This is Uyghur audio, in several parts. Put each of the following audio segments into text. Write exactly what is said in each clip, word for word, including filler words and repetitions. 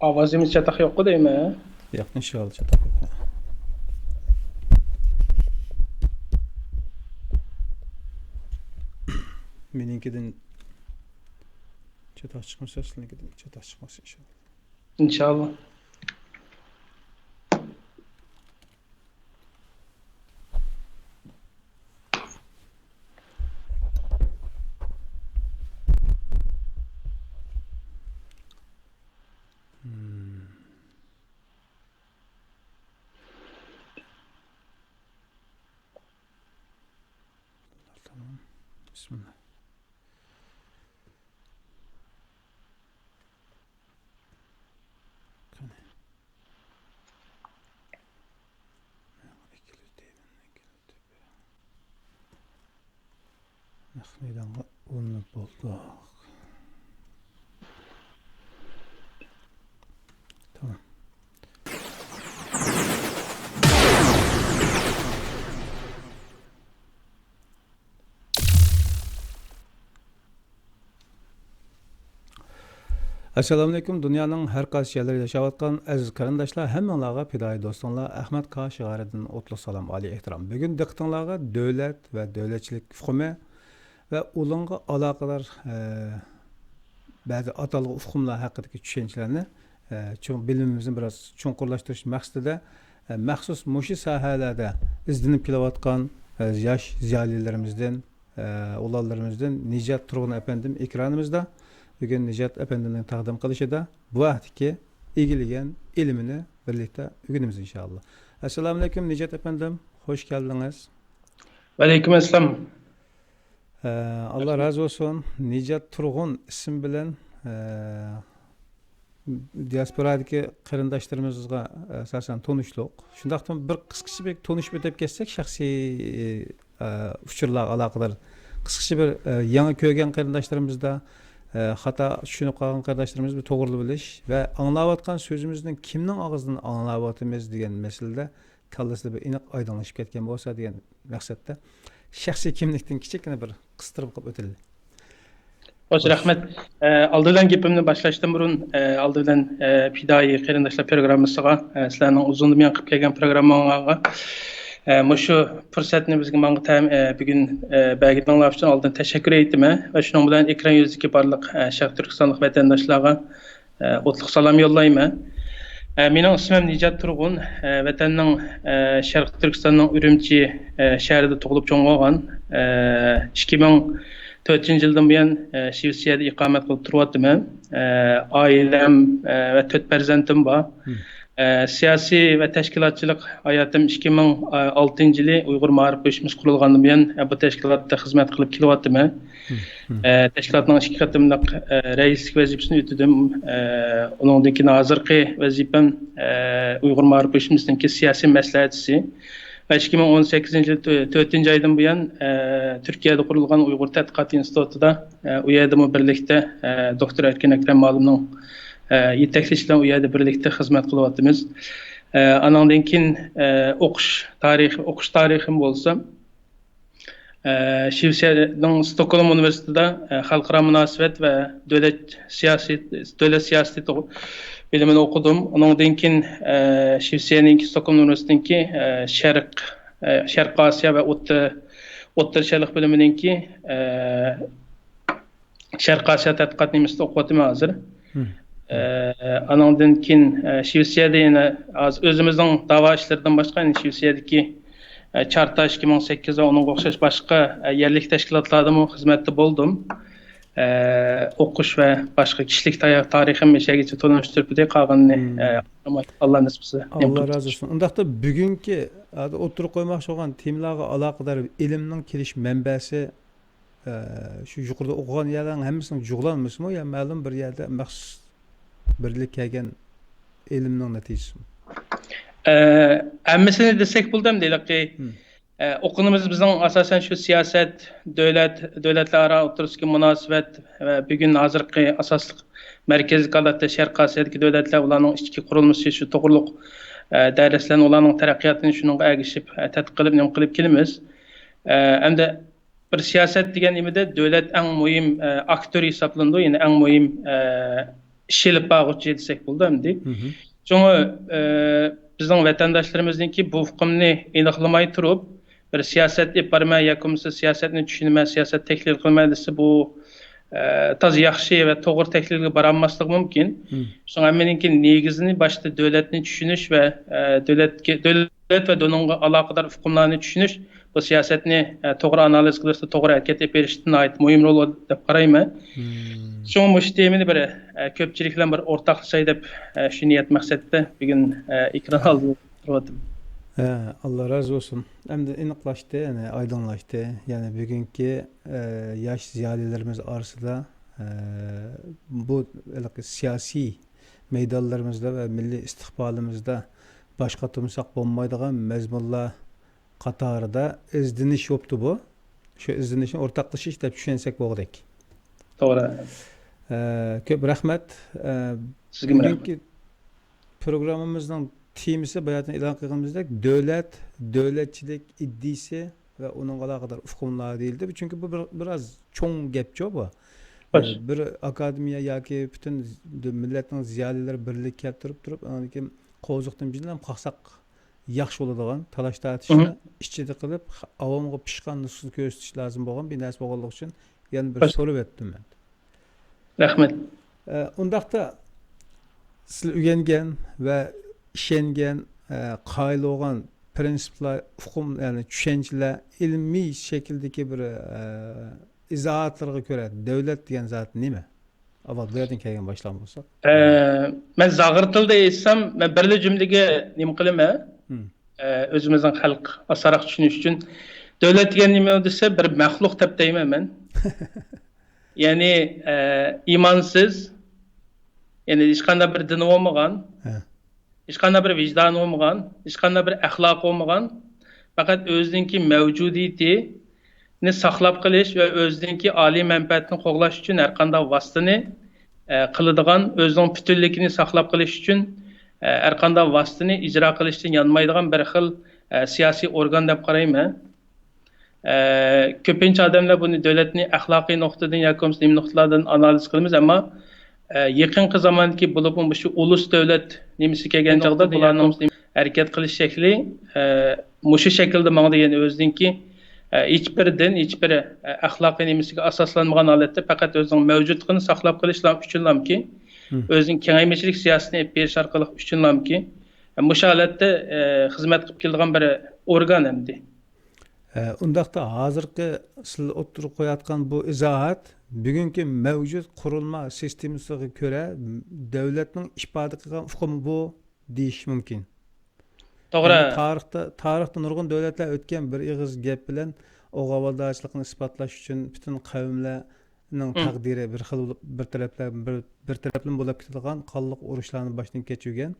ئاۋازىمىز چاتاق يوققۇ دەيمەن. ياق، ئىنشاللا چاتاق يوق. مېنىڭكىدىن چاتاق چىقمىسا، سىزنىڭكىدىن چاتاق چىقماس، ئىنشاللا. ئىنشاللا. Hmm. تامام. بسم الله. قېنى. نەق مەيدانغا ئۇلىنىپ بولدۇق. تامام. ئەسسالامۇئەلەيكۇم، دۇنيانىڭ ھەر قايسى يەرلىرىدە ياشاۋاتقان ئەزىز قېرىنداشلار، ھەممىڭلارغا پىدائىي دوستۇڭلار ئەخمەت كا شىغارىدىن ئوتلۇق سالام، ئالىي ئېھتىرام. بۈگۈن دىققىتىڭلارغا دۆلەت ۋە دۆلەتچىلىك ئۇقۇمى ۋە ئۇنىڭغا ئالاقىدار، ئە، بەزى ئاتالغۇ ئۇقۇملار ھەققىدىكى چۈشەنچىلەرنى، ئە، چوڭ بىلىمىمىزنى بىراز چوڭقۇرلاشتۇرۇش مەقسىتىدە، ئە، مەخسۇس مۇشۇ ساھەلەردە ئىزدىنىپ كېلىۋاتقان، ئە، ياش زىيالىيلىرىمىزدىن، ئە، ئۇلانلىرىمىزدىن نىجات تۇرغۇن ئەپەندىم ئېكرانىمىزدا. بۈگۈن نىجات ئەپەندىمنىڭ تەقدىم قىلىشىدا بۇ ھەقتىكى ئىگىلىگەن ئىلمىنى بىرلىكتە ئۆگىنىمىز، ئىنشائاللا. ئەسسالامۇئەلەيكۇم، نىجات ئەپەندىم، خوش كەلدىڭىز. ۋەئەلەيكۇم ئەسسالام. ئە، ئاللا رازى بولسۇن. نىجات تۇرغۇن ئىسىم بىلەن، ئە، دىياسپورادىكى قېرىنداشلىرىمىزغا ئاساسەن تونۇشلۇق. شۇنداقتىمۇ بىر قىسقىچە بىر تونۇشۇپ ئۆتۈپ كەتسەك، شەخسىي، ئە، ئۇچۇرلارغا ئالاقىدار قىسقىچە بىر، ئە، يېڭى كۆرگەن قېرىنداشلىرىمىزدا، ئە، خاتا چۈشىنىپ قالغان قېرىنداشلىرىمىزنى بىر توغرىلىۋېلىش ۋە ئاڭلاۋاتقان سۆزىمىزنىڭ كىمنىڭ ئاغزىدىن ئاڭلاۋاتىمىز دېگەن مەسىلىدە كاللىسىدا بىر ئېنىق ئايدىڭلىشىپ كەتكەن بولسا دېگەن مەقسەتتە شەخسىي كىملىكتىن كىچىككىنە بىر قىستۇرۇپ قىلىپ ئۆتەيلى. خوش، رەھمەت. ئە، ئالدى بىلەن گېپىمنى باشلاشتىن بۇرۇن، ئە، ئالدى بىلەن، ئە، پىدائىي قېرىنداشلار پروگراممىسىغا، ئە، سىلەرنىڭ ئۇزۇندىن بۇيان قىلىپ كەلگەن پروگرامماڭلارغا، ئە، مۇشۇ پۇرسەتنى بىزگە ماڭا تەم-، ئە، بۈگۈن، ئە، بەرگىنىڭلار ئۈچۈن ئالدىن تەشەككۈر ئېيتىمەن ۋە شۇنىڭ بىلەن ئېكران يۈزىدىكى بارلىق، ئە، شەرقىي تۈركىستانلىق ۋەتەنداشلارغا ئە، ئوتلۇق سالام يوللايمەن. ئە، مېنىڭ ئىسمىم نىجات تۇرغۇن. ئە، ۋەتەننىڭ، ئە، شەرقىي تۈركىستاننىڭ ئۈرۈمچى، ئە، شەھىرىدە تۇغۇلۇپ چوڭ بولغان. ئە، ئىككى مىڭ تۆتىنچى يىلدىن بۇيان، ئە، شىۋېتسىيەدە ئىقامەت قىلىپ تۇرۇۋاتىمەن. ئە، ئائىلەم، ئە، ۋە تۆت پەرزەنتىم بار. مم. ئە، سىياسىي ۋە تەشكىلاتچىلىق ھاياتىم ئىككى مىڭ ئالتىنچى يىلى ئۇيغۇر مائارىپ ئۇيۇشمىسى قۇرۇلغاندىن بۇيان، ئە، بۇ تەشكىلاتتا خىزمەت قىلىپ كېلىۋاتىمەن. مم، مم. ئە، تەشكىلاتنىڭ ئىككى قېتىملىق، ئە، رەئىسلىك ۋەزىپىسىنى ئۆتىدىم. ئە، ئۇنىڭدىن كېيىن ھازىرقى ۋەزىپەم، ئە، ئۇيغۇر مائارىپ ئۇيۇشمىسىنىڭكى سىياسىي مەسلىھەتچىسى. ۋە ئىككى مىڭ ئون سەككىزىنچى يىل تۆ-، تۆتىنچى ئايدىن بۇيان، ئە، تۈركىيەدە قۇرۇلغان ئۇيغۇر تەتقىقات ئىنستىتۇتىدا، ئە، ئۇ يەردىمۇ بىرلىكتە، ئە، دوكتور ئەركىن ئەكرەم مۇئەللىمنىڭ، ئە، يېتەكلىشى بىلەن ئۇ يەردە بىرلىكتە خىزمەت قىلىۋاتىمىز. ئە، ئانىڭدىن كېيىن، ئە، ئوقۇش تارىخى، ئوقۇش تارىخىم بولسا، ئە، شىۋېتسىيەنىڭ ستوكھولم ئۇنىۋېرسىتېتىدا، ئە، خەلقئارا مۇناسىۋەت ۋە دۆلەت سىياسىي، دۆلەت سىياسىتى توغ-، بىلىمىنى ئوقۇدۇم. ئۇنىڭدىن كېيىن، ئە، شىۋېتسىيەنىڭكى ستوكھولم ئۇنىۋېرسىتېتىنىڭكى، ئە، شەرق، ئە، شەرقىي ئاسىيا ۋە ئوتتۇرا، ئوتتۇرا شەرق بۆلۈمىنىڭكى، ئە، شەرقىي ئاسىيا تەتقىقات نېمىسىدا ئوقۇۋاتىمەن ھازىر. مم. ئە، ئانىڭدىن كېيىن، ئە، شىۋېتسىيەدە يەنە ھازىر ئۆزىمىزنىڭ داۋا ئىشلىرىدىن باشقا، يەنە شىۋېتسىيەدىكى، ئە، چارتاش ئىككى مىڭ سەككىز ۋە ئۇنىڭغا ئوخشاش باشقا، ئە، يەرلىك تەشكىلاتلاردىمۇ خىزمەتتە بولدۇم. ئە، ئوقۇش ۋە باشقا كىشىلىك تا-، تارىخىم مۇشۇ يەرگىچە تونۇشتۇرۇپ بېرىپ قالغىنىنى، مم. ئە، ئاللا نېسىپ قىلسا. ئاللا رازى بولسۇن. ئۇنداقتا بۈگۈنكى، ھازىر ئوتتۇرىغا قويماقچى بولغان تېمىلارغا ئالاقىدار ئىلىمنىڭ كېلىش مەنبەسى، ئە، شۇ يۇقىرىدا ئوقۇغان يەرلەرنىڭ ھەممىسىنىڭ جۇغلانمىسىمۇ يا مەلۇم بىر يەردە مەخسۇس بىرلىك كەلگەن ئىلىمنىڭ نەتىجىسىمۇ؟ ئە، ھەممىسىنى دېسەك بولىدۇ ئەمدى، ھېلىقى، مم. ئە، ئوقۇنىمىز بىزنىڭ ئاساسەن شۇ سىياسەت، دۆلەت، دۆلەتلەر ئارا ئوتتۇرىسىدىكى مۇناسىۋەت ۋە بۈگۈن ھازىرقى ئاساسلىق مەركەزلىك ھالەتتە شەرقىي ئاسىيادىكى دۆلەتلەر، ئۇلارنىڭ ئىچكى قۇرۇلمىسى، شۇ توغرۇلۇق، ئە، دەرسلەرنى، ئۇلارنىڭ تەرەققىياتىنى شۇنىڭغا ئەگىشىپ، ئە، تەتقىق قىلىپ، نېمە قىلىپ كېلىمىز. ئە، ئەمدى بىر سىياسەت دېگەن نېمىدە دۆلەت ئەڭ مۇھىم، ئە، ئاكتور ھېسابلىنىدۇ، يەنى ئەڭ مۇھىم، ئە، ئىش ئېلىپ بارغۇچى دېسەك بولىدۇ ئەمدى. شۇڭا، ئە، بىزنىڭ ۋەتەنداشلىرىمىزنىڭكى بۇ ئۇقۇمنى ئېنىقلىماي تۇرۇپ، بىر سىياسەت ئېلىپ بارىمەن ياكى بولمىسا سىياسەتنى چۈشىنىمەن، سىياسەت تەھلىل قىلىمەن دېسە، بۇ، ئە، تازا ياخشى ۋە توغرا تەھلىلگە بارالماسلىقى مۇمكىن. شۇڭا ھەممىنىڭكى نېگىزىنى باشتا دۆلەتنى چۈشىنىش ۋە، ئە، دۆلەتكە، دۆلەت ۋە ئۇنىڭغا ئالاقىدار ئۇقۇملارنى چۈشىنىش بۇ سىياسەتنى، ئە، توغرا ئانالىز قىلىشتا، توغرا ھەرىكەت ئېلىپ بېرىشتا ناھايىتى مۇھىم رول ئوينايدۇ دەپ قارايمەن. شۇڭا مۇشۇ تېمىنى بىر، ئە، كۆپچىلىك بىلەن بىر ئورتاقلىشاي دەپ، ئە، شۇ نىيەت مەقسەتتە بۈگۈن، ئە، ئېكران ئالدىدا تۇرۇۋاتىمەن. ھە، ئاللا رازى بولسۇن. ئەمدى ئېنىقلاشتى، يەنى ئايدىڭلاشتى. يەنى بۈگۈنكى، ئە، ياش زىيالىيلىرىمىز ئارىسىدا، ئە، بۇ ھېلىقى سىياسىي مەيدانلىرىمىزدا ۋە مىللىي ئىستىقبالىمىزدا باش قاتۇرمىساق بولمايدىغان مەزمۇنلار قاتارىدا ئىزدىنىش بوپتۇ بۇ. شۇ ئىزدىنىشنى ئورتاقلىشىش دەپ چۈشەنسەك بولغۇدەك. توغرا. ئە، كۆپ رەھمەت. ئە، سىزگىمۇ رەھمەت. بۈگۈنكى پروگراممىمىزنىڭ تېمىسى باياتىن ئېلان قىلغىنىمىزدەك دۆلەت، دۆلەتچىلىك ئىدىيىسى ۋە ئۇنىڭغا ئالاقىدار ئۇقۇملار دېيىلدى. چۈنكى بۇ بىر، بىراز چوڭ گەپچۇ بۇ. خوش. ئە، بىر ئاكادېمىيە ياكى پۈتۈن مىللەتنىڭ زىيالىيلىرى بىرلىككە كەلتۈرۈپ تۇرۇپ، ئاندىن كېيىن قوزۇقتىن بىر نېمە قاقساق ياخشى بولىدىغان، تالاش-تارتىشنى ئىچىدە قىلىپ، ئاۋامغا پىشقان نۇسخىسىنى كۆرسىتىش لازىم بولغان بىر نەرسە بولغانلىقى ئۈچۈن يەنە بىر سوراپ ئۆتتۈم مەن. رەھمەت. ئە، ئۇنداقتا سىز ئۆگەنگەن ۋە ئىشەنگەن، ئە، قايىل بولغان پىرىنسىپلار، ئۇقۇم، يەنى چۈشەنچىلەر، ئىلمىي شەكىلدىكى بىر، ئە، ئىزاھاتلىرىغا كۆرە دۆلەت دېگەن زات نېمە؟ ئاۋۋال بۇ يەردىن كەلگەن باشلىغان بولساق. ئە، مەن زاغرا تىلدا ئېيتسام، مەن بىرلا جۈملىگە نېمە قىلىمەن؟ ئە، ئۆزىمىزنىڭ خەلق ئاسانراق چۈشىنىش ئۈچۈن، دۆلەت دېگەن نېمە دېسە، بىر مەخلۇق دەپ دەيمەن مەن. يەنى، ئە، ئىمانسىز، يەنى ھېچقانداق بىر دىنى بولمىغان، ھە. ھېچقانداق بىر ۋىجدانى بولمىغان، ھېچقانداق بىر ئەخلاقى بولمىغان، پەقەت ئۆزىنىڭكى مەۋجۇدىيىتىنى ساقلاپ قېلىش ۋە ئۆزىنىڭكى ئالىي مەنپەئەتىنى قوغلاش ئۈچۈن ھەرقانداق ۋاسىتىنى، ئە، قىلىدىغان، ئۆزىنىڭ پۈتۈنلۈكىنى ساقلاپ قېلىش ئۈچۈن، ئە، ھەرقانداق ۋاسىتىنى ئىجرا قىلىشتىن يانمايدىغان بىر خىل، ئە، سىياسىي ئورگان دەپ قارايمەن. ئە، كۆپىنچە ئادەملەر بۇنى دۆلەتنى ئەخلاقىي نۇقتىدىن ياكى بولمىسا نېمە نۇقتىلاردىن ئانالىز قىلىمىز، ئەمما، ئە، يېقىنقى زاماندىكى بولۇپمۇ مۇشۇ ئۇلۇس دۆلەت نېمىسى كەلگەن چاغدا بۇلارنىڭ ھەرىكەت قىلىش شەكلى، ئە، مۇشۇ شەكىلدە ماڭىدۇ. يەنى ئۆزىنىڭكى، ئە، ھېچبىر دىن، ھېچبىر، ئە، ئەخلاقىي نېمىسىگە ئاساسلانمىغان ھالەتتە پەقەت ئۆزىنىڭ مەۋجۇتلۇقىنى ساقلاپ قېلىش ئۈچۈنلامكى، ئۆزىنىڭ كېڭەيمىچىلىك سىياسىتىنى ئېلىپ بېرىش ئارقىلىق ئۈچۈنلامكى، ئە، مۇشۇ ھالەتتە، ئە، خىزمەت قىلىپ كېلىدىغان بىر ئورگان ئەمدى. ئە، ئۇنداقتا ھازىرقى سىز ئوتتۇرىغا قويۇۋاتقان بۇ ئىزاھات بۈگۈنكى مەۋجۇت قۇرۇلما سىستېمىسىغا كۆرە دۆلەتنىڭ ئىپادە قىلغان ئۇقۇمى بۇ دېيىش مۇمكىن. توغرا. يەنى تارىختا، تارىختا نۇرغۇن دۆلەتلەر ئۆتكەن بىر ئېغىز گەپ بىلەن ئوغۇل ئاۋۇلدارچىلىقىنى ئىسپاتلاش ئۈچۈن پۈتۈن قەۋملەرنىڭ تەقدىرى بىر خىل بولۇپ، بىر تەرەپلەر، بىر، بىر تەرەپلىمە بولۇپ كېتىدىغان قانلىق ئۇرۇشلارنى باشتىن كەچۈرگەن.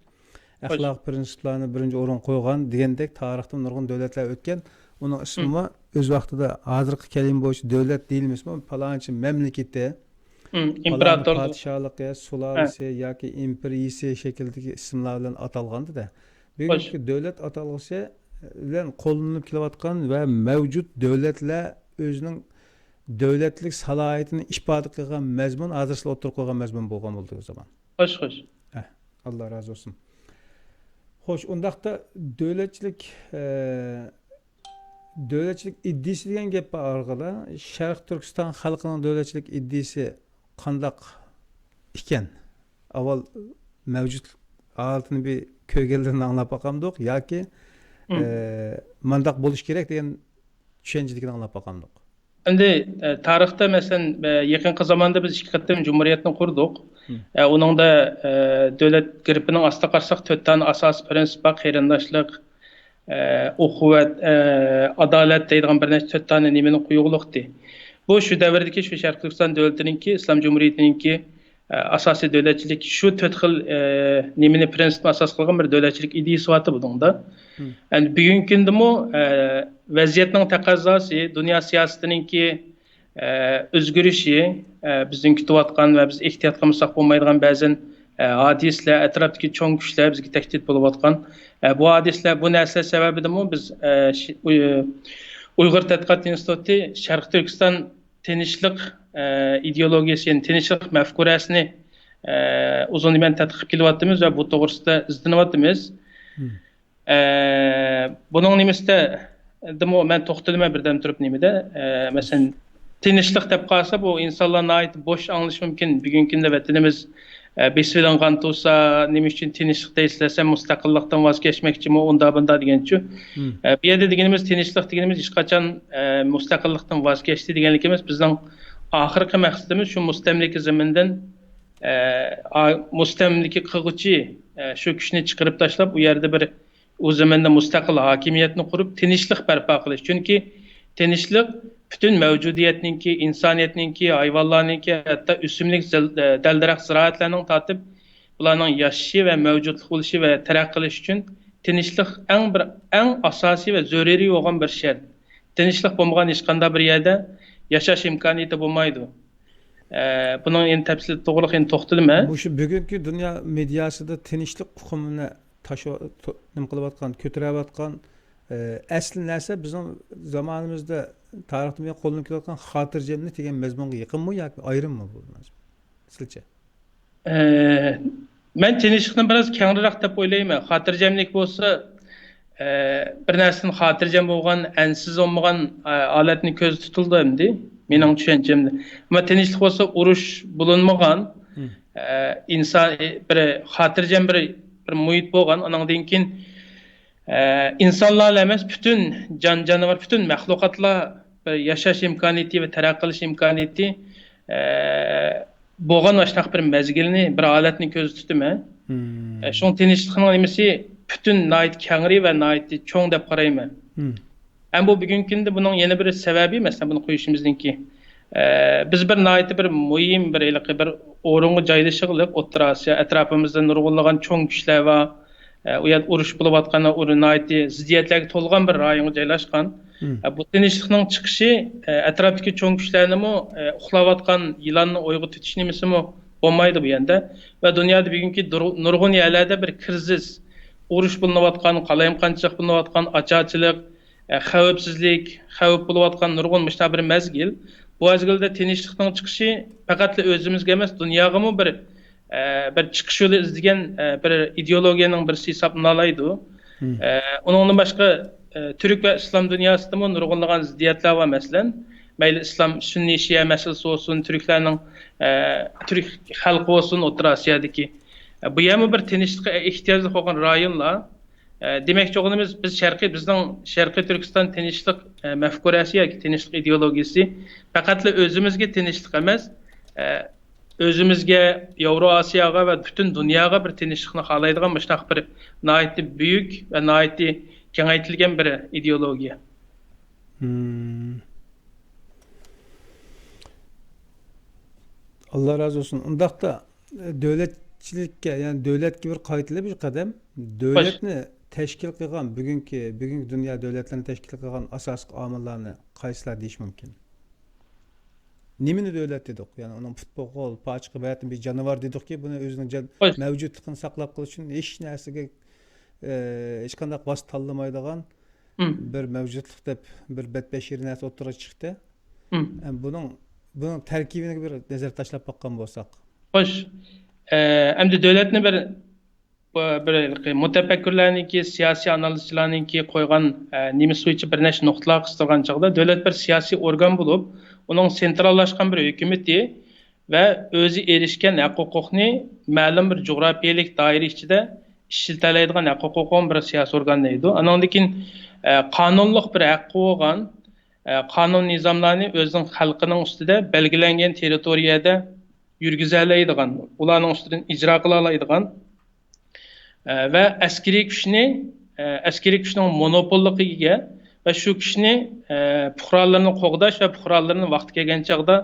ئەخلاق پىرىنسىپلارنى بىرىنچى ئورۇنغا قويغان دېگەندەك تارىختا نۇرغۇن دۆلەتلەر ئۆتكەن. ئۇنىڭ ئىسمىمۇ ئۆز ۋاقتىدا ھازىرقى كەلىمە بويىچە دۆلەت دېيىلمىسىمۇ، پالانچى مەملىكىتى، پالانچى پادىشاھلىقى، سۇلالىسى ياكى ئىمپېرىيىسى شەكلىدىكى ئىسىملار بىلەن ئاتالغانىدى. بۈگۈنكى دۆلەت ئاتالغۇسى بىلەن قوللىنىلىپ كېلىۋاتقان ۋە مەۋجۇت دۆلەتلەر ئۆزىنىڭ دۆلەتلىك سالاھىيىتىنى ئىپادە قىلغان مەزمۇن، ھازىر سىلەر ئوتتۇرىغا قويغان مەزمۇن بولغان بولدى ئۇ زامان. خوش، خوش. ئە، ئاللا رازى بولسۇن. خوش، ئۇنداقتا دۆلەتچىلىك، ئە، دۆلەتچىلىك ئىدىيىسى دېگەن گەپ بار ئارىغىدا. شەرقىي تۈركىستان خەلقىنىڭ دۆلەتچىلىك ئىدىيىسى قانداق ئىكەن؟ ئاۋۋال مەۋجۇت ھالىتىنى بىر كۆرگەنلىرىنى ئاڭلاپ باقامدۇق ياكى، ئە، مانداق بولۇش كېرەك دېگەن چۈشەنچىدىكىنى ئاڭلاپ باقامدۇق؟ ئەمدى، ئە، تارىختا، مەسىلەن، ئە، يېقىنقى زاماندا بىز ئىككى قېتىم جۇمھۇرىيەتنى قۇردۇق. ئە، ئۇنىڭدا، ئە، دۆلەت گېربىنىڭ ئاستىغا قارىساق، تۆت دانە ئاساسىي پىرىنسىپ بار: قېرىنداشلىق، ئە، ئۇخۇۋەت، ئە، ئادالەت دەيدىغان بىر نەچچە تۆت دانە نېمىنى قويغۇلۇقتى. بۇ شۇ دەۋردىكى شۇ شەرقىي تۈركىستان دۆلىتىنىڭكى، ئىسلام جۇمھۇرىيىتىنىڭكى، ئە، ئاساسىي دۆلەتچىلىك شۇ تۆت خىل، ئە، نېمىنى، پىرىنسىپنى ئاساس قىلغان بىر دۆلەتچىلىك ئىدىيىسى بارتى بۇنىڭدا. ئەمدى بۈگۈنكى كۈندىمۇ، ئە، ۋەزىيەتنىڭ تەقەززاسى، دۇنيا سىياسىتىنىڭكى، ئە، ئۆزگىرىشى، ئە، بىزنىڭ كۈتۈۋاتقان ۋە بىز ئېھتىيات قىلمىساق بولمايدىغان بەزى، ئە، ھادىسىلەر، ئەتراپتىكى چوڭ كۈچلەر بىزگە تەھدىت بولۇۋاتقان. ئە، بۇ ھادىسىلەر، بۇ نەرسىلەر سەۋەبىدىنمۇ بىز، ئە، شى-، ئۇي-، ئۇيغۇر تەتقىقات ئىنستىتۇتى شەرقىي تۈركىستان تىنچلىق، ئە، ئىدېئولوگىيىسى، يەنى تىنچلىق مەفكۇرەسىنى، ئۇزۇندىن بۇيان تەتقىق قىلىپ كېلىۋاتىمىز ۋە بۇ توغرىسىدا ئىزدىنىۋاتىمىز. ئە، بۇنىڭ نېمىسىدە دىمۇ مەن توختىلىمەن بىردەم تۇرۇپ نېمىدە. ئە، مەسىلەن، تىنچلىق دەپ قالسا، بۇ ئىنسانلار ناھايىتى بوش ئاڭلىشى مۇمكىن. بۈگۈنكى كۈندە ۋەتىنىمىز، ئە، بېسىۋېلىنغان تۇرسا، نېمە ئۈچۈن تىنچلىق دەيسىلەر، سەن مۇستەقىللىقتىن ۋاز كەچمەكچىمۇ، ئۇندا بۇندا دېگەنچۇ. ئە، بۇ يەردە دېگىنىمىز، تىنچلىق دېگىنىمىز ھېچقاچان، ئە، مۇستەقىللىقتىن ۋاز كەچتى دېگەنلىكىمىز. بىزنىڭ ئاخىرقى مەقسىتىمىز شۇ مۇستەملىكە زېمىندىن، ئە، ئا-، مۇستەملىكە قىلغۇچى، ئە، شۇ كۈچنى چىقىرىپ تاشلاپ، ئۇ يەردە بىر ئۇ زېمىندا مۇستەقىل ھاكىمىيەتنى قۇرۇپ، تىنچلىق بەرپا قىلىش. چۈنكى تىنچلىق پۈتۈن مەۋجۇدىيەتنىڭكى، ئىنسانىيەتنىڭكى، ھايۋانلارنىڭكى، ھەتتا ئۆسۈملۈك، زەل-، دەل-دەرەخ، زىرائەتلەرنىڭ تارتىپ، بۇلارنىڭ ياشىشى ۋە مەۋجۇتلۇق بولۇشى ۋە تەرەققىي قىلىشى ئۈچۈن تىنچلىق ئەڭ بىر، ئەڭ ئاساسىي ۋە زۆرۈرىي بولغان بىر شەرت. تىنچلىق بولمىغان ھېچقانداق بىر يەردە ياشاش ئىمكانىيىتى بولمايدۇ. ئە، بۇنىڭ ئەڭ تەپسىلىي توغرىلىق ئەڭ توختىلىمەن. مۇشۇ بۈگۈنكى دۇنيا مېدىياسىدا تىنچلىق ئۇقۇمىنى تاشۇ-، تو-، نېمە قىلىۋاتقان، كۆتۈرۈۋاتقان، ئە، ئەسلى نەرسە بىزنىڭ زامانىمىزدا تارىختىن بۇيان قوللىنىپ كېلىۋاتقان خاتىرجەملىك دېگەن مەزمۇنغا يېقىنمۇ ياكى ئايرىممۇ بۇ مەزمۇن؟ سىلچە؟ ئە، مەن تىنچلىقنى بىراز كەڭرىراق دەپ ئويلايمەن. خاتىرجەملىك بولسا، ئە، بىر نەرسىدىن خاتىرجەم بولغان، ئەنسىز بولمىغان، ئە، ھالەتنى كۆزدە تۇتۇلىدۇ ئەمدى، مېنىڭ چۈشەنچەمدە. ئەمما تىنچلىق بولسا ئۇرۇش بولۇنمىغان، ئە، ئىنسان، بىر خاتىرجەم بىر، بىر مۇھىت بولغان، ئانىڭدىن كېيىن، ئە، ئىنسانلارلا ئەمەس، پۈتۈن جان-جانىۋار، پۈتۈن مەخلۇقاتلار بىر ياشاش ئىمكانىيىتى ۋە تەرەققىي قىلىش ئىمكانىيىتى، ئە، بولغان ئاشۇنداق بىر مەزگىلنى، بىر ھالەتنى كۆزدە تۇتىمەن. ئە، شۇڭا تىنچلىقنىڭ نېمىسى پۈتۈن ناھايىتى كەڭرى ۋە ناھايىتى چوڭ دەپ قارايمەن. ھەم بۇ بۈگۈنكى كۈندە بۇنىڭ يەنە بىر سەۋەبى، مەسىلەن، بۇنى قويۇشىمىزنىڭكى، ئە، بىز بىر ناھايىتى بىر مۇھىم بىر ھېلىقى بىر ئورۇنغا جايلىشىغلىق، ئوتتۇرا ئاسىيا ئەتراپىمىزدا نۇرغۇنلىغان چوڭ كۈچلەر بار. ئە، ئۇ يەردە ئۇرۇش بولۇۋاتقان، ئۇ ناھايىتى زىددىيەتلەرگە تولغان بىر رايونغا جايلاشقان. ئە، بۇ تىنچلىقنىڭ چىقىشى، ئە، ئەتراپتىكى چوڭ كۈچلەرنىمۇ، ئە، ئۇخلاۋاتقان يىلاننى ئويغىتىۋېتىش نېمىسىمۇ بولمايدۇ بۇ يەردە. ۋە دۇنيادا بۈگۈنكى دۇر-، نۇرغۇن يەرلەردە بىر كىرىزىس، ئۇرۇش بولۇنۇۋاتقان، قالايمىقانچىلىق بولۇنۇۋاتقان، ئاچارچىلىق، ئە، خەۋپسىزلىك، خەۋپ بولۇۋاتقان نۇرغۇن مۇشۇنداق بىر مەزگىل. بۇ مەزگىلدە تىنچلىقنىڭ چىقىشى پەقەتلا ئۆزىمىزگە ئەمەس، دۇنياغىمۇ بىر، ئە، بىر چىقىش يولى ئىزدىگەن، ئە، بىر ئىدېئولوگىيەنىڭ بىرسى ھېسابلىنالايدۇ. ئە، ئۇنىڭدىن باشقا، ئە، تۈرك ۋە ئىسلام دۇنياسىدىمۇ نۇرغۇنلىغان زىددىيەتلەر بار، مەسىلەن، مەيلى ئىسلام، سۈننىي، شىئە مەسىلىسى بولسۇن، تۈركلەرنىڭ، ئە، تۈرك خەلقى بولسۇن، ئوتتۇرا ئاسىيادىكى. ئە، بۇ يەرمۇ بىر تىنچلىققا ئېھتىياجلىق بولغان رايونلار. ئە، دېمەكچى بولغىنىمىز، بىز شەرقىي، بىزنىڭ شەرقىي تۈركىستان تىنچلىق، ئە، مەفكۇرەسى ياكى تىنچلىق ئىدېئولوگىيىسى پەقەتلا ئۆزىمىزگە تىنچلىق ئەمەس، ئە، ئۆزىمىزگە، ياۋرو ئاسىياغا ۋە پۈتۈن دۇنياغا بىر تىنچلىقنى خالايدىغان مۇشۇنداق بىر ناھايىتى بۈيۈك ۋە ناھايىتى كېڭەيتىلگەن بىر ئىدېئولوگىيە. ئاللا رازى بولسۇن. ئۇنداقتا، دۆلەتچىلىككە، يەنى دۆلەتكە بىر قايتىلىپ بىر قەدەم، دۆلەتنى تەشكىل قىلغان، بۈگۈنكى، بۈگۈنكى دۇنيا دۆلەتلىرىنى تەشكىل قىلغان ئاساسلىق ئامىللارنى قايسىلار دېيىش مۇمكىن؟ نېمىنى دۆلەت دېدۇق؟ يەنى ئۇنىڭ پۇت-قول، پاچىقى بەتىن بىر جانىۋار دېدۇقكى، بۇنى ئۆزىنىڭ جان-، مەۋجۇتلۇقىنى ساقلاپ قېلىش ئۈچۈن ھېچ نەرسىگە، ئى، ھېچقانداق ۋاسىتە تاللىمايدىغان بىر مەۋجۇتلۇق دەپ بىر بەتبەشىرە نەرسە ئوتتۇرىغا چىقتى. ئە، بۇنىڭ، بۇنىڭ تەركىبىگە بىر نەزەر تاشلاپ باققان بولساق. خوش، ئە، ئەمدى دۆلەتنى بىر بۇ بىر ھېلىقى مۇتەپەككۇرلارنىڭكى، سىياسىي ئانالىزچىلارنىڭكى قويغان، ئە، نېمىسى بويىچە بىر نەچچە نۇقتىلارغا قىستۇرغان چاغدا، دۆلەت بىر سىياسىي ئورگان بولۇپ، ئۇنىڭ سېنتراللاشقان بىر ھۆكۈمىتى ۋە ئۆزى ئېرىشكەن ھەق-ھوقۇقنى مەلۇم بىر جۇغراپىيەلىك دائىرە ئىچىدە ئىشلىتەلەيدىغان ھەق-ھوقۇقى بولغان بىر سىياسىي ئورگان دەيدۇ. ئانىڭدىن كېيىن، ئە، قانۇنلۇق بىر ھەققى بولغان، ئە، قانۇن نىزاملارنى ئۆزىنىڭ خەلقىنىڭ ئۈستىدە بەلگىلەنگەن تېررىتورىيەدە يۈرگۈزەلەيدىغان، ئۇلارنىڭ ئۈستىدىن ئىجرا قىلالايدىغان، ئە، ۋە ئەسكىرىي كۈچنى، ئە، ئەسكىرىي كۈچنىڭ مونوپوللۇقىغا ئىگە ۋە شۇ كۈچنى، ئە، پۇقرالىرىنى قوغداش ۋە پۇقرالىرىنى ۋاقتى كەلگەن چاغدا،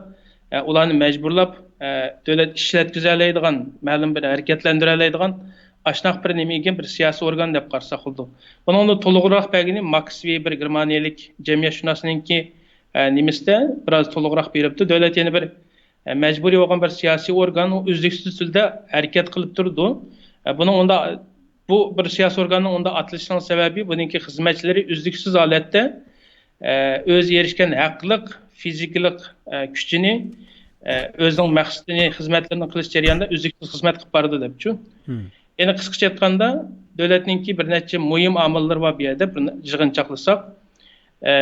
ئە، ئۇلارنى مەجبۇرلاپ، ئە، دۆلەت ئىشلەتكۈزەلەيدىغان، مەلۇم بىر ھەرىكەتلەندۈرەلەيدىغان ئاشۇنداق بىر نېمىگە بىر سىياسىي ئورگان دەپ قارىساق بولىدۇ. بۇنىڭدا تولۇقراق بەلگىنى ماكس ۋېبېر، گېرمانىيەلىك جەمئىيەتشۇناسنىڭكى، ئە، نېمىسىدە بىراز تولۇقراق بېرىپتۇ. دۆلەت يەنە بىر ئە، مەجبۇرىي بولغان بىر سىياسىي ئورگان، ئۇ ئۈزلۈكسىز تۈردە ھەرىكەت قىلىپ تۇرىدۇ. ئە، بۇنىڭ ئۇنداق، بۇ بىر سىياسىي ئورگاننىڭ ئۇنداق ئاتىلىشىنىڭ سەۋەبى، بۇنىڭكى خىزمەتچىلىرى ئۈزلۈكسىز ھالەتتە، ئە، ئۆزى ئېرىشكەن ھەقلىق، فىزىكىلىق، ئە، كۈچىنى، ئە، ئۆزىنىڭ مەقسىتىنى، خىزمەتلىرىنى قىلىش جەريانىدا ئۈزلۈكسىز خىزمەت قىلىپ بارىدۇ دەپچۇ. يەنى قىسقىچە ئېيتقاندا، دۆلەتنىڭكى بىر نەچچە مۇھىم ئامىللىرى بار بۇ يەردە، بىر يىغىنچاقلىساق. ئە،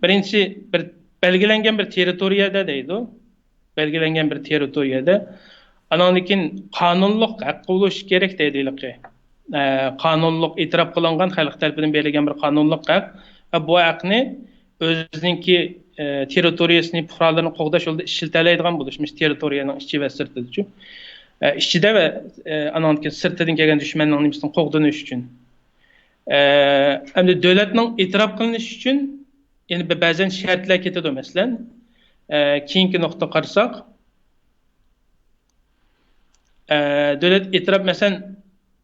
بىرىنچىسى، بىر بەلگىلەنگەن بىر تېررىتورىيەدە دەيدۇ. بەلگىلەنگەن بىر تېررىتورىيەدە. ئاناندىن كېيىن قانۇنلۇق ھەققى بولۇشى كېرەك دەيدۇ ھېلىقى. ئە، قانۇنلۇق ئېتىراپ قىلىنغان خەلق تەرىپىدىن بېرىلگەن بىر قانۇنلۇق ھەق. ۋە بۇ ھەقنى ئۆزىنىڭكى، ئە، تېررىتورىيەسىنى، پۇقرالىرىنى قوغداش يولىدا ئىشلىتەلەيدىغان بولۇش، مۇشۇ تېررىتورىيەنىڭ ئىچى ۋە سىرتىدىچۇ. ئە، ئىچىدە ۋە، ئە، ئاناندىن كېيىن سىرتىدىن كەلگەن دۈشمەننىڭ نېمىسىدىن قوغدىنىش ئۈچۈن. ئە، ئەمدى دۆلەتنىڭ ئېتىراپ قىلىنىشى ئۈچۈن يەنە بە-، بەزەن شەرتلەر كېتىدۇ. مەسىلەن، ئە، كېيىنكى نۇقتا قارىساق، ئە، دۆلەت ئېتىراپ، مەسىلەن،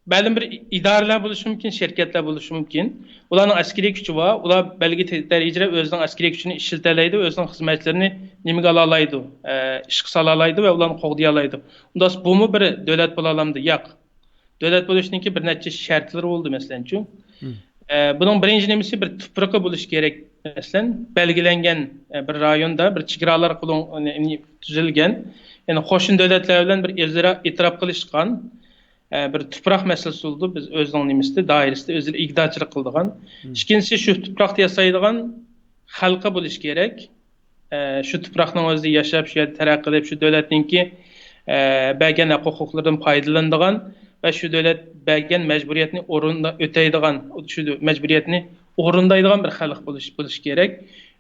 مەلۇم بىر ئىدارىلەر بولۇشى مۇمكىن، شىركەتلەر بولۇشى مۇمكىن. ئۇلارنىڭ ئەسكىرىي كۈچى بار، ئۇلار بەلگىلىك دەرىجىدە ئۆزىنىڭ ئەسكىرىي كۈچىنى ئىشلىتەلەيدۇ، ئۆزىنىڭ خىزمەتچىلىرىنى نېمىگە ئالالايدۇ، ئە، ئىشقا سالالايدۇ ۋە ئۇلارنى قوغدىيالايدۇ. ئۇنداق بولسا بۇمۇ بىر دۆلەت بولالامدۇ؟ ياق. دۆلەت بولۇشنىڭكى بىر نەچچە شەرتلىرى بولىدۇ، مەسىلەنچۇ. ئە، بۇنىڭ بىرىنچى نېمىسى بىر تۇپرىقى بولۇشى كېرەك. مەسىلەن، بەلگىلەنگەن، ئە، بىر رايوندا بىر چېگرالار قولۇڭ-، تۈزۈلگەن، يەنى قوشنا دۆلەتلەر بىلەن بىر ئۆزئارا ئېتىراپ قىلىشقان، ئە، بىر تۇپراق مەسىلىسى بولىدۇ. بىز ئۆزىنىڭ نېمىسىدە، دائىرىسىدە ئۆزئارا ئىگىدارچىلىق قىلىدىغان. ئىككىنچىسى، شۇ تۇپراقتا ياشايدىغان خەلقى بولۇشى كېرەك. ئە، شۇ تۇپراقنىڭ ئۆزىدە ياشاپ، شۇ يەردە تەرەققىي قىلىپ، شۇ دۆلەتنىڭكى، ئە، بەرگەن ھەق-ھوقۇقلىرىدىن پايدىلىنىدىغان ۋە شۇ دۆلەت بەرگەن مەجبۇرىيەتنى ئورۇندا ئۆتەيدىغان، شۇ دۆ-، مەجبۇرىيەتنى ئورۇندايدىغان بىر خەلق بولۇش، بولۇشى كېرەك.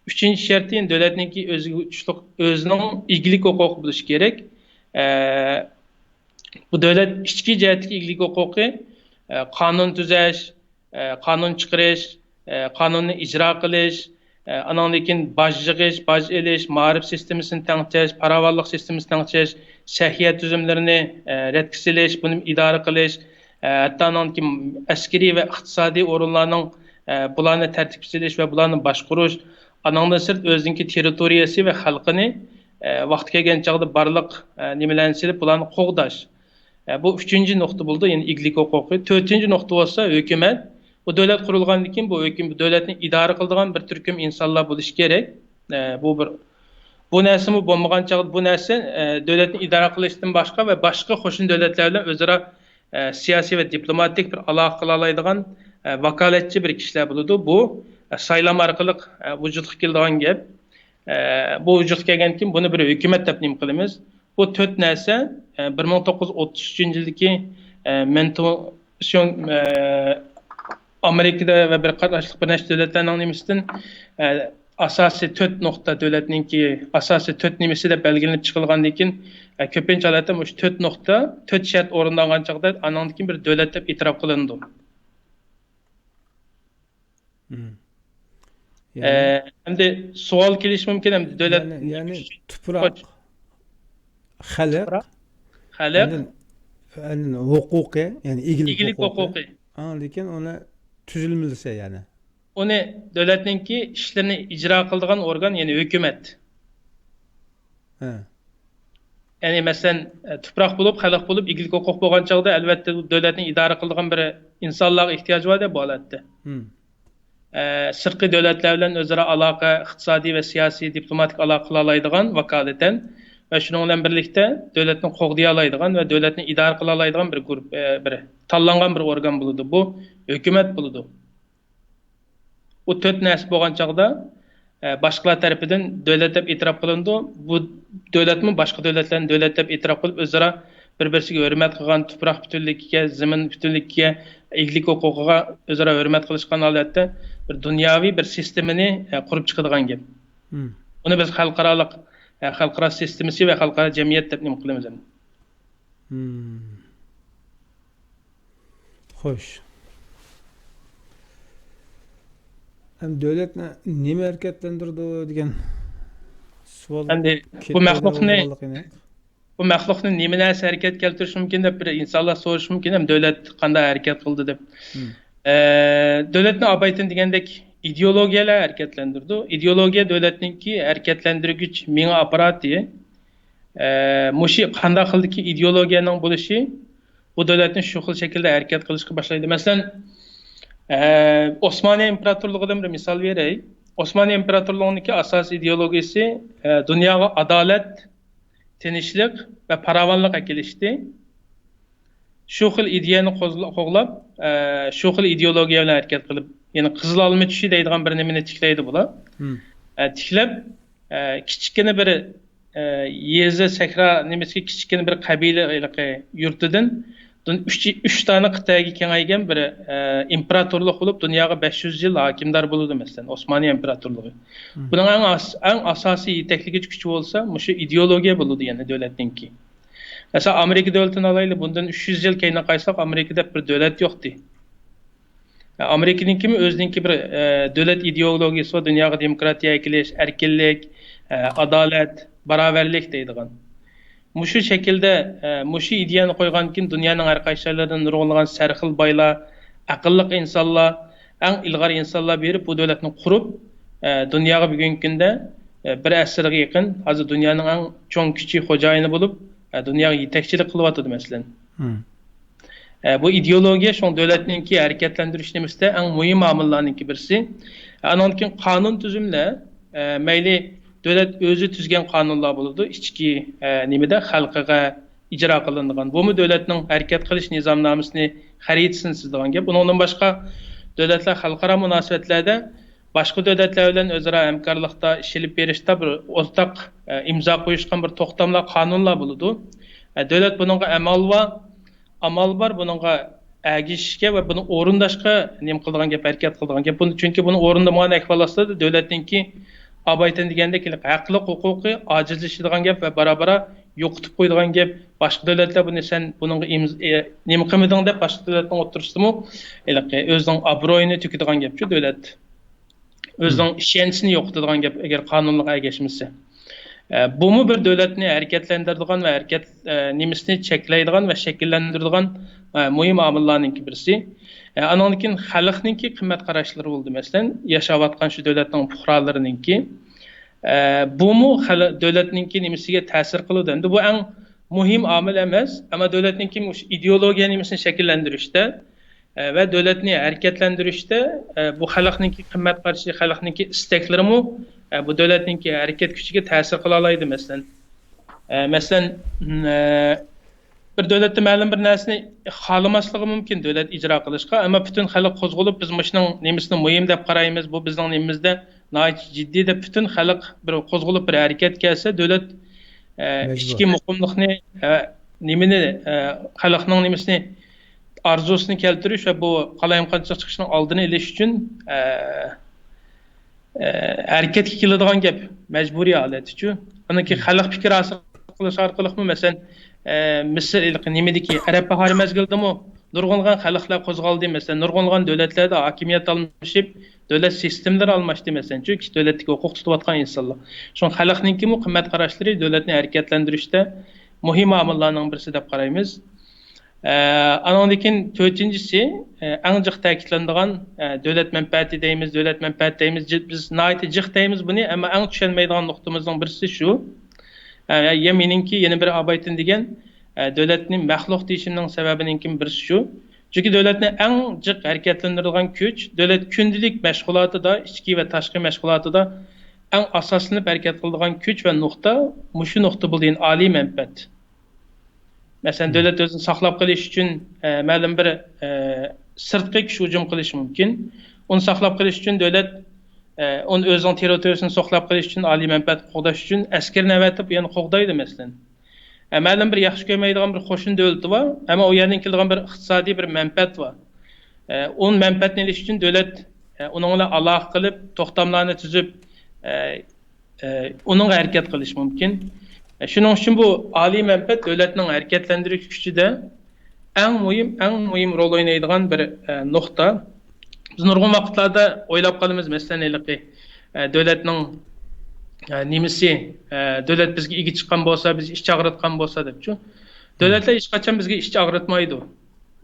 ئۈچىنچى شەرتى، يەنە دۆلەتنىڭكى ئۆزىگە ئۇچلۇق ئۆزىنىڭ ئىگىلىك ھوقۇقى بولۇشى كېرەك. ئە، بۇ دۆلەت ئىچكى جەھەتتىكى ئىگىلىك ھوقۇقى، ئە، قانۇن تۈزەش، ئە، قانۇن چىقىرىش، ئە، قانۇننى ئىجرا قىلىش، ئە، ئاناندىن كېيىن باج يىغىش، باج ئېلىش، مائارىپ سىستېمىسىنى تەڭشەش، پاراۋانلىق سىستېمىسىنى تەڭشەش، سەھىيە تۈزۈملىرىنى، ئە، رەتكە سېلىش، بۇنى ئىدارە قىلىش، ئە، ھەتتا ئاناندىن كېيىن ئەسكىرىي ۋە ئىقتىسادىي ئورۇنلارنىڭ، ئە، بۇلارنى تەرتىپكە سېلىش ۋە بۇلارنى باشقۇرۇش، ئاناندىن سىرت ئۆزىنىڭكى تېررىتورىيەسى ۋە خەلقىنى، ئە، ۋاقتى كەلگەن چاغدا بارلىق، ئە، نېمىلەرنى سېلىپ بۇلارنى قوغداش. ئە، بۇ ئۈچىنچى نۇقتا بولىدۇ، يەنى ئىگىلىك ھوقۇقى. تۆتىنچى نۇقتا بولسا ھۆكۈمەت. بۇ دۆلەت قۇرۇلغاندىن كېيىن بۇ ھۆكۈم-، بۇ دۆلەتنى ئىدارە قىلىدىغان بىر تۈركۈم ئىنسانلار بولۇشى كېرەك. ئە، بۇ بىر، بۇ نەرسىمۇ بولمىغان چاغدا بۇ نەرسە، ئە، دۆلەتنى ئىدارە قىلىشتىن باشقا ۋە باشقا قوشنا دۆلەتلەر بىلەن ئۆزئارا، ئە، سىياسىي ۋە دىپلوماتىك بىر ئالاقە قىلالايدىغان، ئە، ۋاكالەتچى بىر كىشىلەر بولىدۇ. بۇ، ئە، سايلام ئارقىلىق، ئە، ۋۇجۇدقا كېلىدىغان گەپ. ئە، بۇ ۋۇجۇدقا كەلگەندىن كېيىن بۇنى بىر ھۆكۈمەت دەپ نېمە قىلىمىز؟ بۇ تۆت نەرسە، ئە، بىر مىڭ توققۇز يۈز ئوتتۇز ئۈچىنچى يىلدىكى، ئە، مېنتو-، شۇ، ئە، ئامېرىكىدا ۋە بىر قاتناشلىق بىر نەچچە دۆلەتلەرنىڭ نېمىسىدىن، ئە، ئاساسىي تۆت نۇقتا دۆلەتنىڭكى ئاساسىي تۆت نېمىسى دەپ بەلگىلىنىپ چىقىلغاندىن كېيىن، ئە، كۆپىنچە ھالەتتە مۇشۇ تۆت نۇقتا، تۆت شەرت ئورۇندالغان چاغدا ئانىڭدىن كېيىن بىر دۆلەت دەپ ئېتىراپ قىلىنىدۇ. مم. ئە، يەنى، ئەمدى سوئال كېلىشى مۇمكىن، ئەمدى دۆلەت يەنى، يەنى تۇپراق، خەلق، تۇپراق، خەلق، ئاندىن، ئاندىن ھوقۇقى، يەنى ئىگىلىك ئىگىلىك ھوقۇقى. ھوقۇقى. ئاندىن كېيىن ئۇنى تۈزۈلمىسى، يەنى. ئۇنى دۆلەتنىڭكى ئىشلىرىنى ئىجرا قىلىدىغان ئورگان، يەنى ھۆكۈمەت. ھە. يەنى، مەسىلەن، ئە، تۇپراق بولۇپ، خەلق بولۇپ، ئىگىلىك ھوقۇق بولغان چاغدا، ئەلۋەتتە، دۆلەتنى ئىدارە قىلىدىغان بىر ئىنسانلارغا ئېھتىياج بار-دە بۇ ھالەتتە. مم. ئە، سىرتقى دۆلەتلەر بىلەن ئۆزئارا ئالاقە، ئىقتىسادىي ۋە سىياسىي، دىپلوماتىك ئالاقە قىلالايدىغان ۋاكالىتەن ۋە شۇنىڭ بىلەن بىرلىكتە دۆلەتنى قوغدىيالايدىغان ۋە دۆلەتنى ئىدارە قىلالايدىغان بىر گۇرۇپ، ئە، بىر تاللانغان بىر ئورگان بولىدۇ. بۇ ھۆكۈمەت بولىدۇ. بۇ تۆت نەرسە بولغان چاغدا، ئە، باشقىلار تەرىپىدىن دۆلەت دەپ ئېتىراپ قىلىنىدۇ. بۇ دۆلەتمۇ باشقا دۆلەتلەرنى دۆلەت دەپ ئېتىراپ قىلىپ، ئۆزئارا بىر-بىرسىگە ھۆرمەت قىلغان، تۇپراق پۈتۈنلۈكىگە، زېمىن پۈتۈنلۈكىگە، ئىگىلىك ھوقۇقىغا ئۆزئارا ھۆرمەت قىلىشقان ھالەتتە بىر دۇنياۋى بىر سىستېمىنى، ئە، قۇرۇپ چىقىدىغان گەپ. مم. بۇنى بىز خەلقئارالىق، ئە، خەلقئارا سىستېمىسى ۋە خەلقئارا جەمئىيەت دەپ نېمە قىلىمىز ئەمدى. مم. خوش. ئەمدى دۆلەتنى نېمە ھەرىكەتلەندۈرىدۇ دېگەن سوئال ئەمدى بۇ كېتىپ مەخلۇقنى، بولغانلىقىنى. بۇ مەخلۇقنى نېمە نەرسە ھەرىكەتكە كەلتۈرۈشى مۇمكىن دەپ بىر ئىنسانلار سورىشى مۇمكىن، ھەم دۆلەت قانداق ھەرىكەت قىلدى دەپ. مم. ئە، دۆلەتنى ئابايتىن دېگەندەك ئىدېئولوگىيەلەر ھەرىكەتلەندۈرىدۇ. ئىدېئولوگىيە دۆلەتنىڭكى ھەرىكەتلەندۈرگۈچ مېڭە ئاپپاراتى. ئە، مۇشۇ قانداق خىلدىكى ئىدېئولوگىيەنىڭ بولۇشى بۇ دۆلەتنى شۇ خىل شەكىلدە ھەرىكەت قىلىشقا باشلايدۇ. مەسىلەن، ئە، ئوسمانىيە ئىمپېراتورلۇقىدىن بىر مىسال بېرەي. ئوسمانىيە ئىمپېراتورلۇقىنىڭكى ئاساسىي ئىدېئولوگىيىسى، ئە، دۇنياغا ئادالەت، تىنچلىق ۋە پاراۋانلىق ئەكېلىشتى. شۇ خىل ئىدىيەنى قوزلا-، قوغلاپ، ئە، شۇ خىل ئىدېئولوگىيە بىلەن ھەرىكەت قىلىپ، يەنى قىزىل ئالما چۈشى دەيدىغان بىر نېمىنى تىكلەيدۇ بۇلار. ئە، تىكلەپ، ئە، كىچىككىنە بىر، ئە، يېزا، سەھرا نېمىسىگە كىچىككىنە بىر قەبىلە ھېلىقى يۇرتىدىن دۇن-، ئۈچ، ئۈچ دانە قىتئەگە كېڭەيگەن بىر، ئە، ئىمپېراتورلۇق بولۇپ، دۇنياغا بەش يۈز يىل ھاكىمدار بولىدۇ، مەسىلەن، ئوسمانىيە ئىمپېراتورلۇقى. بۇنىڭ ئەڭ ئاس-، ئەڭ ئاساسىي يېتەكلىگۈچ كۈچى بولسا مۇشۇ ئىدېئولوگىيە بولىدۇ، يەنى دۆلەتنىڭكى. مەسىلەن، ئامېرىكا دۆلىتىنى ئالايلى، بۇندىن ئۈچ يۈز يىل كەينىگە قايتساق، ئامېرىكا دەپ بىر دۆلەت يوقتى. ئامېرىكىنىڭكىمۇ ئۆزىنىڭكى بىر، ئە، دۆلەت ئىدېئولوگىيىسى بار، دۇنياغا دېموكراتىيە ئەكېلىش، ئەركىنلىك، ئە، ئادالەت، باراۋەرلىك دەيدىغان. مۇشۇ شەكىلدە، ئە، مۇشۇ ئىدىيەنى قويغاندىن كېيىن دۇنيانىڭ ھەر قايسى جايلىرىدىن نۇرغۇنلىغان سەرخىل بايلار، ئەقىللىق ئىنسانلار، ئەڭ ئىلغار ئىنسانلار بېرىپ بۇ دۆلەتنى قۇرۇپ، ئە، دۇنياغا بۈگۈنكى كۈندە، ئە، بىر ئەسىرگە يېقىن ھازىر دۇنيانىڭ ئەڭ چوڭ كۈچى، خوجايىنى بولۇپ، ئە، دۇنياغا يېتەكچىلىك قىلىۋاتىدۇ، مەسىلەن. ئە، بۇ ئىدېئولوگىيە شۇڭا دۆلەتنىڭكى ھەرىكەتلەندۈرۈش نېمىسىدە ئەڭ مۇھىم ئامىللارنىڭكى بىرسى. ئانىڭدىن كېيىن قانۇن تۈزۈملەر، ئە، مەيلى دۆلەت ئۆزى تۈزگەن قانۇنلار بولىدۇ، ئىچكى، ئە، نېمىدە خەلقىگە ئىجرا قىلىنىدىغان. بۇمۇ دۆلەتنىڭ ھەرىكەت قىلىش نىزامنامىسىنى خەرىتىسىنى سىزىدىغان گەپ. ئۇنىڭدىن باشقا دۆلەتلەر خەلقئارا مۇناسىۋەتلەردە باشقا دۆلەتلەر بىلەن ئۆزئارا ھەمكارلىقتا ئىش ئېلىپ بېرىشتا بىر ئورتاق، ئە، ئىمزا قويۇشقان بىر توختاملار، قانۇنلار بولىدۇ. ئە، دۆلەت بۇنىڭغا ئامال بار، ئامال بار بۇنىڭغا ئەگىشىشكە ۋە بۇنى ئورۇنداشقا نېمە قىلىدىغان گەپ، ھەرىكەت قىلىدىغان گەپ. بۇنى، چۈنكى بۇنى ئورۇندىمىغان ئەھۋال ئاستىدا دۆلەتنىڭكى ئابايتىن دېگەندەك ھەقلىق ھوقۇقى ئاجىزلىشىدىغان گەپ ۋە بارا-بارا يوقىتىپ قويىدىغان گەپ. باشقا دۆلەتلەر بۇنى سەن بۇنىڭغا ئىمز-، ئە، نېمە قىلمىدىڭ دەپ باشقا دۆلەتنىڭ ئوتتۇرىسىدىمۇ ھېلىقى ئۆزىنىڭ ئابرۇيىنى تۆكىدىغان گەپچۇ دۆلەت. ئۆزىنىڭ ئىشەنچىنى يوقىتىدىغان گەپ، ئەگەر قانۇنلۇق ئەگەشمىسە. ئە، بۇمۇ بىر دۆلەتنى ھەرىكەتلەندۈرىدىغان ۋە ھەرىكەت، ئە، نېمىسىنى چەكلەيدىغان ۋە شەكىللەندۈرىدىغان، ئە، مۇھىم ئامىللارنىڭكى بىرسى. ئە، ئانىڭدىن كېيىن خەلقنىڭكى قىممەت قاراشلىرى بولىدۇ، مەسىلەن، ياشاۋاتقان شۇ دۆلەتنىڭ پۇقرالىرىنىڭكى. ئە، بۇمۇ خەل-، دۆلەتنىڭكى نېمىسىگە تەسىر قىلىدۇ. ئەمدى بۇ ئەڭ مۇھىم ئامىل ئەمەس، ئەمما دۆلەتنىڭكى مۇشۇ ئىدېئولوگىيە نېمىسىنى شەكىللەندۈرۈشتە، ئە، ۋە دۆلەتنى ھەرىكەتلەندۈرۈشتە، ئە، بۇ خەلقنىڭكى قىممەت قارىشى، خەلقنىڭكى ئىستەكلىرىمۇ، ئە، بۇ دۆلەتنىڭكى ھەرىكەت كۈچىگە تەسىر قىلالايدۇ، مەسىلەن. ئە، مەسىلەن، ئە، بىر دۆلەتتە مەلۇم بىر نەرسىنى خالىماسلىقى مۇمكىن دۆلەت ئىجرا قىلىشقا، ئەمما پۈتۈن خەلق قوزغىلىپ، بىز مۇشۇنىڭ نېمىسىنى مۇھىم دەپ قارايمىز، بۇ بىزنىڭ نېمىمىزدە ناھايىتى جىددىي دەپ پۈتۈن خەلق بىر قوزغىلىپ بىر ھەرىكەت كەلسە، دۆلەت، ئە، مەجبۇر. ئىچكى مۇقىملىقنى، ئە، نېمىنى، ئە، خەلقنىڭ نېمىسىنى، ئارزۇسىنى كەلتۈرۈش ۋە بۇ قالايمىقانچىلىق چىقىشىنىڭ ئالدىنى ئېلىش ئۈچۈن، ئە، ئە، ھەرىكەتكە كېلىدىغان گەپ، مەجبۇرىي ھالەتچۇ. ئانىڭكى خەلق پىكىر ھاسىل قىلىش ئارقىلىقمۇ، مەسىلەن، ئە، مىسىر ھېلىقى نېمىدىكى ئەرەب باھارى مەزگىلىدىمۇ نۇرغۇنلىغان خەلقلەر قوزغالدى. مەسىلەن، نۇرغۇنلىغان دۆلەتلەردە ھاكىمىيەت ئالمىشىپ، دۆلەت سىستېمىلىرى ئالماشتى، مەسىلەن، چۈنكى دۆلەتتىكى ھوقۇق تۇتۇۋاتقان ئىنسانلار. شۇڭا خەلقنىڭكىمۇ قىممەت قاراشلىرى دۆلەتنى ھەرىكەتلەندۈرۈشتە مۇھىم ئامىللارنىڭ بىرسى دەپ قارايمىز. ئە، ئانىڭدىن كېيىن تۆتىنچىسى، ئە، ئەڭ جىق تەكىتلىنىدىغان، ئە، دۆلەت مەنپەئەتى دەيمىز، دۆلەت مەنپەئەتى دەيمىز، جى-، بىز ناھايىتى جىق دەيمىز بۇنى، ئەمما ئەڭ چۈشەنمەيدىغان نۇقتىمىزنىڭ بىرسى شۇ. ئە، يا مېنىڭكى يەنە بىر ئابايتىن دېگەن، ئە، دۆلەتنى مەخلۇق دېيىشىمنىڭ سەۋەبىنىڭكى بىرسى شۇ. چۈنكى دۆلەتنى ئەڭ جىق ھەرىكەتلەندۈرىدىغان كۈچ، دۆلەت كۈندىلىك مەشغۇلاتىدا، ئىچكى ۋە تاشقى مەشغۇلاتىدا ئەڭ ئاساسلىنىپ ھەرىكەت قىلىدىغان كۈچ ۋە نۇقتا، مۇشۇ نۇقتا بولدى، ئالىي مەنپەئەت. مەسىلەن، دۆلەت ئۆزىنى ساقلاپ قېلىش ئۈچۈن، ئە، مەلۇم بىر، ئە، سىرتقى كۈچ ھۇجۇم قىلىشى مۇمكىن. ئۇنى ساقلاپ قېلىش ئۈچۈن دۆلەت، ئە، ئۇنى ئۆزىنىڭ تېررىتورىيىسىنى ساقلاپ قېلىش ئۈچۈن، ئالىي مەنپەئەت قوغداش ئۈچۈن ئەسكەرنى ئەۋەتىپ، يەنە قوغدايدۇ، مەسىلەن. ئە، مەلۇم بىر ياخشى كۆرمەيدىغان بىر قوشنا دۆلىتى بار، ئەمما ئۇ يەردىن كېلىدىغان بىر ئىقتىسادىي بىر مەنپەئەت بار. ئە، ئۇ مەنپەئەتنى ئېلىش ئۈچۈن دۆلەت، ئە، ئۇنىڭ بىلەن ئالاقە قىلىپ، توختاملارنى تۈزۈپ، ئە، ئە، ئۇنىڭغا ھەرىكەت قىلىش مۇمكىن. ئە، شۇنىڭ ئۈچۈن بۇ ئالىي مەنپەئەت دۆلەتنىڭ ھەرىكەتلەندۈرۈش كۈچىدە ئەڭ مۇھىم، ئەڭ مۇھىم رول ئوينايدىغان بىر، ئە، نۇقتا. بىز نۇرغۇن ۋاقىتلاردا ئويلاپ قالىمىز، مەسىلەن، ھېلىقى، ئە، دۆلەتنىڭ، ئە، نېمىسى، ئە، دۆلەت بىزگە ئىگە چىققان بولسا، بىز ئىچ ئاغرىتقان بولسا دەپچۇ. دۆلەتلەر ھېچقاچان بىزگە ئىچ ئاغرىتمايدۇ.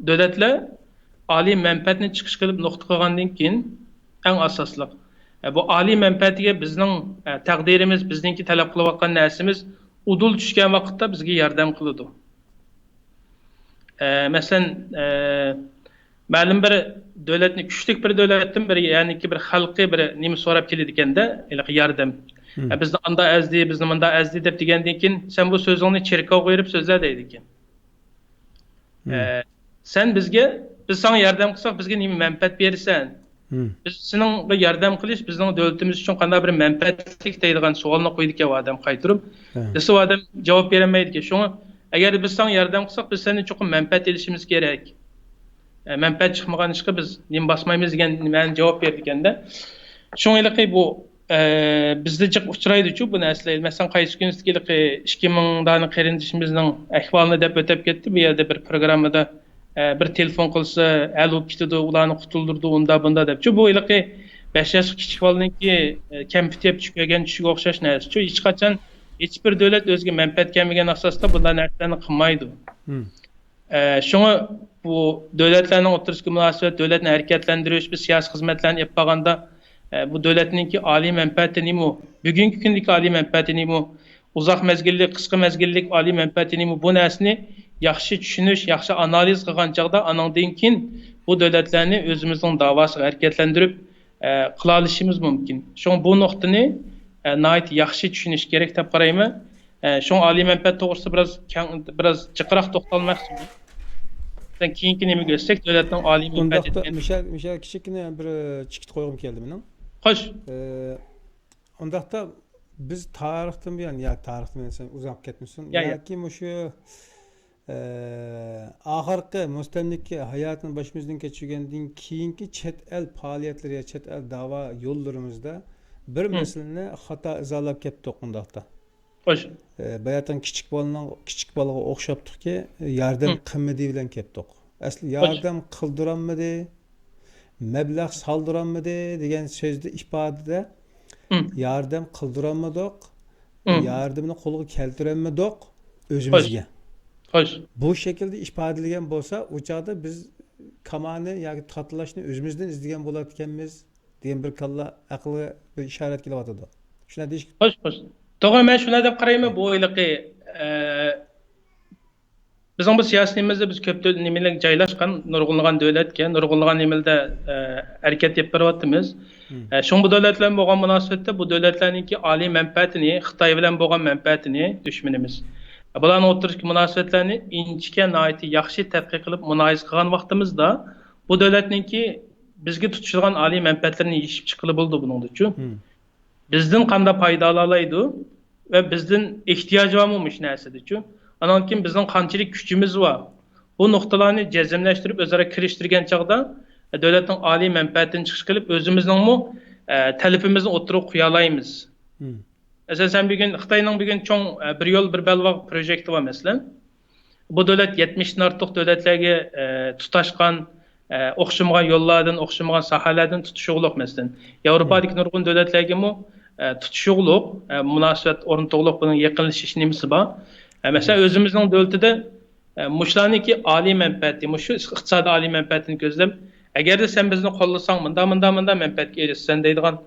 دۆلەتلەر ئالىي مەنپەئەتنى چىقىش قىلىپ نۇقتا قىلغاندىن كېيىن، ئەڭ ئاساسلىق، ئە، بۇ ئالىي مەنپەئەتىگە بىزنىڭ، ئە، تەقدىرىمىز، بىزنىڭكى تەلەپ قىلىۋاتقان نەرسىمىز ئۇدۇل چۈشكەن ۋاقىتتا بىزگە ياردەم قىلىدۇ. ئە، مەسىلەن، ئە، مەلۇم بىر دۆلەتنى، كۈچلۈك بىر دۆلەتتىن بىر، يەنىكى بىر خەلقى بىر نېمە سوراپ كېلىدىكەندە، ھېلىقى ياردەم. ئە، بىزنى ئاندا ئەزدى، بىزنى مۇندا ئەزدى دەپ دېگەندىن كېيىن، سەن بۇ سۆزۈڭنى چېركاۋغا بېرىپ سۆزلە دەيدىكەن. ئە، سەن بىزگە، بىز ساڭا ياردەم قىلساق، بىزگە نېمە مەنپەئەت بېرىسەن؟ بىز سېنىڭغا ياردەم قىلىش بىزنىڭ دۆلىتىمىز ئۈچۈن قانداق بىر مەنپەئەتلىك دەيدىغان سوئالنى قويىدىكەن ئۇ ئادەم قايتۇرۇپ. دېسە ئۇ ئادەم جاۋاب بېرەلمەيدىكەن. شۇڭا ئەگەر بىز ساڭا ياردەم قىلساق، بىز سەندىن چوقۇم مەنپەئەت ئېلىشىمىز كېرەك. ئە، مەنپەئەت چىقمىغان ئىشقا بىز نېمە باسمايمىز دېگەن نېمەنى جاۋاب بېرىدىكەندە. شۇڭا ھېلىقى بۇ، ئە، بىزدە جىق ئۇچرايدۇچۇ بۇ نەرسىلەر. مەسىلەن، قايسى كۈنى ھېلىقى ئىككى مىڭ دانە قېرىندىشىمىزنىڭ ئەھۋالىنى دەپ ئۆتۈپ كەتتى. بۇ يەردە بىر پروگراممىدا، ئە، بىر تېلېفون قىلسا، ھەل بولۇپ كېتىدۇ، ئۇلارنى قۇتۇلدۇرىدۇ، ئۇندا بۇندا دەپچۇ. بۇ ھېلىقى بەش ياشلىق كىچىك بالىنىڭكى، ئە، كەمپۈت يەپ چۈش كۆرگەن چۈشىگە ئوخشاش نەرسىچۇ. ھېچقاچان ھېچبىر دۆلەت ئۆزىگە مەنپەئەت كەلمىگەن ئاساستا بۇنداق نەرسىلەرنى قىلمايدۇ. ئە، شۇڭا بۇ دۆلەتلەرنىڭ ئوتتۇرىسىدىكى مۇناسىۋەت، دۆلەتنى ھەرىكەتلەندۈرۈش، بىز سىياسىي خىزمەتلەرنى ئېلىپ بارغاندا، ئە، بۇ دۆلەتنىڭكى ئالىي مەنپەئەتى نېمە؟ بۈگۈنكى كۈندىكى ئالىي مەنپەئەتى نېمە؟ ئۇزاق مەزگىللىك، قىسقا مەزگىللىك ئالىي مەنپەئەتى نېمە؟ بۇ نەرسىنى ياخشى چۈشىنىش، ياخشى ئانالىز قىلغان چاغدا، ئانىڭدىن كېيىن بۇ دۆلەتلەرنى ئۆزىمىزنىڭ داۋاسىغا ھەرىكەتلەندۈرۈپ، ئە، قىلالىشىمىز مۇمكىن. شۇڭا بۇ نۇقتىنى، ئە، ناھايىتى ياخشى چۈشىنىش كېرەك دەپ قارايمەن. ئە، شۇڭا ئالىي مەنپەئەت توغرىسىدا بىراز كەڭ، بىراز جىقراق توختالماقچىمەن. سەن كېيىنكى نېمىگە ئۆتسەك، دۆلەتنىڭ ئالىي مەنپەئەتى ئۇنداقتا دېگەن. مىشەل، مىشەل، كىچىككىنە بىر چىقىت قويغۇم كەلدى مېنىڭ. خوش. ئە، ئۇنداقتا بىز تارىختىن بۇيان، يا تارىختىن بۇيان دېسەم ئۇزاپ كەتمىسۇن، يا، يا. ياكى مۇشۇ ئە، ئاخىرقى مۇستەملىكە ھاياتىنى باشىمىزدىن كەچۈرگەندىن كېيىنكى چەت ئەل پائالىيەتلىرى يا چەت ئەل داۋا يوللىرىمىزدا بىر مەسىلىنى خاتا ئىزاھلاپ كەتتۇق ئۇنداقتا. خوش. ئە، باياتىن كىچىك بالىنىڭ، كىچىك بالىغا ئوخشاتتۇقكى، ياردەم قىلمىدى بىلەن كەتتۇق. ئەسلى ياردەم قىلدۇرالمىدى، مەبلەغ سالدۇرالمىدى دېگەن سۆزدە ئىپادىدە ياردەم قىلدۇرالمىدۇق، ياردىمىنى قولغا كەلتۈرەلمىدۇق ئۆزىمىزگە. خوش. بۇ شەكىلدە ئىپادىلىگەن بولسا، ئۇ چاغدا بىز كامانى ياكى تاتىلاشنى ئۆزىمىزدىن ئىزدىگەن بولاتتىكەنمىز دېگەن بىر كاللا ئەقىلگە بىر ئىشارەت كېلىۋاتىدۇ. شۇنداق دېيىش. خوش، خوش. توغرا، مەن شۇنداق دەپ قارايمەن. بۇ ھېلىقى، ئە، بىزنىڭ بۇ سىياسىي نېمىمىزدە بىز كۆپ دۆ-، نېمىلەر جايلاشقان، نۇرغۇنلىغان دۆلەتكە، نۇرغۇنلىغان نېمىلەردە، ئە، ھەرىكەت ئېلىپ بېرىۋاتىمىز. ئە، شۇڭا بۇ دۆلەت بىلەن بولغان مۇناسىۋەتتە بۇ دۆلەتلەرنىڭكى ئالىي مەنپەئەتىنى، خىتاي بىلەن بولغان مەنپەئەتىنى دۈشمىنىمىز. بۇلارنىڭ ئوتتۇرىسىدىكى مۇناسىۋەتلەرنى ئىنچىكە، ناھايىتى ياخشى تەتقىق قىلىپ مۇلاھىزە قىلغان ۋاقتىمىزدا، بۇ دۆلەتنىڭكى بىزگە تۇتۇشىدىغان ئالىي مەنپەئەتلىرىنى يېشىپ چىققىلى بولىدۇ بۇنىڭدىچۇ. بىزدىن قانداق پايدا ئالالايدۇ ۋە بىزدىن ئېھتىياجى بارمۇ مۇشۇ نەرسىدىچۇ؟ ئانان كېيىن بىزنىڭ قانچىلىك كۈچىمىز بار؟ بۇ نۇقتىلارنى جەزملەشتۈرۈپ ئۆزئارا كىرىشتۈرگەن چاغدا، دۆلەتنىڭ ئالىي مەنپەئەتىنى چىقىش قىلىپ، ئۆزىمىزنىڭمۇ، ئە، تەلىپىمىزنى ئوتتۇرىغا قويالايمىز. مەسىلەن، سەن بۈگۈن خىتاينىڭ بۈگۈن چوڭ، ئە، بىر يول، بىر بەلباغ پروژېكتى بار، مەسىلەن. بۇ دۆلەت يەتمىشتىن ئارتۇق دۆلەتلەرگە، ئە، تۇتاشقان، ئە، ئوخشىمىغان يوللاردىن، ئوخشىمىغان ساھەلەردىن تۇتۇشۇغلۇق، مەسىلەن. ياۋروپادىكى نۇرغۇن دۆلەتلەرگىمۇ، ئە، تۇتۇشۇغلۇق، ئە، مۇناسىۋەت ئورنىتىغلۇق بۇنىڭ يېقىنلىشىش نېمىسى بار. ئە، مەسىلەن، ئۆزىمىزنىڭ دۆلىتىدە، ئە، مۇشۇلارنىڭكى ئالىي مەنپەئەتى، مۇشۇ ئىقتىسادىي ئالىي مەنپەئەتىنى كۆزلەپ، ئەگەردە سەن بىزنى قوللىساڭ، مۇنداق، مۇنداق، مۇنداق مەنپەئەتكە ئېرىشىسەن دەيدىغان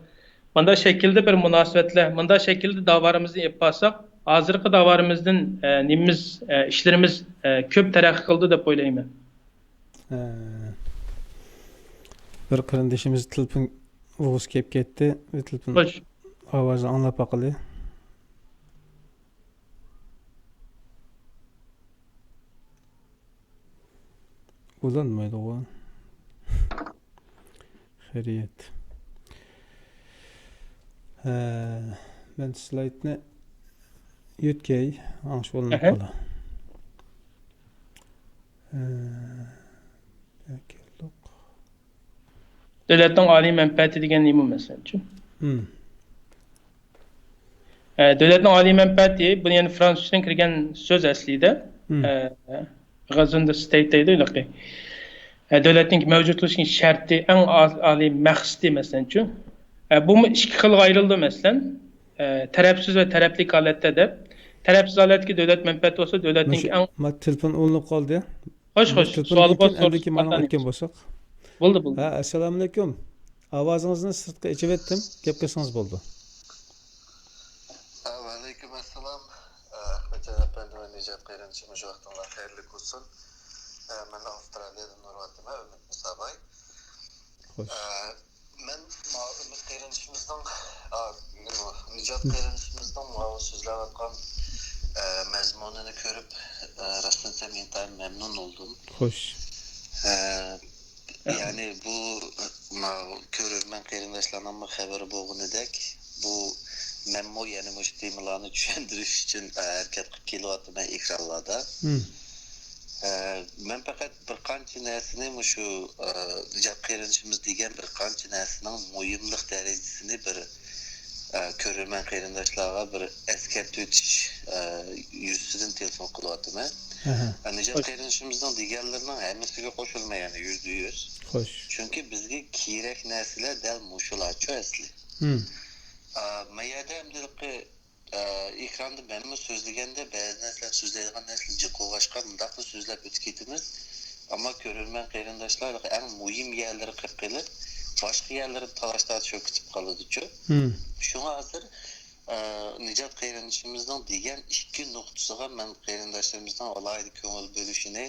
مۇنداق شەكىلدە بىر مۇناسىۋەتلەر، مۇنداق شەكىلدە داۋارىمىزنى ئېلىپ بارساق، ھازىرقى داۋارىمىزدىن، ئە، نېمىمىز، ئە، ئىشلىرىمىز، ئە، كۆپ تەرەققىي قىلىدۇ دەپ ئويلايمەن. ئە، بىر قېرىندىشىمىز تېلېفون ئۇرغۇسى كېلىپ كەتتى. بىر تېلېفون خوش. ئاۋازىنى ئاڭلاپ باقىلى. ئۇلانمايدىغۇ. خەيرىيەت. ھە، مەن سلايدنى يۆتكەي، ئاڭشىۋالماي قالا. ھە، ياكى دۆلەتنىڭ ئالىي مەنپەئەتى دېگەن نېمە، مەسىلەنچۇ؟ ئە، دۆلەتنىڭ ئالىي مەنپەئەتى، بۇنى يەنە فرانسۇزچىدىن كىرگەن سۆز ئەسلىدە. ئە، raison d'être دەيدۇ ھېلىقى. ئە، دۆلەتنىڭ مەۋجۇت قىلىشنىڭ شەرتى، ئەڭ ئا-، ئالىي مەقسىتى، مەسىلەنچۇ. ئە، بۇمۇ ئىككى خىلغا ئايرىلىدۇ، مەسىلەن. ئە، تەرەپسىز ۋە تەرەپلىك ھالەتتە دەپ. تەرەپسىز ھالەتتىكى دۆلەت مەنپەئەتى بولسا، دۆلەتنىڭ مۇشۇ ئەڭ ما-، تېلېفون ئۇلىنىپ قالدى. خوش، خوش. سوئال بولسا ئاندىن كېيىن مانا ئۆتكەن بولساق. بولدى، بولدى. ھە، ئەسسالامۇئەلەيكۇم. ئاۋازىڭىزنى سىرتقا ئېچىۋەتتىم. گەپ قىلسىڭىز بولدى. ھە، ۋەئەلەيكۇم ئەسسالام. ئە، ئەخمەتجان ئەپەندى ۋە نىجات قېرىندىشىم، مۇشۇ ۋاقتىڭلار خەيرلىك بولسۇن. ئە، مەن ئاۋسترالىيەدىن ئۇرۇۋاتىمەن، ئۈمىد مۇساباي. خوش. ئە، مەن ماۋۇ ئۈمىد قېرىندىشىمىزنىڭ، ئا، نېمە، نىجات قېرىندىشىمىزنىڭ ماۋۇ سۆزلەۋاتقان، ئە، مەزمۇنىنى كۆرۈپ، ئە، راستىنى ئېيتسام، ئىنتايىن مەمنۇن بولدۇم. خوش. ئە، يەنى بۇ، ماۋۇ كۆرۈرمەن قېرىنداشلارنىڭمۇ خەۋىرى بولغىنىدەك، بۇ مەنمۇ يەنە مۇشۇ تېمىلارنى چۈشەندۈرۈش ئۈچۈن، ئە، ھەرىكەت قىلىپ كېلىۋاتىمەن ئېكرانلاردا. ئە، مەن پەقەت بىر قانچە نەرسىنى مۇشۇ، ئە، نىجات قېرىندىشىمىز دېگەن بىر قانچە نەرسىنىڭ مۇھىملىق دەرىجىسىنى بىر، ئە، كۆرۈرمەن قېرىنداشلارغا بىر ئەسكەرتىۋېتىش، ئە، يۈزىسىدىن تېلېفون قىلىۋاتىمەن. ئە، نىجات قېرىندىشىمىزنىڭ دېگەنلىرىنىڭ ھەممىسىگە قوشۇلىمەن يەنە يۈزدە يۈز. خوش. چۈنكى بىزگە كېرەك نەرسىلەر دەل مۇشۇلارچۇ ئەسلى. ئە، ما يەردە ئەمدى ئە، ئېكراندا مەنمۇ سۆزلىگەندە بەزى نەرسىلەر، سۆزلەيدىغان نەرسىلەر جىق بولغاچقا مۇنداقلا سۆزلەپ ئۆتۈپ كېتىمىز. ئەمما كۆرۈرمەن قېرىنداشلار ئەڭ مۇھىم يەرلىرى قىلىپ قېلىپ، باشقا يەرلىرىدە تالاش-تارتىش بولۇپ كېتىپ قالىدۇچۇ. شۇڭا ھازىر، ئە، نىجات قېرىندىشىمىزنىڭ دېگەن ئىككى نۇقتىسىغا مەن قېرىنداشلىرىمىزنىڭ ئالاھىدە كۆڭۈل بۆلۈشىنى،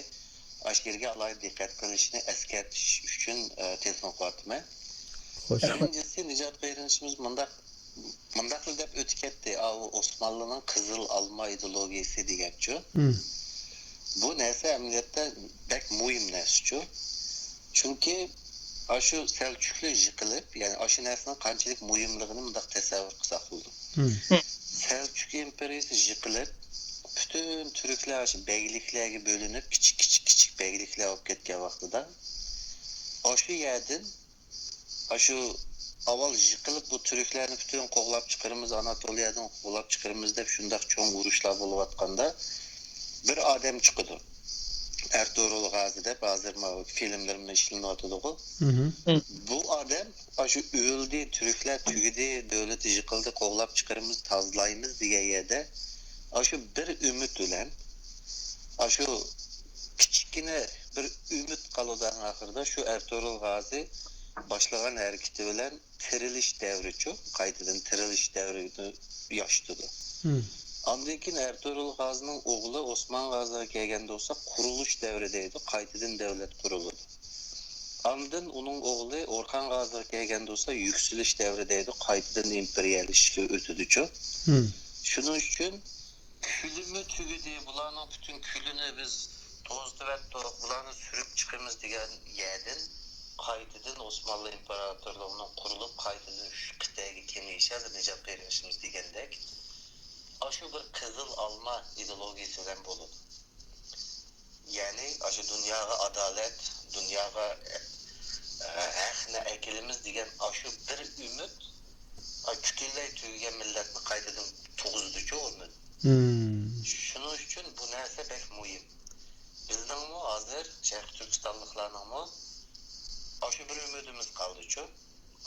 ئاشۇ يەرگە ئالاھىدە دىققەت قىلىشىنى ئەسكەرتىش ئۈچۈن، ئە، تېلېفون قىلىۋاتىمەن. خوش. بىرىنچىسى، نىجات قېرىندىشىمىز مۇنداق مۇنداقلا دەپ ئۆتۈپ كەتتى، ئاۋۇ ئوسمانلىنىڭ قىزىل ئالما ئىدېئولوگىيىسى دېگەنچۇ. بۇ نەرسە ئەمەلىيەتتە بەك مۇھىم نەرسىچۇ. چۈنكى ئاشۇ سەلچۇكلار يىقىلىپ، يەنى ئاشۇ نەرسىنىڭ قانچىلىك مۇھىملىقىنى مۇنداق تەسەۋۋۇر قىلساق بولىدۇ. سەلچۇك ئىمپېرىيىسى يىقىلىپ، پۈتۈن تۈركلەر ئاشۇ بەگلىكلەرگە بۆلۈنۈپ، كىچىك، كىچىك، كىچىك بەگلىكلەر بولۇپ كەتكەن ۋاقتىدا، ئاشۇ يەردىن ئاشۇ ئاۋۋال يىقىلىپ، بۇ تۈركلەرنى پۈتۈن قوغلاپ چىقىرىمىز، ئاناتولىيەدىن قوغلاپ چىقىرىمىز دەپ شۇنداق چوڭ ئۇرۇشلار بولۇۋاتقاندا، بىر ئادەم چىقىدۇ. ئەرتۇرۇل غازى دەپ، ھازىر ماۋۇ فىلىملىرىمۇ ئىشلىنىۋاتىدىغۇ. بۇ ئادەم ئاشۇ ئۆلدى، تۈركلەر تۈگىدى، دۆلىتى يىقىلدى، قوغلاپ چىقىرىمىز، تازىلايمىز دېگەن يەردە، ئاشۇ بىر ئۈمىد بىلەن، ئاشۇ كىچىككىنە بىر ئۈمىد قالىدۇ ئەڭ ئاخىرىدا. شۇ ئەرتۇرۇل غازى باشلىغان ھەرىكىتى بىلەن تىرىلىش دەۋرىچۇ، قايتىدىن تىرىلىش دەۋرىنى ياشىتىدۇ. ئاندىن كېيىن ئەرتۇرۇل غازىنىڭ ئوغلى ئوسمان غازىغا كەلگەندە بولسا، قۇرۇلۇش دەۋرى دەيدۇ، قايتىدىن دۆلەت قۇرۇلىدۇ. ئاندىن ئۇنىڭ ئوغلى ئورخان غازىغا كەلگەندە بولسا، يۈكسىلىش دەۋرى دەيدۇ، قايتىدىن ئىمپېرىيەلىشىشكە ئۆتىدۇچۇ. شۇنىڭ ئۈچۈن كۈلىمۇ تۈگىدى، بۇلارنىڭ پۈتۈن كۈلىنى بىز توزۇتۇۋەتتۇق، بۇلارنى سۈرۈپ چىقىمىز دېگەن يەردىن قايتىدىن ئوسمانلى ئىمپېراتورلۇقىنىڭ قۇرۇلۇپ، قايتىدىن ئۈچ قىتئەگە كېڭىيىشى، ھازىر نىجات قېرىندىشىمىز دېگەندەك، ئاشۇ بىر قىزىل ئالما ئىدېئولوگىيىسى بىلەن بولىدۇ. يەنى ئاشۇ دۇنياغا ئادالەت، دۇنياغا، ئە، ھەقنى ئەكېلىمىز دېگەن ئاشۇ بىر ئۈمىد، ئا، پۈتۈنلەي تۈگىگەن مىللەتنى قايتىدىن تۇغۇزىدۇچۇ ئۈمىد. شۇنىڭ ئۈچۈن بۇ نەرسە بەك مۇھىم. بىزنىڭمۇ ھازىر شەرقىي تۈركىستانلىقلارنىڭمۇ ئاشۇ بىر ئۈمىدىمىز قالدىچۇ.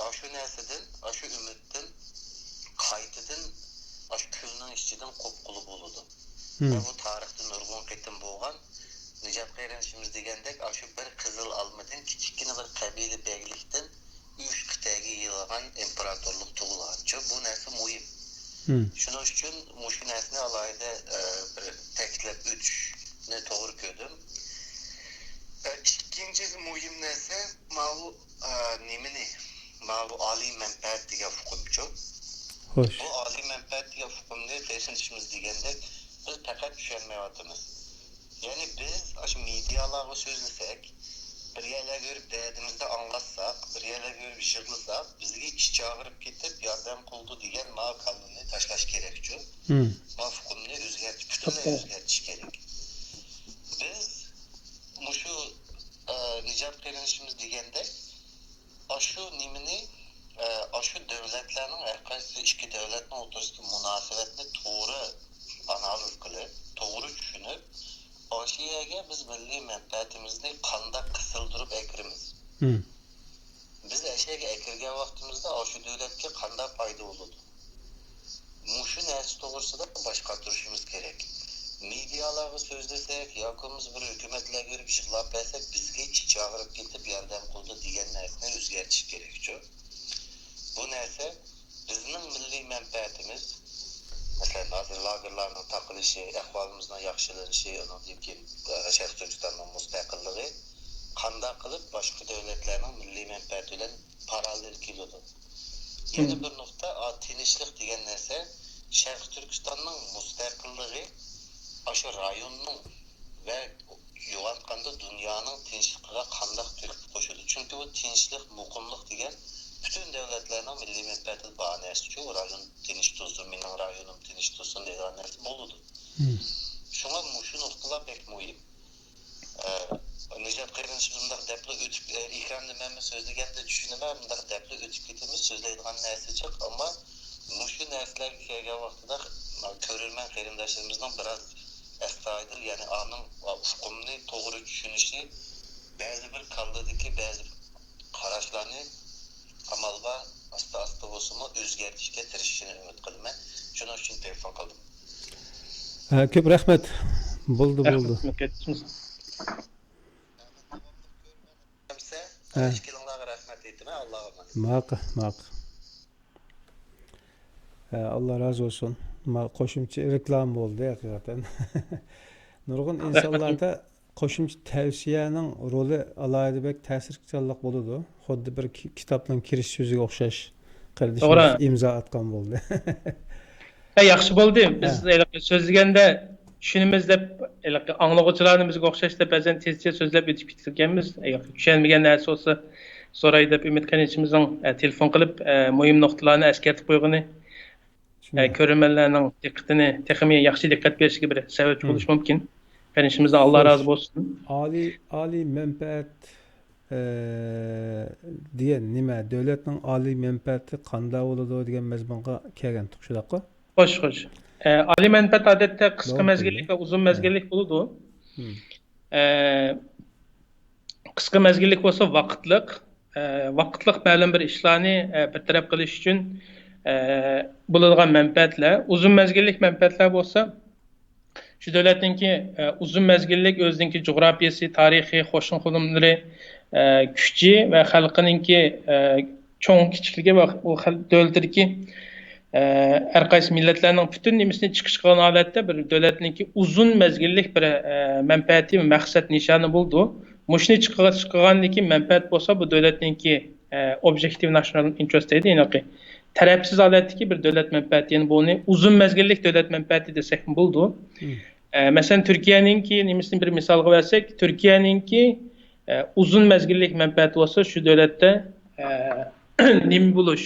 ئاشۇ نەرسىدىن، ئاشۇ ئۈمىدتىن قايتىدىن ئاشۇ كۈلنىڭ ئىچىدىن قوپقىلى بولىدۇ. ۋە بۇ تارىختا نۇرغۇن قېتىم بولغان، نىجات قېرىندىشىمىز دېگەندەك، ئاشۇ بىر قىزىل ئالمىدىن، كىچىككىنە بىر قەبىلە بەگلىكتىن ئۈچ قىتئەگە يېيىلغان ئىمپېراتورلۇق تۇغۇلغانچۇ. بۇ نەرسە مۇھىم. شۇنىڭ ئۈچۈن مۇشۇ نەرسىنى ئالاھىدە، ئە، بىر تەكىتلەپ ئۆتۈشنى توغرا كۆردۈم. ئە، ئىككىنچى مۇھىم نەرسە، ماۋۇ، ئە، نېمىنى، ماۋۇ ئالىي مەنپەئەت دېگەن ئۇقۇمچۇ. خوش. بۇ ئالىي مەنپەئەت دېگەن ئۇقۇمنى قېرىندىشىمىز دېگەندەك، بىز پەقەت چۈشەنمەيۋاتىمىز. يەنى بىز ئاشۇ مېدىيالارغا سۆزلىسەك، بىر يەرلەرگە بېرىپ دەردىمىزنى ئاڭلاتساق، بىر يەرلەرگە بېرىپ يىغلىساق، بىزگە ئىچى ئاغرىپ كېتىپ ياردەم قىلىدۇ دېگەن ما كاللىنى تاشلاش كېرەكچۇ. ما ئۇقۇمنى ئۆزگەرتىش، پۈتۈنلەي ئۆزگەرتىش كېرەك. بىز مۇشۇ، ئە، نىجات قېرىندىشىمىز دېگەندەك، ئاشۇ نېمىنى، ئە، ئاشۇ دۆلەتلەرنىڭ ھەر قايسى ئىككى دۆلەتنىڭ ئوتتۇرىسىدىكى مۇناسىۋەتنى توغرا ئانالىز قىلىپ، توغرا چۈشىنىپ، ئاشۇ يەرگە بىز مىللىي مەنپەئەتىمىزنى قانداق قىستۇرۇپ ئەكىرىمىز؟ بىز ئەشەگە ئەكىرگەن ۋاقتىمىزدا ئاشۇ دۆلەتكە قانداق پايدا بولىدۇ؟ مۇشۇ نەرسە توغرىسىدا باش قاتۇرۇشىمىز كېرەك. مېدىيالارغا سۆزلىسەك ياكى بولمىسا بىر ھۆكۈمەتلەرگە بېرىپ يىغلاپ بەرسەك، بىزگە ئىچى ئاغرىپ كېتىپ ياردەم قىلىدۇ دېگەن نەرسىنى ئۆزگەرتىش كېرەكچۇ. بۇ نەرسە بىزنىڭ مىللىي مەنپەئەتىمىز، مەسىلەن، ھازىر لاگېرلارنىڭ تاقىلىشى، ئەھۋالىمىزنىڭ ياخشىلىنىشى، ئۇنىڭدىن كېيىن، ئە، شەرقىي تۈركىستاننىڭ مۇستەقىللىقى قانداق قىلىپ باشقا دۆلەتلەرنىڭ مىللىي مەنپەئەتى بىلەن پاراللېل كېلىدۇ؟ يەنە بىر نۇقتا، ئا، تىنچلىق دېگەن نەرسە شەرقىي تۈركىستاننىڭ مۇستەقىللىقى ئاشۇ رايوننىڭ ۋە يوغانتقاندا دۇنيانىڭ تىنچلىقىغا قانداق تۆھپە قوشىدۇ؟ چۈنكى بۇ تىنچلىق، مۇقىملىق دېگەن پۈتۈن دۆلەتلەرنىڭ مىللىي مەنپەئەتىدە بار نەرسىچۇ، رايون تىنچ تۇرسۇن، مېنىڭ رايونۇم تىنچ تۇرسۇن دەيدىغان نەرسە بولىدۇ. شۇڭا مۇشۇ نۇقتىلار بەك مۇھىم. ئە، نىجات قېرىندىشىمىز مۇنداق دەپلا ئۆتۈپ، ئە، ئېكراندا مەنمۇ سۆزلىگەندە چۈشىنىمەن، مۇنداق دەپلا ئۆتۈپ كېتىمىز، سۆزلەيدىغان نەرسە جىق، ئەمما مۇشۇ نەرسىلەرگە كەلگەن ۋاقتىدا كۆرۈرمەن قېرىنداشلىرىمىزنىڭ بىراز ئەستايىدىل، يەنى ئانىڭ ئۇقۇمنى توغرا چۈشىنىشى، بەزى بىر كاللىدىكى بەزى قاراشلارنى ئامال بار ئاستا-ئاستا بولسىمۇ ئۆزگەرتىشكە تىرىشىشىنى ئۈمىد قىلىمەن. شۇنىڭ ئۈچۈن تېلېفون قىلدىم. ھە، كۆپ رەھمەت. بولدى، بولدى. رەھمەت، كەچۈرۈڭ. ھە. ئىككىلىڭلارغا رەھمەت ئېيتىمەن. ئاللاغا ئامانەت. ماقۇل، ماقۇل. ھە، ئاللا رازى بولسۇن. ما-، قوشۇمچە رېكلاما بولدى ھەقىقەتەن. نۇرغۇن ئىنسانلاردا قوشۇمچە تەۋسىيەنىڭ رولى ئالاھىدە بەك تەسىرچانلىق بولىدۇ. خۇددى بىر كى-، كىتابنىڭ كىرىش سۆزىگە ئوخشاش. قېرىندىشىمىز توغرا. ئىمزا ئاتقان بولدى. ھە، ياخشى بولدى. بىز ھە. ھېلىقى سۆزلىگەندە چۈشىنىمىز دەپ، ھېلىقى ئاڭلىغۇچىلارنى بىزگە ئوخشاش دەپ بەزەن تېزچە سۆزلەپ ئۆتۈپ كېتىدىكەنمىز. ھېلىقى چۈشەنمىگەن نەرسە بولسا سوراي دەپ ئۈمىد قىلىنىشىمىزنىڭ، ئە، تېلېفون قىلىپ، ئە، مۇھىم نۇقتىلارنى ئەسكەرتىپ قويغىنى، ئە، چۈشىنىمەن. كۆرۈرمەنلەرنىڭ دىققىتىنى تېخىمۇ ياخشى دىققەت بېرىشىگە بىر سەۋەبچى مم. بولۇشى مۇمكىن. قېرىندىشىمىزدىن ئاللا خوش. رازى بولسۇن. ئالىي، ئالىي مەنپەئەت، ئە، دېگەن نېمە؟ دۆلەتنىڭ ئالىي مەنپەئەتى قانداق بولىدۇ دېگەن مەزمۇنغا كەلگەنتۇق، شۇنداققۇ؟ خوش، خوش. ئە، ئالىي مەنپەئەت ئادەتتە قىسقا داۋام مەزگىللىك قىلدى. ۋە ئۇزۇن ھە. مەزگىللىك بولىدۇ. مم. ئە، قىسقا مەزگىللىك بولسا ۋاقىتلىق، ئە، ۋاقىتلىق مەلۇم بىر ئىشلارنى، ئە، بىر تەرەپ قىلىش ئۈچۈن، ئە، بولىدىغان مەنپەئەتلەر. ئۇزۇن مەزگىللىك مەنپەئەتلەر بولسا، شۇ دۆلەتنىڭكى، ئە، ئۇزۇن مەزگىللىك ئۆزىنىڭكى جۇغراپىيەسى، تارىخى، قوشنا قوشۇنلىرى، ئە، كۈچى ۋە خەلقىنىڭكى، ئە، چوڭ كىچىكلىكى ۋە ئۇ خەل-، دۆلىتىدىكى، ئە، ھەر قايسى مىللەتلەرنىڭ پۈتۈن نېمىسىنى چىقىش قىلغان ھالەتتە بىر دۆلەتنىڭكى ئۇزۇن مەزگىللىك بىر، ئە، مەنپەئەتى ۋە مەقسەت نىشانى بولىدۇ. مۇشۇنى چىقىغا-، چىقىغاندىكى مەنپەئەت بولسا، بۇ دۆلەتنىڭكى، ئە، ئوبيېكتىپ ناشىنال ئىنتېرېس دەيدۇ، يەنى تەرەپسىز ھالەتتىكى بىر دۆلەت مەنپەئەتى. يەنى بۇنى ئۇزۇن مەزگىللىك دۆلەت مەنپەئەتى دېسەكمۇ بولىدۇ. مم. ئە، مەسىلەن، تۈركىيەنىڭكى نېمىسىنى بىر مىسالغا بەرسەك، تۈركىيەنىڭكى، ئە، ئۇزۇن مەزگىللىك مەنپەئەتى بولسا شۇ دۆلەتتە، ئە، نېمە بولۇش،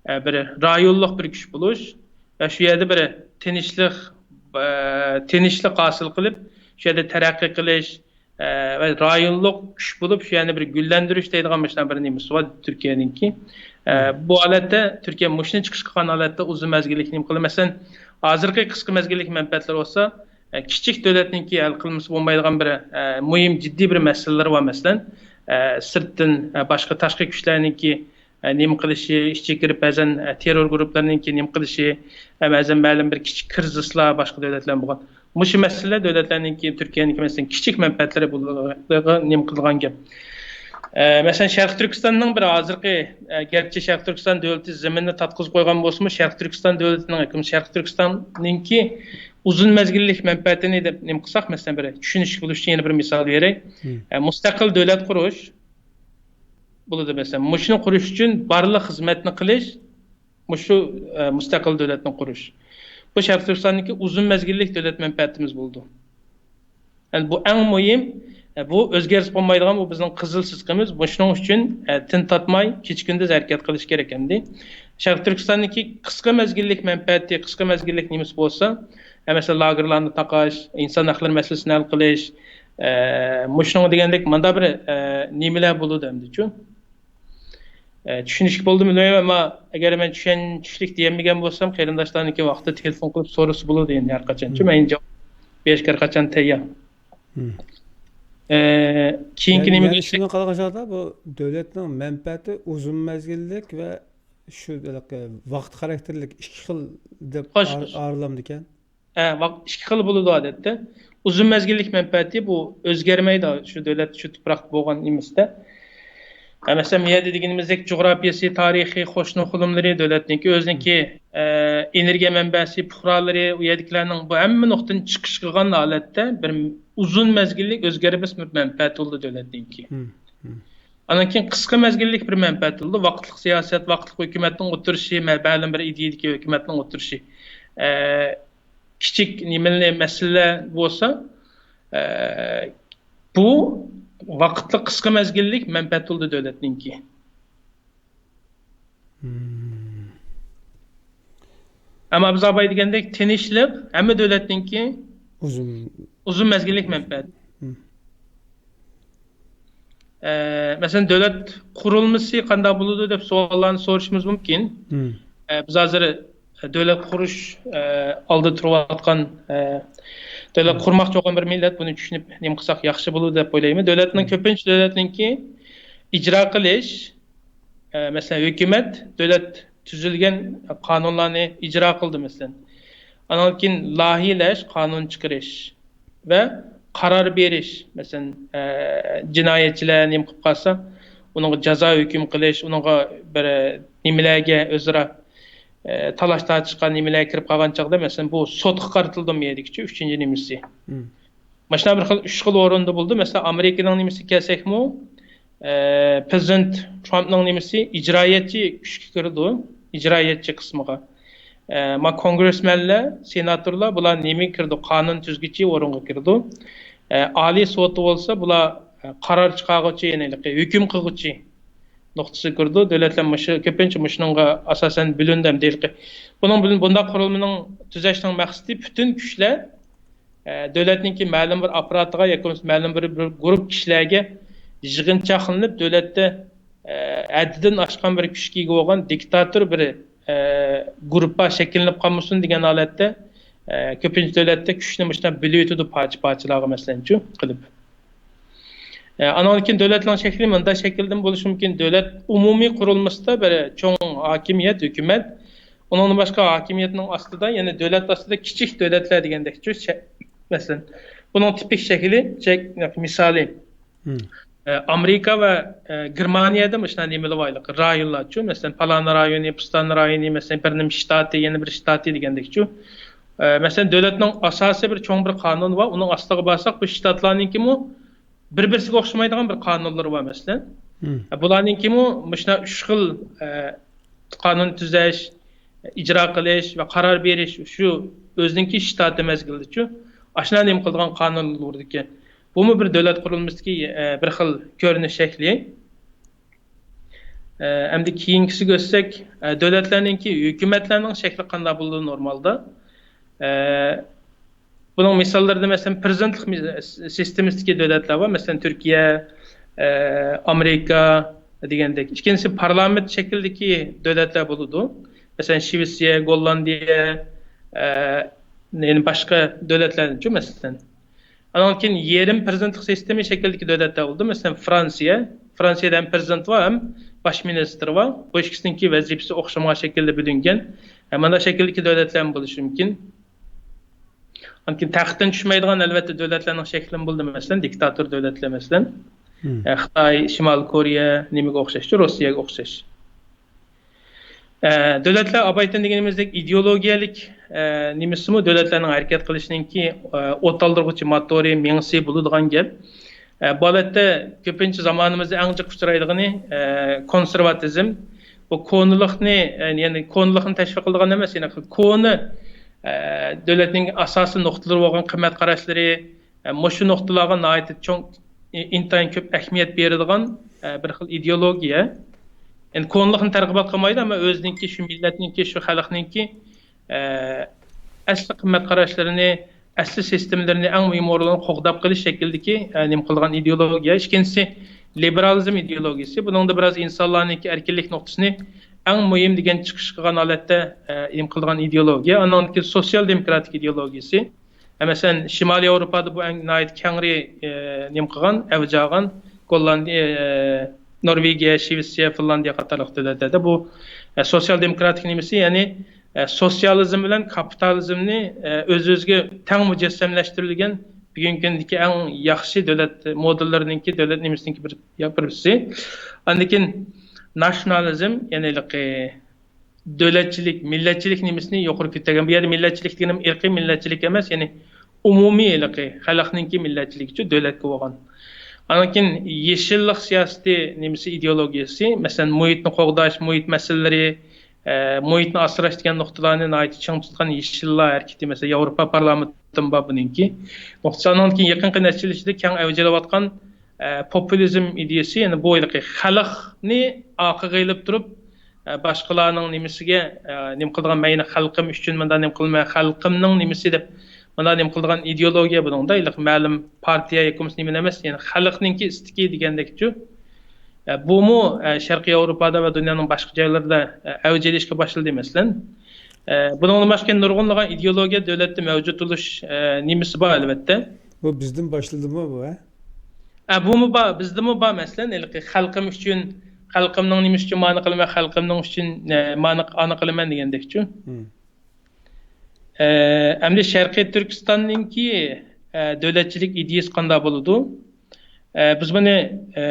ئە، بىر رايونلۇق بىر كۈچ بولۇش ۋە شۇ يەردە بىر تىنچلىق، ئە، تىنچلىق ھاسىل قىلىپ، شۇ يەردە تەرەققىي قىلىش، ئە، ۋە رايونلۇق كۈچ بولۇپ، شۇ يەرنى بىر گۈللەندۈرۈش دەيدىغان مۇشۇنداق بىر نېمىسى بار تۈركىيەنىڭكى. ئە، مم. بۇ ھالەتتە تۈركىيە مۇشۇنى چىقىش قىلغان ھالەتتە ئۇزۇن مەزگىللىك نېمە قىلىدۇ؟ مەسىلەن، ھازىرقى قىسقا مەزگىللىك مەنپەئەتلەر بولسا، ئە، كىچىك دۆلەتنىڭكى ھەل قىلمىسا بولمايدىغان بىر، ئە، مۇھىم، جىددىي بىر مەسىلىلىرى بار. مەسىلەن، ئە، سىرتتىن، ئە، باشقا تاشقى كۈچلەرنىڭكى، ئە، نېمە قىلىشى، ئىچىگە كىرىپ بەزەن، ئە، تېررور گۇرۇپپىلىرىنىڭكى نېمە قىلىشى، ئە، بەزەن مەلۇم بىر كىچىك كىرىزىسلار باشقا دۆلەتلەر بولغان. مۇشۇ مەسىلىلەر دۆلەتلەرنىڭكى، تۈركىيەنىڭكى، مەسىلەن، كىچىك مەنپەئەتلىرى بولىدىغان نېمە قىلىدىغان گەپ. ئە، مەسىلەن، شەرقىي تۈركىستاننىڭ بىر ھازىرقى، ئە، گەرچە شەرقىي تۈركىستان دۆلىتى زېمىننى تارتقۇزۇپ قويغان بولسىمۇ، شەرقىي تۈركىستان دۆلىتىنىڭ، شەرقىي تۈركىستاننىڭكى ئۇزۇن مەزگىللىك مەنپەئەتىنى دەپ نېمە قىلساق، مەسىلەن، بىر چۈشىنىشلىك بولۇش ئۈچۈن يەنە بىر مىسال بېرەي. مم. ئە، مۇستەقىل دۆلەت قۇرۇش بولىدۇ، مەسىلەن، مۇشۇنى قۇرۇش ئۈچۈن بارلىق خىزمەتنى قىلىش، مۇشۇ، ئە، مۇستەقىل دۆلەتنى قۇرۇش. بۇ شەرقىي تۈركىستاندىكى ئۇزۇن مەزگىللىك دۆلەت مەنپەئەتىمىز بولىدۇ. يەنى بۇ ئەڭ مۇھىم، ئە، بۇ ئۆزگەرتىپ بولمايدىغان، بۇ بىزنىڭ قىزىل سىزىقىمىز. بۇ شۇنىڭ ئۈچۈن، ئە، تىن تارتماي، كېچە-كۈندۈز ھەرىكەت قىلىش كېرەك ئەمدى. شەرقىي تۈركىستاندىكى قىسقا مەزگىللىك مەنپەئەتى، قىسقا مەزگىللىك نېمىسى بولسا، ئە، مەسىلەن، لاگېرلارنى تاقاش، ئىنسان ھەقلىرى مەسىلىسىنى ھەل قىلىش، ئە، مۇشۇنىڭغا دېگەندەك مۇنداق بىر، ئە، نېمىلەر بولىدۇ ئەمدىچۇ. ئە، چۈشىنىشلىك بولدىمۇ بىلمەيمەن، ئەمما ئەگەر مەن چۈشەنچۈشلۈك دېيەلمىگەن بولسام، قېرىنداشلارنىڭكى ۋاقتىدا تېلېفون قىلىپ سورىسا بولىدۇ ئەمدى ھەر قاچان. مم. مەن جاۋاب بېرىشكە ھەر قاچان تەييار. مم. ئە، كېيىنكى يەنى، نېمە يەنى دېيىشلىك؟ شۇنى قىلغان چاغدا بۇ دۆلەتنىڭ مەنپەئەتى ئۇزۇن مەزگىللىك ۋە شۇ ھېلىقى ۋاقىت خاراكتېرلىك ئىككى خىل دەپ خوش، ئار-، خوش. ئايرىلامدىكەن؟ ھە، ۋاق-، ئىككى خىل بولىدۇ ئادەتتە. ئۇزۇن مەزگىللىك مەنپەئەتى بۇ ئۆزگەرمەيدۇ، شۇ دۆلەت، شۇ تۇپراقتا بولغان نېمىسىدە. ھە، مەسىلەن، بۇ يەردە دېگىنىمىزدەك جۇغراپىيەسى، تارىخى، قوشنا قولۇملىرى، دۆلەتنىڭكى ئۆزىنىڭكى، ئە، ئېنېرگىيە مەنبەسى، پۇقرالىرى، ئۇ يەردىكىلەرنىڭ بۇ ھەممە نۇقتىدىن چىقىش قىلغان ھالەتتە بىر ئۇزۇن مەزگىللىك ئۆزگەرمەس بىر مەنپەئەت بولىدۇ دۆلەتنىڭكى. مم، مم. ئاندىن كېيىن قىسقا مەزگىللىك بىر مەنپەئەت بولىدۇ. ۋاقىتلىق سىياسەت، ۋاقىتلىق ھۆكۈمەتنىڭ ئولتۇرۇشى، مە-، مەلۇم بىر ئىدىيەدىكى ھۆكۈمەتنىڭ ئولتۇرۇشى. ئە، كىچىك نېمىلى مەسىلىلەر بولسا، ئە، بۇ ۋاقىتلىق قىسقا مەزگىللىك مەنپەئەت بولىدۇ دۆلەتنىڭكى. ئەمما بىز ئاباي دېگەندەك تىنچلىق ھەممە دۆلەتنىڭكى ئۇزۇن. ئۇزۇن مەزگىللىك مەنپەئەت. ئە، مەسىلەن، دۆلەت قۇرۇلمىسى قانداق بولىدۇ دەپ سوئاللارنى سورىشىمىز مۇمكىن. ئە، بىز ھازىر، ئە، دۆلەت قۇرۇش، ئە، ئالدىدا تۇرۇۋاتقان، ئە، دۆلەت قۇرماقچى بولغان بىر مىللەت، بۇنى چۈشىنىپ نېمە قىلساق ياخشى بولىدۇ دەپ ئويلايمەن. دۆلەتنىڭ كۆپىنچە دۆلەتنىڭكى ئىجرا قىلىش، ئە، مەسىلەن، ھۆكۈمەت، دۆلەت تۈزۈلگەن قانۇنلارنى ئىجرا قىلىدۇ، مەسىلەن. ئاندىن كېيىن لايىھەلەش، قانۇن چىقىرىش ۋە قارار بېرىش، مەسىلەن، ئە، جىنايەتچىلەر نېمە قىلىپ قالسا، ئۇنىڭغا جازا ھۆكۈم قىلىش، ئۇنىڭغا بىر، ئە، نېمىلەرگە ئۆزئارا، ئە، تالاش تارتىشقا نېمىلەر كىرىپ قالغان چاغدا، مەسىلەن، بۇ سوتقا قارىتىلىدۇ بۇ يەردىكىچۇ، ئۈچىنچى نېمىسى. ماشۇنداق بىر خىل، ئۈچ خىل ئورۇندا بولىدۇ. مەسىلەن، ئامېرىكىنىڭ نېمىسىگە كەلسەكمۇ، ئە، پرېزىدېنت ترامپنىڭ نېمىسى ئىجرائىيەتچى كۈچكە كىرىدۇ، ئىجرائىيەتچى قىسمىغا. ئە، ما كونگرېسمېنلەر، سېناتورلار، بۇلار نېمىگە كىرىدۇ؟ قانۇن تۈزگۈچى ئورۇنغا كىرىدۇ. ئە، ئالىي سوتى بولسا، بۇلار، ئە، قارار چىقارغۇچى، يەنى ھۆكۈم قىلغۇچى نۇقتىسىغا كىرىدۇ. دۆلەتلەر مۇشۇ، كۆپىنچە مۇشۇنىڭغا ئاساسەن بۆلۈندى ھەم دېيىلدى. بۇنىڭ بىلەن، بۇنداق قۇرۇلمىنىڭ تۈزەشنىڭ مەقسىتى پۈتۈن كۈچلەر ئە، دۆلەتنىڭكى مەلۇم بىر ئاپپاراتىغا ياكى بولمىسا مەلۇم بىر، بىر گۇرۇپ كىشىلەرگە يىغىنچاقلىنىپ، دۆلەتتە، ئە، ھەددىدىن ئاشقان بىر كۈچكە ئىگە بولغان دىكتاتور بىر، ئە، گۇرۇپپا شەكىللىنىپ قالمىسۇن دېگەن ھالەتتە، ئە، كۆپىنچە دۆلەتتە كۈچنى مۇشۇنداق بۆلۈۋېتىدۇ پارچە-پارچىلارغا، مەسىلەنچۇ، قىلىپ. ئە، ئانىڭدىن كېيىن دۆلەتنىڭ شەكلى مۇنداق شەكىلدىن بولۇشى مۇمكىن. دۆلەت ئومۇمىي قۇرۇلمىسىدا بىر چوڭ ھاكىمىيەت، ھۆكۈمەت، ئۇنىڭدىن باشقا ھاكىمىيەتنىڭ ئاستىدا، يەنە دۆلەت ئاستىدا كىچىك دۆلەتلەر دېگەندەكچۇ، شە-، مەسىلەن، بۇنىڭ تىپىك شەكلى، شەك-، مىسالى، ئە، ئامېرىكا ۋە، ئە، گېرمانىيەدە مۇشۇنداق نېمىلەر بارلىق، رايونلارچۇ، مەسىلەن، پالانى رايونى، پۇستانى رايونى، مەسىلەن، بىر نېمە شتاتى، يەنە بىر شتاتى دېگەندەكچۇ. ئە، مەسىلەن، دۆلەتنىڭ ئاساسىي بىر چوڭ بىر قانۇنى بار، ئۇنىڭ ئاستىغا بارساق، بۇ شتاتلارنىڭكىمۇ بىر-بىرسىگە ئوخشىمايدىغان بىر قانۇنلىرى بار، مەسىلەن. بۇلارنىڭكىمۇ مۇشۇنداق ئۈچ خىل، ئە، قانۇن تۈزەش، ئىجرا قىلىش ۋە قارار بېرىش، شۇ ئۆزىنىڭكى شتاتى مەزگىلىدىچۇ، ئاشۇنداق نېمە قىلىدىغان قانۇنلىرىدىكى. بۇمۇ بىر دۆلەت قۇرۇلمىسىدىكى، ئە، بىر خىل كۆرۈنۈش شەكلى. ئە، ئەمدى كېيىنكىسىگە ئۆتسەك، ئە، دۆلەتلەرنىڭكى، ھۆكۈمەتلەرنىڭ شەكلى قانداق بولىدۇ نورمالدا؟ ئە، بۇنىڭ مىساللىرىدا، مەسىلەن، پىرېزىدېنتلىق مىز-، سىستېمىسىدىكى دۆلەتلەر بار. مەسىلەن، تۈركىيە، ئە، ئامېرىكا دېگەندەك. ئىككىنچىسى، پارلامېنت شەكلىدىكى دۆلەتلەر بولىدۇ. مەسىلەن، شىۋېتسىيە، گوللاندىيە، ئە، يەنە باشقا دۆلەتلەرچۇ، مەسىلەن. ئانان كېيىن يېرىم پىرېزىدېنتلىق سىستېما شەكلىدىكى دۆلەتلەر بولدى. مەسىلەن، فرانسىيە. فرانسىيەدە ھەم پىرېزىدېنت بار، ھەم باش مىنىستىر بار. بۇ ئىككىسىنىڭكى ۋەزىپىسى ئوخشىمىغان شەكىلدە بۆلۈنگەن. ھە، مانا شەكىلدىكى دۆلەتلەرمۇ بولۇشى مۇمكىن. ئاندىن كېيىن تەختتىن چۈشمەيدىغان، ئەلۋەتتە، دۆلەتلەرنىڭ شەكلىمۇ بولدى. مەسىلەن، دىكتاتور دۆلەتلەر، مەسىلەن، ئە، خىتاي، شىمالىي كورېيە، نېمىگە ئوخشاشچۇ، روسىيەگە ئوخشاش. ئە، دۆلەتلەر ئابايتىن دېگىنىمىزدەك ئىدېئولوگىيەلىك، ئە، نېمىسىمۇ دۆلەتلەرنىڭ ھەرىكەت قىلىشىنىڭكى، ئە، ئوت ئالدۇرغۇچى موتورى، مېڭىسى بولىدىغان گەپ. ئە، بۇ ھالەتتە كۆپىنچە زامانىمىزدا ئەڭ جىق ئۇچرايدىغىنى، ئە، كونسېرۋاتىزم. بۇ كونىلىقنى، ئە، يەنى كونىلىقنى تەشۋىق قىلىدىغان ئەمەس، يەنى كونا، ئە، دۆلەتنىڭ ئاساسىي نۇقتىلىرى بولغان قىممەت قاراشلىرى، ئە، مۇشۇ نۇقتىلارغا ناھايىتى چوڭ، ئى-، ئىنتايىن كۆپ ئەھمىيەت بېرىدىغان، ئە، بىر خىل ئىدېئولوگىيە. يەنى كونىلىقنى تەرغىبات قىلمايدۇ، ئەمما ئۆزىنىڭكى، شۇ مىللەتنىڭكى، شۇ خەلقنىڭكى، ئە، ئەسلى قىممەت قاراشلىرىنى، ئەسلى سىستېمىلىرىنى، ئەڭ مۇھىم ئورۇنلارنى قوغداپ قېلىش شەكلىدىكى، ئە، نېمە قىلغان ئىدېئولوگىيە. ئىككىنچىسى، لىبېرالىزم ئىدېئولوگىيىسى. بۇنىڭدا بىراز ئىنسانلارنىڭكى ئەركىنلىك نۇقتىسىنى ئەڭ مۇھىم دېگەن چىقىش قىلغان ھالەتتە، ئە، نېمە قىلغان ئىدېئولوگىيە. ئانان كېيىن سوتسىيال دېموكراتىك ئىدېئولوگىيىسى. مەسىلەن، شىمالىي ياۋروپادا بۇ ئەڭ ناھايىتى كەڭرى، ئە، نېمە قىلغان، ئەۋج ئالغان، گوللاندىيە، ئە، نورۋېگىيە، شىۋېتسىيە، فىنلاندىيە قاتارلىق دۆلەتلەردە بۇ، ئە، سوتسىيال دېموكراتىك نېمىسى، يەنى، ئە، سوتسىيالىزم بىلەن كاپىتالىزمنى، ئە، ئۆز-ئۆزىگە تەڭ مۇجەسسەملەشتۈرۈلگەن بۈگۈنكى كۈندىكى ئەڭ ياخشى دۆلەت مودېللىرىنىڭكى، دۆلەت نېمىسىنىڭكى بىر، يا، بىرسى. ئاندىن كېيىن ناتسىيونالىزم، يەنى ھېلىقى دۆلەتچىلىك، مىللەتچىلىك نېمىسىنى يۇقىرى كۆتەرگەن. بۇ يەردە مىللەتچىلىك دېگىنىم ئىرقىي مىللەتچىلىك ئەمەس، يەنى ئومۇمىي ھېلىقى خەلقنىڭكى مىللەتچىلىكىچۇ دۆلەتكە بولغان. ئاندىن كېيىن يېشىللىق سىياسىتى نېمىسى، ئىدېئولوگىيەسى، مەسىلەن، مۇھىتنى قوغداش، مۇھىت مەسىلىلىرى، ئە، مۇھىتنى ئاسراش دېگەن نۇقتىلارنى ناھايىتى چىڭ تۇتقان يېشىللار ھەرىكىتى، مەسىلەن، ياۋروپا پارلامېنتىمۇ بار بۇنىڭكى. نۇقتىسى ئانىڭدىن كېيىن يېقىنقى نەچچە يىل ئىچىدە كەڭ ئەۋج ئېلىۋاتقان، ئە، پوپۇلىزم ئىدىيەسى، يەنى بۇ ھېلىقى خەلقنى ئارقىغا ئېلىپ تۇرۇپ، ئە، باشقىلارنىڭ نېمىسىگە، ئە، نېمە قىلىدىغان، مەن يەنە خەلقىم ئۈچۈن مۇنداق نېمە قىلىمەن، خەلقىمنىڭ نېمىسى دەپ مۇنداق نېمە قىلىدىغان ئىدېئولوگىيە بۇنىڭدا ھېلىقى مەلۇم پارتىيە ياكى بولمىسا نېمىنى ئەمەس، يەنى خەلقنىڭكى ئىستىكى دېگەندەكچۇ. ئە، بۇمۇ، ئە، شەرقىي ياۋروپادا ۋە دۇنيانىڭ باشقا جايلىرىدا، ئە، ئەۋج ئېلىشقا باشلىدى، مەسىلەن. ئە، بۇنىڭدىن باشقا نۇرغۇنلىغان ئىدېئولوگىيە دۆلەتتە مەۋجۇت بولۇش، ئە، نېمىسى بار، ئەلۋەتتە. بۇ بىزدىن باشلىدىمۇ بۇ، ھە؟ ئە، بۇمۇ بار، بىزدىمۇ بار، مەسىلەن، ھېلىقى خەلقىم ئۈچۈن، خەلقىمنىڭ نېمىسى ئۈچۈن مانا قىلىمەن، خەلقىمنىڭ ئۈچۈن، ئە، مانا، ئانا قىلىمەن دېگەندەكچۇ. مم. ئە، ئەمدى شەرقىي تۈركىستاننىڭكى، ئە، دۆلەتچىلىك ئىدىيەسى قانداق بولىدۇ؟ ئە، بىز بۇنى، ئە،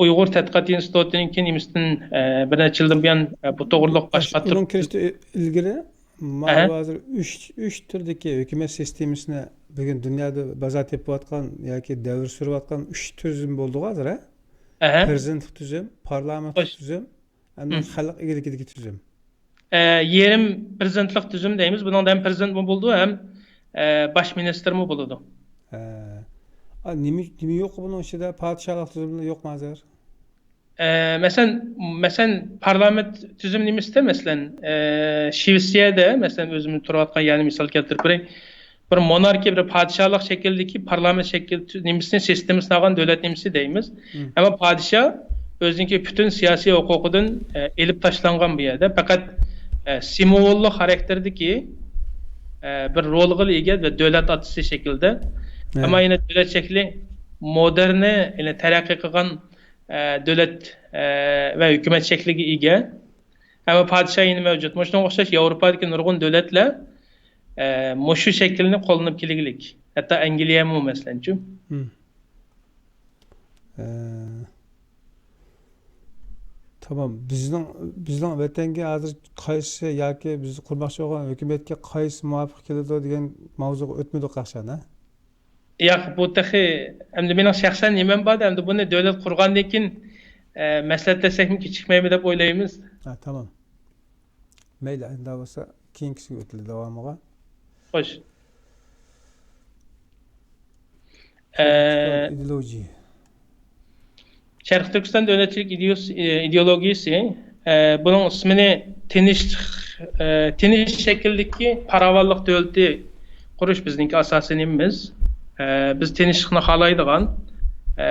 ئۇيغۇر تەتقىقات ئىنستىتۇتىنىڭكى نېمىسىدىن، ئە، بىر نەچچە يىلدىن بۇيان، ئە، بۇ توغرىلىق باش قاتۇرۇپ ئۇنىڭ كىرىشتە ئىلگىرى ماۋۇ ھازىر ئۈچ، ئۈچ تۈردىكى ھۆكۈمەت سىستېمىسىنى بۈگۈن دۇنيادا بازار تېپىۋاتقان ياكى دەۋر سۈرۈۋاتقان ئۈچ تۈزۈم بولدىغۇ ھازىر، ھە؟ ئەھە. پىرېزىدېنتلىق تۈزۈم، پارلامېنتلىق تۈزۈم، ئەمدى خەلق ئىگىلىكىدىكى تۈزۈم. ئە، يېرىم پىرېزىدېنتلىق تۈزۈم دەيمىز. بۇنىڭدا ھەم پىرېزىدېنتمۇ بولىدۇ، ھەم، ئە، باش مىنىستىرمۇ بولىدۇ. ھە. ئا، نېمە، نېمە يوق بۇنىڭ ئىچىدە؟ پادىشاھلىق تۈزۈملىرى يوقمۇ ھازىر؟ ئە، مەسىلەن، مەسىلەن، پارلامېنت تۈزۈم نېمىسىدە، مەسىلەن، ئە، شىۋېتسىيەدە، مەسىلەن، ئۆزۈمنى تۇرۇۋاتقان يەرنى مىسال كەلتۈرۈپ بېرەي. بىر موناركىيە، بىر پادىشاھلىق شەكلىدىكى پارلامېنت شەكىل تۈ-، نېمىسىنى، سىستېمىسىنى ئالغان دۆلەت نېمىسى دەيمىز. مم. ئەمما پادىشاھ ئۆزىنىڭكى پۈتۈن سىياسىي ھوقۇقىدىن، ئە، ئېلىپ تاشلانغان بۇ يەردە. پەقەت، ئە، سىمۋوللۇق خاراكتېردىكى، ئە، بىر رولغا ئىگە ۋە دۆلەت ئاتىسى شەكلىدە. ھە. ئەمما يەنە دۆلەت شەكلى مودېرنى، يەنى تەرەققىي قىلغان، ئە، دۆلەت، ئە، ۋە ھۆكۈمەت شەكلىگە ئىگە. ئەمما پادىشاھ يەنە مەۋجۇت. مۇشۇنىڭغا ئوخشاش ياۋروپادىكى نۇرغۇن دۆلەتلەر، ئە، مۇشۇ شەكىلنى قوللىنىپ كېلىگلىك. ھەتتا ئەنگلىيەمۇ، مەسىلەنچۇ. مم. ئە، تامام. بىزنىڭ، بىزنىڭ ۋەتەنگە ھازىر قايسى ياكى بىز قۇرماقچى بولغان ھۆكۈمەتكە قايسى مۇۋاپىق كېلىدۇ دېگەن ماۋزۇغا ئۆتمىدۇق قاچان، ھە؟ ياق، بۇ تېخى، ئەمدى مېنىڭ شەخسەن نېمەم بار، ئەمدى بۇنى دۆلەت قۇرغاندىن كېيىن، ئە، مەسلىھەتلەشسەكمۇ كېچىكمەيمۇ دەپ ئويلايمىز. ھە، تامام. مەيلى، ئەندى بولسا كېيىنكىسىگە ئۆتىلى داۋامىغا. خوش. ئە، ئىدېئولوگىيە. شەرقىي تۈركىستان دۆلەتچىلىك ئىدىيوس-، ئىدېئولوگىيىسى، ئە، بۇنىڭ ئىسمىنى تىنچلىق، ئە، تىنچ شەكىلدىكى پاراۋانلىق دۆلىتى قۇرۇش بىزنىڭكى ئاساسىي نېمىمىز. ئە، بىز تىنچلىقنى خالايدىغان، ئە،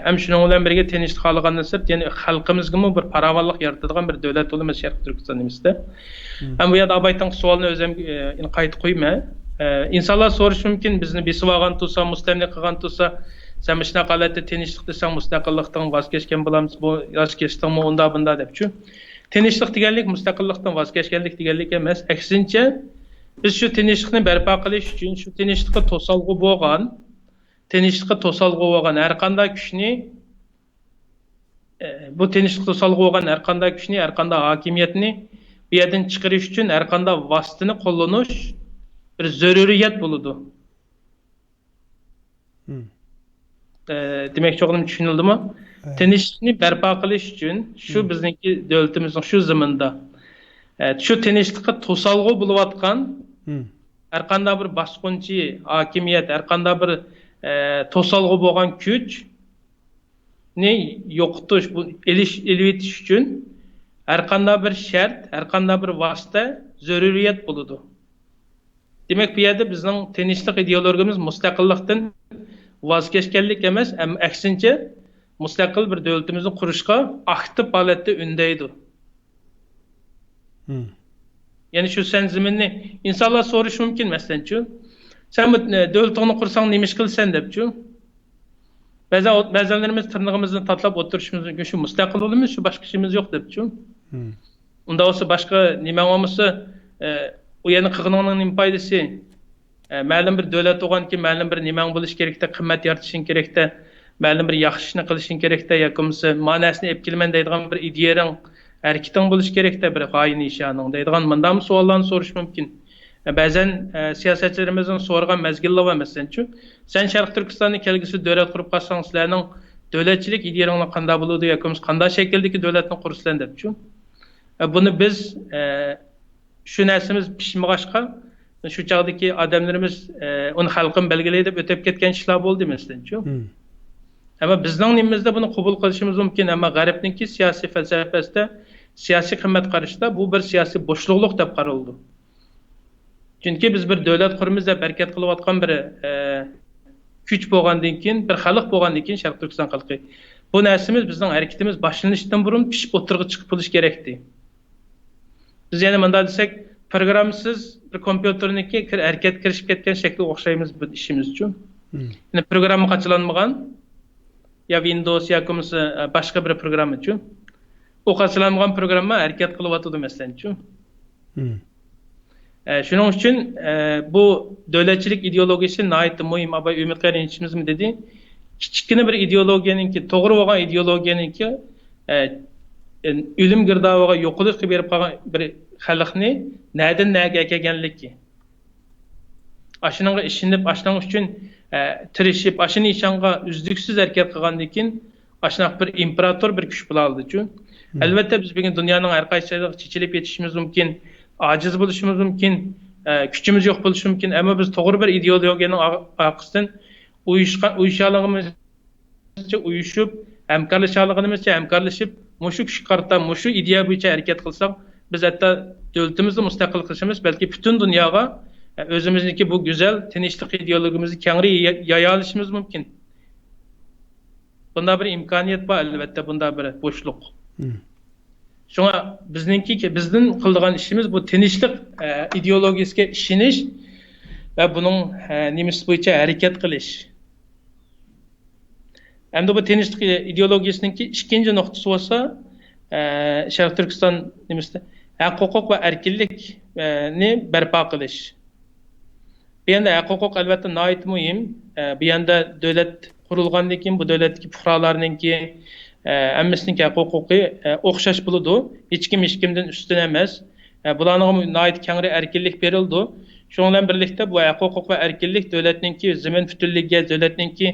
ھەم شۇنىڭ بىلەن بىرگە تىنچلىق خالىغاندىن سىرت، يەنى خەلقىمىزگىمۇ بىر پاراۋانلىق يارىتىدىغان بىر دۆلەت بولىمىز شەرقىي تۈركىستان نېمىسىدە. مم. ھەم بۇ يەردە ئابايتىڭ سوئالنى ئۆزۈم، ئە، قايتا قويىمەن. ئە، ئىنسانلار سورىشى مۇمكىن، بىزنى بېسىۋالغان تۇرسا، مۇستەملىكە قىلغان تۇرسا، سەن مۇشۇنداق ھالەتتە تىنچلىق دېسەڭ، مۇستەقىللىقتىن ۋاز كەچكەن بولامسىز؟ بۇ ۋاز كەچتىڭمۇ ئۇنداق بۇنداق دەپچۇ. تىنچلىق دېگەنلىك مۇستەقىللىقتىن ۋاز كەچكەنلىك دېگەنلىك ئەمەس. ئەكسىنچە، بىز شۇ تىنچلىقنى بەرپا قىلىش ئۈچۈن، شۇ تىنچلىققا توسالغۇ بولغان، تىنچلىققا توسالغۇ بولغان ھەر قانداق كۈچنى، ئە، بۇ تىنچلىققا توسالغۇ بولغان ھەر قانداق كۈچنى، ھەر قانداق ھاكىمىيەتنى بۇ يەردىن چىقىرىش ئۈچۈن ھەر قانداق ۋاسىتىنى قوللىنىش بىر زۆرۈرىيەت بولىدۇ. مم. ئە، دېمەكچى بولغىنىم چۈشىنىلدىمۇ؟ ئە. تىنچلىقنى بەرپا قىلىش ئۈچۈن شۇ مم. بىزنىڭكى دۆلىتىمىزنىڭ شۇ زېمىنىدا، ئە، شۇ تىنچلىققا توسالغۇ بولۇۋاتقان مم. ھەر قانداق بىر باسقۇنچى ھاكىمىيەت، ھەر قانداق بىر، ئە، توسالغۇ بولغان كۈچنى يوقىتىش، بۇ ئېلىش، ئېلىۋېتىش ئۈچۈن ھەر قانداق بىر شەرت، ھەر قانداق بىر ۋاسىتە زۆرۈرىيەت بولىدۇ. دېمەك، بۇ يەردە بىزنىڭ تىنچلىق ئىدېئولوگىيەمىز مۇستەقىللىقتىن ۋاز كەچكەنلىك ئەمەس، ئەم-، ئەكسىنچە، مۇستەقىل بىر دۆلىتىمىزنى قۇرۇشقا ئاكتىپ ھالەتتە ئۈندەيدۇ. مم. يەنى شۇ سەن زېمىننى، ئىنسانلار سورىشى مۇمكىن، مەسىلەنچۇ، سەن بۇ، ئە، دۆلىتىڭنى قۇرساڭ نېمە ئىش قىلىسەن دەپچۇ. بەزەن، بەزەنلىرىمىز تىرنىقىمىزنى تاتىلاپ ئولتۇرۇشىمىز مۇمكىن، شۇ مۇستەقىل بولىمىز، شۇ باشقا ئىشىمىز يوق دەپچۇ. مم. ئۇنداق بولسا باشقا نېمەڭ بولمىسا، ئە، ئۇ يەرنى قىلغىنىڭنىڭ نېمە پايدىسى؟ ئە، مەلۇم بىر دۆلەت بولغاندىكىن مەلۇم بىر نېمەڭ بولۇشى كېرەكتە، قىممەت يارىتىشىڭ كېرەكتە، مەلۇم بىر ياخشى ئىشنى قىلىشىڭ كېرەكتە، ياكى بولمىسا ما نەرسىنى ئېلىپ كېلىمەن دەيدىغان بىر ئىدىيەڭ، ھەرىكىتىڭ بولۇشى كېرەكتە، بىر غايە نىشانىڭ دەيدىغان مۇنداقمۇ سوئاللارنى سورىشى مۇمكىن. بەزەن، ئە، سىياسەتچىلىرىمىزنىڭ سورىغان مەزگىللىرى بار، مەسىلەن، شۇ، سەن شەرقىي تۈركىستاندا كەلگۈسىدە دۆلەت قۇرۇپ قالساڭ، سىلەرنىڭ دۆلەتچىلىك ئىدىيەڭلار قانداق بولىدۇ ياكى بولمىسا قانداق شەكىلدىكى دۆلەتنى قۇرىسىلەر دەپچۇ. ئە، بۇنى بىز، ئە، شۇ نەرسىمىز پىشمىغاچقا، شۇ چاغدىكى ئادەملىرىمىز، ئە، ئۇنى خەلقىم بەلگىلەي دەپ ئۆتۈپ كەتكەن ئىشلار بولدى، مەسىلەنچۇ. ئەمما بىزنىڭ نېمىمىزدە بۇنى قوبۇل قىلىشىمىز مۇمكىن، ئەمما غەربنىڭكى سىياسىي پەلسەپىسىدە، سىياسىي قىممەت قارىشىدا بۇ بىر سىياسىي بوشلۇقلۇق دەپ قارىلىدۇ. چۈنكى بىز بىر دۆلەت قۇرىمىز دەپ ھەرىكەت قىلىۋاتقان بىر، ئە، كۈچ بولغاندىن كېيىن، بىر خەلق بولغاندىن كېيىن، شەرقىي تۈركىستان خەلقى، بۇ نەرسىمىز، بىزنىڭ ھەرىكىتىمىز باشلىنىشتىن بۇرۇن پىشىپ ئوتتۇرىغا چىقىپ بولۇشى كېرەكتى. بىز يەنە مۇنداق دېسەك، پروگراممىسىز بىر كومپيۇتېرنىڭكى كىر-، ھەرىكەتكە كىرىشىپ كەتكەن شەكلىگە ئوخشايمىز بىز ئىشىمىزچۇ. يەنى پروگرامما قاچىلانمىغان، يا ۋىندوۋس ياكى بولمىسا، ئە، باشقا بىر پروگراممىچۇ. ئۇ قاچىلانمىغان پروگرامما ھەرىكەت قىلىۋاتىدۇ، مەسىلەنچۇ. ئە، شۇنىڭ ئۈچۈن، ئە، بۇ دۆلەتچىلىك ئىدېئولوگىيىسى ناھايىتى مۇھىم. ئاباي ئۈمىد قېرىنچىمىزمۇ دېدى، كىچىككىنە بىر ئىدېئولوگىيەنىڭكى، توغرا بولغان ئىدېئولوگىيەنىڭكى، ئە، ئۆلۈم گىردابىغا، يوقىلىشقا بېرىپ قالغان بىر خەلقنى نەدىن نەگە ئەكەلگەنلىكى. ئاشۇنىڭغا ئىشىنىپ، ئاشۇنىڭ ئۈچۈن، ئە، تىرىشىپ، ئاشۇ نىشانغا ئۈزلۈكسىز ھەرىكەت قىلغاندىن كېيىن، ئاشۇنداق بىر ئىمپېراتور بىر كۈچ بولالىدىچۇ. ئەلۋەتتە، بىز بۈگۈن دۇنيانىڭ ھەر قايسى جايىغا چېچىلىپ كېتىشىمىز مۇمكىن، ئاجىز بولۇشىمىز مۇمكىن، ئە، كۈچىمىز يوق بولۇشى مۇمكىن، ئەمما بىز توغرا بىر ئىدېئولوگىيەنىڭ ئار-، ئارقىسىدىن ئۇيۇشقان، ئۇيۇشالىغىنىمىزچە ئۇيۇشۇپ، ھەمكارلىشالىغىنىمىزچە ھەمكارلىشىپ، مۇشۇ كۈچكە قارىتا، مۇشۇ ئىدىيە بويىچە ھەرىكەت قىلساق، بىز ھەتتا دۆلىتىمىزنى مۇستەقىل قىلىشىمىز، بەلكى پۈتۈن دۇنياغا، ئە، ئۆزىمىزنىڭكى بۇ گۈزەل تىنچلىق ئىدېئولوگىيىمىزنى كەڭرى يا-، يايالىشىمىز مۇمكىن. بۇنداق بىر ئىمكانىيەت بار، ئەلۋەتتە، بۇنداق بىر بوشلۇق. شۇڭا بىزنىڭكى، بىزدىن قىلىدىغان ئىشىمىز بۇ تىنچلىق، ئە، ئىدېئولوگىيىسىگە ئىشىنىش ۋە بۇنىڭ، ئە، نېمىسى بويىچە ھەرىكەت قىلىش. ئەمدى بۇ تىنچلىق ئىدېئولوگىيىسىنىڭكى ئىككىنچى نۇقتىسى بولسا، ئە، شەرقىي تۈركىستان نېمىسىدە ھەق ھوقۇق ۋە ئەركىنلىكنى بەرپا قىلىش. بۇ يەردە ھەق ھوقۇق ئەلۋەتتە ناھايىتى مۇھىم. ئە، بۇ يەردە دۆلەت قۇرۇلغاندىن كېيىن بۇ دۆلەتتىكى پۇقرالارنىڭكى، ئە، ھەممىسىنىڭكى ھەق ھوقۇقى، ئە، ئوخشاش بولىدۇ. ھېچكىم ھېچكىمدىن ئۈستۈن ئەمەس. ئە، بۇلارنىڭ ناھايىتى كەڭرى ئەركىنلىك بېرىلىدۇ. شۇنىڭ بىلەن بىرلىكتە بۇ ھەق ھوقۇق ۋە ئەركىنلىك دۆلەتنىڭكى زېمىن پۈتۈنلۈكىگە، دۆلەتنىڭكى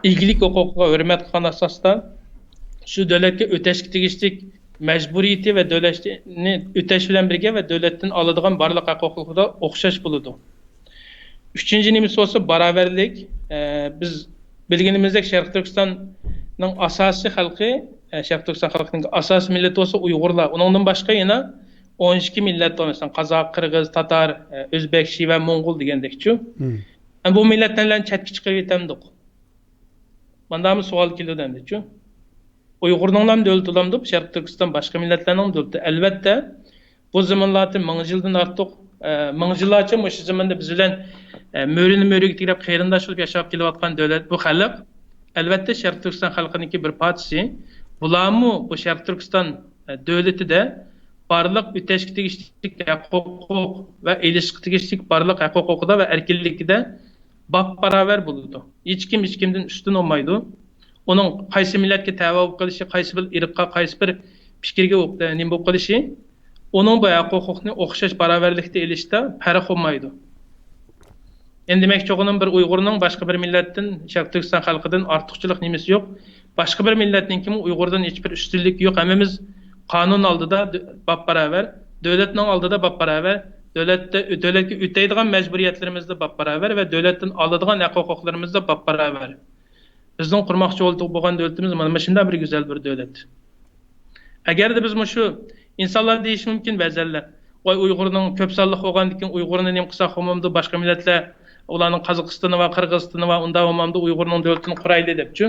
ئىگىلىك ھوقۇقىغا ھۆرمەت قىلغان ئاساستا شۇ دۆلەتكە ئۆتەشكە تېگىشلىك مەجبۇرىيىتى ۋە دۆلەتنى ئۆتەش بىلەن بىرگە ۋە دۆلەتتىن ئالىدىغان بارلىق ھەق ھوقۇقلىرىدا ئوخشاش بولىدۇ. ئۈچىنچى نېمىسى بولسا باراۋەرلىك. ئە، بىز بىلگىنىمىزدەك شەرقىي تۈركىستاننىڭ ئاساسىي خەلقى، ئە، شەرقىي تۈركىستان خەلقىنىڭ ئاساسىي مىللىتى بولسا ئۇيغۇرلار. ئۇنىڭدىن باشقا يەنە ئون ئىككى مىللەت بار، مەسىلەن، قازاق، قىرغىز، تاتار، ئە، ئۆزبەك، شىۋە، موڭغۇل دېگەندەكچۇ. ئەمما بۇ مىللەتلەرنى چەتكە چىقىرىۋېتەمدۇق؟ مانداقمۇ سوئال كېلىدۇ ئەمدىچۇ. ئۇيغۇرنىڭلام دۆلىتى بولامدۇ؟ شەرقىي تۈركىستان باشقا مىللەتلەرنىڭ دۆلىتى. ئەلۋەتتە، بۇ زېمىنلاردىن مىڭ يىلدىن ئارتۇق، ئە، مىڭ يىللارچە مۇشۇ زېمىندا بىز بىلەن، ئە، مۆرىنى مۆرىگە تىرەپ قېرىنداش بولۇپ ياشاپ كېلىۋاتقان دۆلەت، بۇ خەلق، ئەلۋەتتە، شەرقىي تۈركىستان خەلقىنىڭكى بىر پارچىسى. بۇلارمۇ بۇ شەرقىي تۈركىستان، ئە، دۆلىتىدە بارلىق ئۆتەشكە تېگىشلىك ھەق ھوقۇق ۋە ئېلىشقا تېگىشلىك بارلىق ھەق ھوقۇقىدا ۋە ئەركىنلىكىدە باپباراۋەر بولىدۇ. ھېچكىم ھېچكىمدىن ئۈستۈن بولمايدۇ. ئۇنىڭ قايسى مىللەتكە تەۋە بولۇپ قېلىشى، قايسى بىر ئىرققا، قايسى بىر پىكىرگە بولۇپ، نېمە بولۇپ قېلىشى، ئۇنىڭ بۇ ھەق ھوقۇقنى ئوخشاش باراۋەرلىكتە ئېلىشتا پەرق بولمايدۇ. ئەمدى دېمەكچى بولغىنىم، بىر ئۇيغۇرنىڭ باشقا بىر مىللەتتىن، شەرقىي تۈركىستان خەلقىدىن ئارتۇقچىلىق نېمىسى يوق. باشقا بىر مىللەتنىڭكىمۇ ئۇيغۇردىن ھېچبىر ئۈستۈنلۈكى يوق. ھەممىمىز قانۇن ئالدىدا دۆ-، باپباراۋەر، دۆلەتنىڭ ئالدىدا باپباراۋەر، دۆلەتتە، دۆلەتكە ئۆتەيدىغان مەجبۇرىيەتلىرىمىزدە باپباراۋەر ۋە دۆلەتتىن ئالىدىغان ھەق ھوقۇقلىرىمىزدا باپباراۋەر. بىزنىڭ قۇرماقچى بولغان دۆلىتىمىز مانا مۇشۇنداق بىر گۈزەل بىر دۆلەت. ئەگەردە بىز مۇشۇ ئىنسانلار دېيىشى مۇمكىن بەزەنلەر، ۋاي، ئۇيغۇرنىڭ كۆپ سانلىق بولغاندىكىن ئۇيغۇرنى نېمە قىلساق بولمامدۇ، باشقا مىللەتلەر، ئۇلارنىڭ قازاقىستىنى بار، قىرغىزىستىنى بار، ئۇنداق بولمامدۇ، ئۇيغۇرنىڭ دۆلىتىنى قۇرايلى دەپچۇ.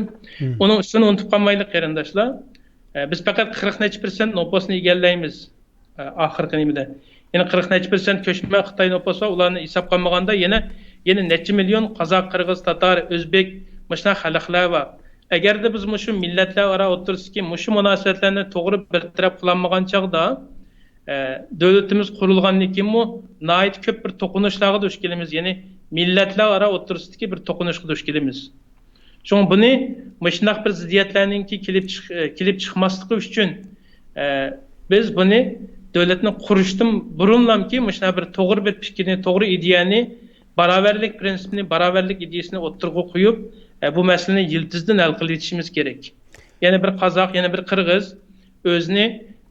ئۇنىڭ ئۈستىنى ئۇنتۇپ قالمايلى، قېرىنداشلار. ئە، بىز پەقەت قىرىق نەچچە پىرسەنت نوپۇسنى ئىگىلەيمىز. ئە، ئاخىرقى نېمىدە. يەنە قىرىق نەچچە پىرسەنت كۆچمەن خىتاي نوپۇس بار، ئۇلارنى ھېسابقا ئالمىغاندا يەنە، يەنە نەچچە مىليون قازاق، قىرغىز، تاتار، ئۆزبېك، مۇشۇنداق خەلقلەر بار. ئەگەردە بىز مۇشۇ مىللەتلەر ئارا ئوتتۇرىسىدىكى مۇشۇ مۇناسىۋەتلەرنى توغرا بىر تەرەپ قىلالمىغان چاغدا، ئە، دۆلىتىمىز قۇرۇلغاندىن كېيىنمۇ ناھايىتى كۆپ بىر توقۇنۇشلارغا دۇچ كېلىمىز. يەنى مىللەتلەر ئارا ئوتتۇرىسىدىكى بىر توقۇنۇشقا دۇچ كېلىمىز. شۇڭا بۇنى مۇشۇنداق بىر زىددىيەتلەرنىڭكى كېلىپ چىق-، كېلىپ چىقماسلىقى ئۈچۈن، ئە، بىز بۇنى دۆلەتنى قۇرۇشتىن بۇرۇنلامكى مۇشۇنداق بىر توغرا بىر پىكىرنى، توغرا ئىدىيەنى، باراۋەرلىك پىرىنسىپىنى، باراۋەرلىك ئىدىيىسىنى ئوتتۇرىغا قويۇپ، ئە، بۇ مەسىلىنى يىلتىزىدىن ھەل قىلىۋېتىشىمىز كېرەك. يەنە بىر قازاق، يەنە بىر قىرغىز ئۆزىنى،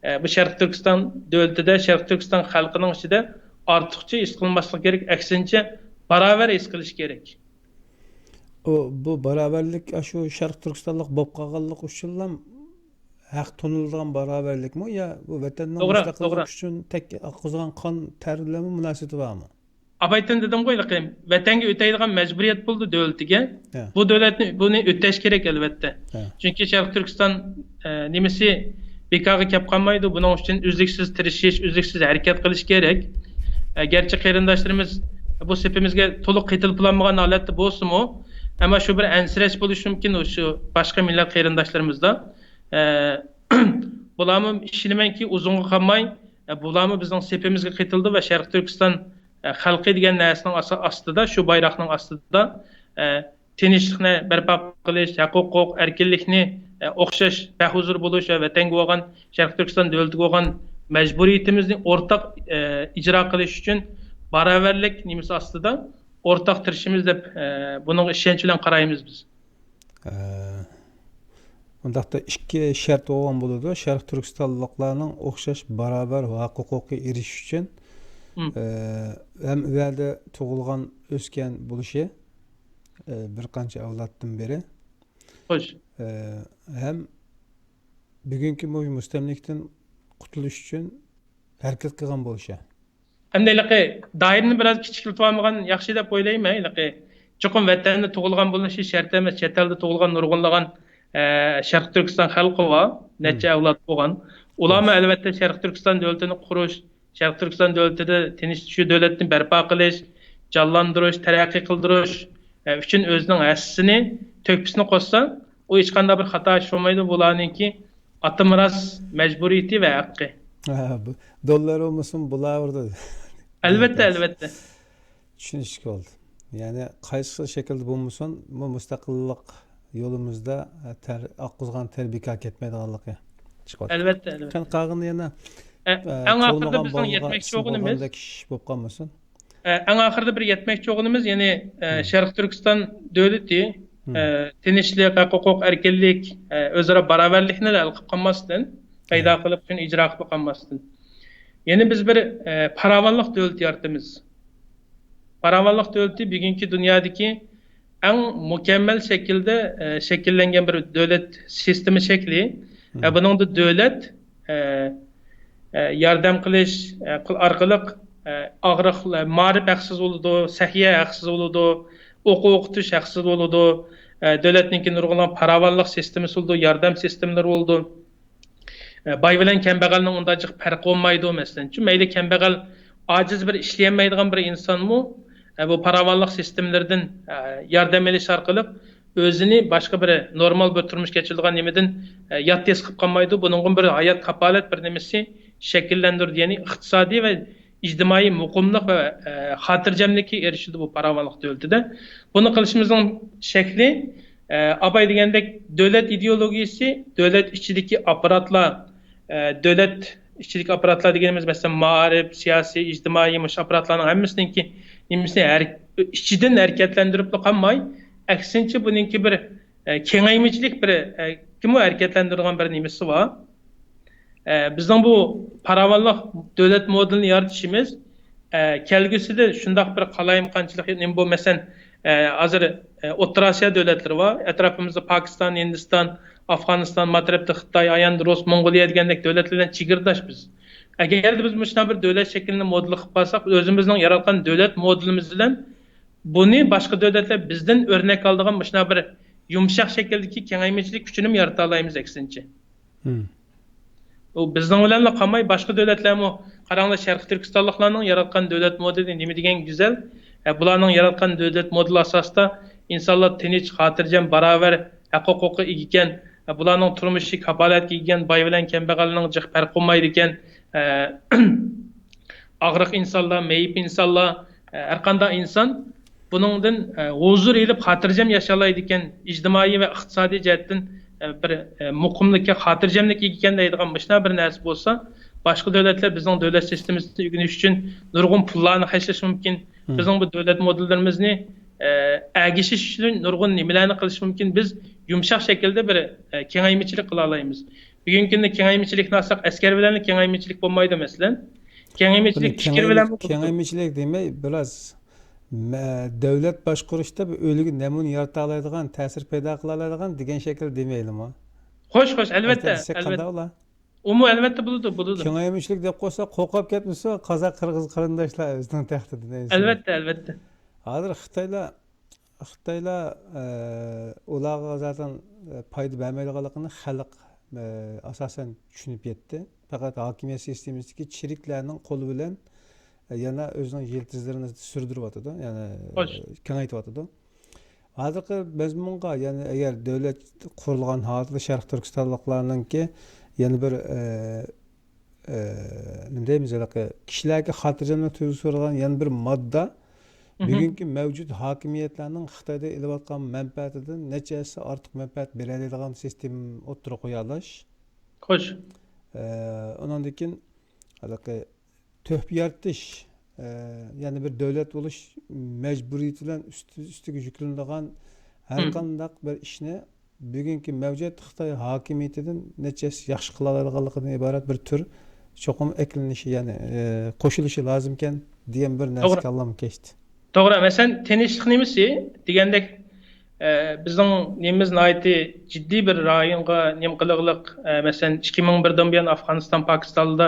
ئە، بۇ شەرقىي تۈركىستان دۆلىتىدە، شەرقىي تۈركىستان خەلقىنىڭ ئىچىدە ئارتۇقچە ھېس قىلماسلىقى كېرەك، ئەكسىنچە، باراۋەر ھېس قىلىشى كېرەك. ئۇ، بۇ باراۋەرلىك ئاشۇ شەرقىي تۈركىستانلىق بولۇپ قالغانلىق ئۈچۈنلا ھەق تونۇلىدىغان باراۋەرلىكمۇ يا بۇ ۋەتەننىڭ توغرا، مۇستەقىللىقى توغرا. ئۈچۈن تەك ئاققۇزغان قان تەر بىلەنمۇ مۇناسىۋىتى بارمۇ؟ ئابايتىن دېدىمغۇ ھېلىقى، ۋەتەنگە ئۆتەيدىغان مەجبۇرىيەت بولدى دۆلىتىگە. ھە. بۇ دۆلەتنى، بۇنى ئۆتەش كېرەك ئەلۋەتتە. ھە. چۈنكى شەرقىي تۈركىستان، ئە، نېمىسى بىكارغا كەپ قالمايدۇ. بۇنىڭ ئۈچۈن ئۈزلۈكسىز تىرىشىش، ئۈزلۈكسىز ھەرىكەت قىلىش كېرەك. ئە، گەرچە قېرىنداشلىرىمىز بۇ سېپىمىزگە تولۇق قېتىلىپ بولالمىغان ھالەتتە بولسىمۇ، ئەمما شۇ بىر ئەنسىرەش بولۇشى مۇمكىن شۇ باشقا مىللەت قېرىنداشلىرىمىزدا. ئە، بۇلارمۇ ئىشىنىمەنكى ئۇزۇنغا قالماي، ئە، بۇلارمۇ بىزنىڭ سېپىمىزگە قېتىلىدۇ ۋە شەرقىي تۈركىستان، ئە، خەلقى دېگەن نەرسىنىڭ ئاسا-، ئاستىدا، شۇ بايراقنىڭ ئاستىدا، ئە، تىنچلىقنى بەرپا قىلىش، ھەق-ھوقۇق، ئەركىنلىكنى، ئە، ئوخشاش بەھۇزۇر بولۇش ۋە ۋەتەنگە بولغان، شەرقىي تۈركىستان دۆلىتىگە بولغان مەجبۇرىيىتىمىزنى ئورتاق، ئە، ئىجرا قىلىش ئۈچۈن باراۋەرلىك نېمىسى ئاستىدا ئورتاق تىرىشىمىز دەپ، ئە، بۇنىڭغا ئىشەنچ بىلەن قارايمىز بىز. ئە، ئۇنداقتا ئىككى شەرت بولغان بولىدۇ. شەرقىي تۈركىستانلىقلارنىڭ ئوخشاش باراۋەر ھەق ھوقۇققا ئېرىشىش ئۈچۈن، مم. ئە، ھەم ئۇ يەردە تۇغۇلغان، ئۆسكەن بولۇشى، ئە، بىر قانچە ئەۋلادتىن بېرى، خوش. ئە، ھەم بۈگۈنكى مۇ-، مۇستەملىكىدىن قۇتۇلۇش ئۈچۈن ھەرىكەت قىلغان بولۇشى. ئەمدى ھېلىقى دائىرىنى بىراز كىچىكلىتىۋالمىغان ياخشى دەپ ئويلايمەن. ھېلىقى چوقۇم ۋەتەندە تۇغۇلغان بولۇشى شەرت ئەمەس، چەت ئەلدە تۇغۇلغان نۇرغۇنلىغان، ئە، شەرقىي تۈركىستان خەلقى بار، نەچچە ئەۋلاد بولغان. ئۇلارمۇ ئەلۋەتتە شەرقىي تۈركىستان دۆلىتىنى قۇرۇش، شەرقىي تۈركىستان دۆلىتىدە تىنچ، شۇ دۆلەتنى بەرپا قىلىش، جانلاندۇرۇش، تەرەققىي قىلدۇرۇش، ئە، ئۈچۈن ئۆزىنىڭ ھەسسىسىنى، تۆھپىسىنى قوشسا، ئۇ ھېچقانداق بىر خاتا ئىش بولمايدۇ. بۇلارنىڭكى ئاتا مىراس مەجبۇرىيىتى ۋە ھەققى. ھە، بۇ دوللار بولمىسۇن، بۇلار بۇردا. ئەلۋەتتە، ئەلۋەتتە. چۈشىنىشلىك بولدى. يەنى قايسى خىل شەكىلدە بولمىسۇن، بۇ مۇستەقىللىق يولىمىزدا تەر-، ئاققۇزغان تەر بىكار كەتمەيدىغانلىقى چىقىۋاتىدۇ. ئەلۋەتتە، ئەلۋەتتە. قېنى قالغىنى يەنە، ئە، ئە، ئەڭ ئاخىرىدا قوغلىغان بىزنىڭ بالىغا يەتمەكچى ئىسىم بولغىنىمىز، بولغاندەك ئىش بولۇپ قالمىسۇن. ئە، ئەڭ ئاخىرىدا بىر يەتمەكچى بولغىنىمىز، يەنى، ئە، مم. شەرقىي تۈركىستان دۆلىتى، مم. ئە، تىنچلىق، ھەق-ھوقۇق، ئەركىنلىك، ئە، ئۆزئارا باراۋەرلىكنى ھەل قىلىپ قالماستىن، پەيدا قىلىپ، شۇنى ئىجرا قىلىپ قالماستىن. يەنە بىز بىر، ئە، پاراۋانلىق دۆلىتى يارىتىمىز. پاراۋانلىق دۆلىتى بۈگۈنكى دۇنيادىكى ئەڭ مۇكەممەل شەكىلدە، ئە، شەكىللەنگەن بىر دۆلەت سىستېما شەكلى. ئە، بۇنىڭدا دۆلەت، ئە، ئە، ياردەم قىلىش، ئە، قىل-، ئارقىلىق، ئە، ئاغرىق، ئە، مائارىپ ھەقسىز بولىدۇ، سەھىيە ھەقسىز بولىدۇ، ئوقۇ ئوقۇتۇش ھەقسىز بولىدۇ، ئە، دۆلەتنىڭكى نۇرغۇنلىغان پاراۋانلىق سىستېمىسى بولىدۇ، ياردەم سىستېمىلىرى بولىدۇ. ئە، باي بىلەن كەمبەغەلنىڭ ئۇنداق جىق پەرقى بولمايدۇ، مەسىلەن. چۈنكى مەيلى كەمبەغەل ئاجىز بىر ئىشلىيەلمەيدىغان بىر ئىنسانمۇ، ئە، بۇ پاراۋانلىق سىستېمىلىرىدىن، ئە، ياردەم ئېلىش ئارقىلىق ئۆزىنى باشقا بىر نورمال بىر تۇرمۇش كەچۈرىدىغان نېمىدىن، ئە، يات ھېس قىلىپ قالمايدۇ. بۇنىڭغا بىر ھايات كاپالەت بىر نېمىسى شەكىللەندۈرىدۇ. يەنى ئىقتىسادىي ۋە ئىجتىمائىي مۇقىملىق ۋە، ئە، خاتىرجەملىككە ئېرىشىدۇ بۇ پاراۋانلىق دۆلىتىدە. بۇنى قىلىشىمىزنىڭ شەكلى، ئە، ئاباي دېگەندەك دۆلەت ئىدېئولوگىيىسى، دۆلەت ئىچىدىكى ئاپپاراتلار، ئە، دۆلەت ئىچىدىكى ئاپپاراتلار دېگىنىمىز، مەسىلەن، مائارىپ، سىياسىي، ئىجتىمائىي، مۇشۇ ئاپپاراتلارنىڭ ھەممىسىنىڭكى نېمىسى ھەر-، ئىچىدىن ھەرىكەتلەندۈرۈپلا قالماي، ئەكسىنچە، بۇنىڭكى بىر، ئە، كېڭەيمىچىلىك بىر، ئە، كىمۇ ھەرىكەتلەندۈرىدىغان بىر نېمىسى بار. ئە، بىزنىڭ بۇ پاراۋانلىق دۆلەت مودېلىنى يارىتىشىمىز، ئە، كەلگۈسىدە شۇنداق بىر قالايمىقانچىلىق نېمە بۇ، مەسىلەن، ئە، ھازىر، ئە، ئوتتۇرا ئاسىيا دۆلەتلىرى بار، ئەتراپىمىزدا پاكىستان، ھىندىستان، ئافغانىستان، مانا تەرەپتە خىتاي، ئايەندە رۇس، موڭغۇلىيە دېگەندەك دۆلەتلەر بىلەن چېگرىداش بىز. ئەگەردە بىز مۇشۇنداق بىر دۆلەت شەكلىنى مودېل قىلىپ قالساق، ئۆزىمىزنىڭ ياراتقان دۆلەت مودېلىمىز بىلەن بۇنى باشقا دۆلەتلەر بىزدىن ئۆرنەك ئالىدىغان مۇشۇنداق بىر يۇمشاق شەكىلدىكى كېڭەيمىچىلىك كۈچىنىمۇ يارىتالايمىز، ئەكسىنچە. ئۇ بىزنىڭ بىلەنلا قالماي، باشقا دۆلەتلەرمۇ، قاراڭلار، شەرقىي تۈركىستانلىقلارنىڭ ياراتقان دۆلەت مودېلى نېمە دېگەن گۈزەل. ئە، بۇلارنىڭ ياراتقان دۆلەت مودېلى ئاساسىدا ئىنسانلار تىنچ، خاتىرجەم، باراۋەر، ھەق-ھوقۇققا ئىگە ئىكەن. ئە، بۇلارنىڭ تۇرمۇشى كاپالەتكە ئىگە ئىكەن، باي بىلەن كەمبەغەلنىڭ جىق پەرقى بولمايدىكەن. ئە، ئاغرىق ئىنسانلار، مېيىپ ئىنسانلار، ئە، ھەرقانداق ئىنسان بۇنىڭدىن، ئە، ھۇزۇر ئېلىپ، خاتىرجەم ياشالايدىكەن، ئىجتىمائىي ۋە ئىقتىسادىي جەھەتتىن، ئە، بىر، ئە، مۇقىملىققا، خاتىرجەملىككە ئىگە ئىكەن دەيدىغان مۇشۇنداق بىر نەرسە بولسا، باشقا دۆلەتلەر بىزنىڭ دۆلەت سىستېمىسىنى ئۆگىنىش ئۈچۈن نۇرغۇن پۇللارنى خەجلىشى مۇمكىن. مم. بىزنىڭ بۇ دۆلەت مودېللىرىمىزنى، ئە، ئەگىشىش ئۈچۈن نۇرغۇن نېمىلەرنى قىلىشى مۇمكىن. بىز يۇمشاق شەكىلدە بىر، ئە، كېڭەيمىچىلىك قىلالايمىز. بۈگۈنكى كۈندە كېڭەيمىچىلىكنى ئالساق، ئەسكەر بىلەن كېڭەيمىچىلىك بولمايدۇ، مەسىلەن. كېڭەيمىچىلىك پىكىر بىلەن بولىدۇ. كېڭەيمىچىلىك دېمەي، بىراز، مە-، دۆلەت باشقۇرۇشتا بىر ئۈلگە نەمۇنە يارىتالايدىغان، تەسىر پەيدا قىلالايدىغان دېگەن شەكىلدە دېمەيلىمۇ؟ خوش، خوش، ئەلۋەتتە، ئەلۋەتتە. ئۇمۇ ئەلۋەتتە بولىدۇ، بولىدۇ. كېڭەيمىچىلىك دەپ قويسا، قورقۇپ كەتمىسۇن قازاق، قىرغىز قېرىنداشلار ئۆزىنىڭ تەختىدىن ئەزىزلەر. ئەلۋەتتە، ئەلۋەتتە. ھازىر خىتايلار، خىتايلار، ئە، ئۇلارغا زادەن، ئە، پايدا بەرمەيدىغانلىقىنى خەلق، ئە، ئاساسەن چۈشىنىپ يەتتى. پەقەت ھاكىمىيەت سىستېمىسىدىكى چىرىكلەرنىڭ قولى بىلەن، ئە، يەنە ئۆزىنىڭ يىلتىزلىرىنى سۈردۈرۈۋاتىدۇ، يەنى، خوش. ئە، كېڭەيتىۋاتىدۇ. ھازىرقى مەزمۇنغا، يەنى ئەگەر دۆلەت قۇرۇلغان ھالەتتە شەرقىي تۈركىستانلىقلارنىڭكى يەنە بىر، ئە، ئە، نېمە دەيمىز، ھېلىقى كىشىلەرگە خاتىرجەملىك تۇيغۇسى بېرىدىغان يەنە بىر ماددا، مھم. بۈگۈنكى مەۋجۇت ھاكىمىيەتلەرنىڭ خىتايدا ئېلىۋاتقان مەنپەئەتىدىن نەچچە ھەسسە ئارتۇق مەنپەئەت بېرەلەيدىغان سىستېما ئوتتۇرىغا قويالاش. خوش. ئە، ئۇنىڭدىن كېيىن ھېلىقى تۆھپە يارىتىش، ئە، يەنە بىر دۆلەت بولۇش مەجبۇرىيىتى بىلەن ئۈستى، ئۈستىگە يۈكلىنىدىغان ھەر مم. قانداق بىر ئىشنى بۈگۈنكى مەۋجۇت خىتاي ھاكىمىيىتىدىن نەچچە ھەسسە ياخشى قىلالايدىغانلىقىدىن ئىبارەت بىر تۈر چوقۇم ئەكلىنىشى، يەنى، ئە، قوشۇلۇشى لازىمكەن دېگەن بىر نەرسە توغرا. كاللامغا كەچتى. توغرا، مەسىلەن، تىنچلىق نېمىسى دېگەندەك، ئە، بىزنىڭ نېمىمىز ناھايىتى جىددىي بىر رايونغا نېمە قىلىغلىق، ئە، مەسىلەن، ئىككى مىڭ بىردىن بۇيان ئافغانىستان، پاكىستاندا،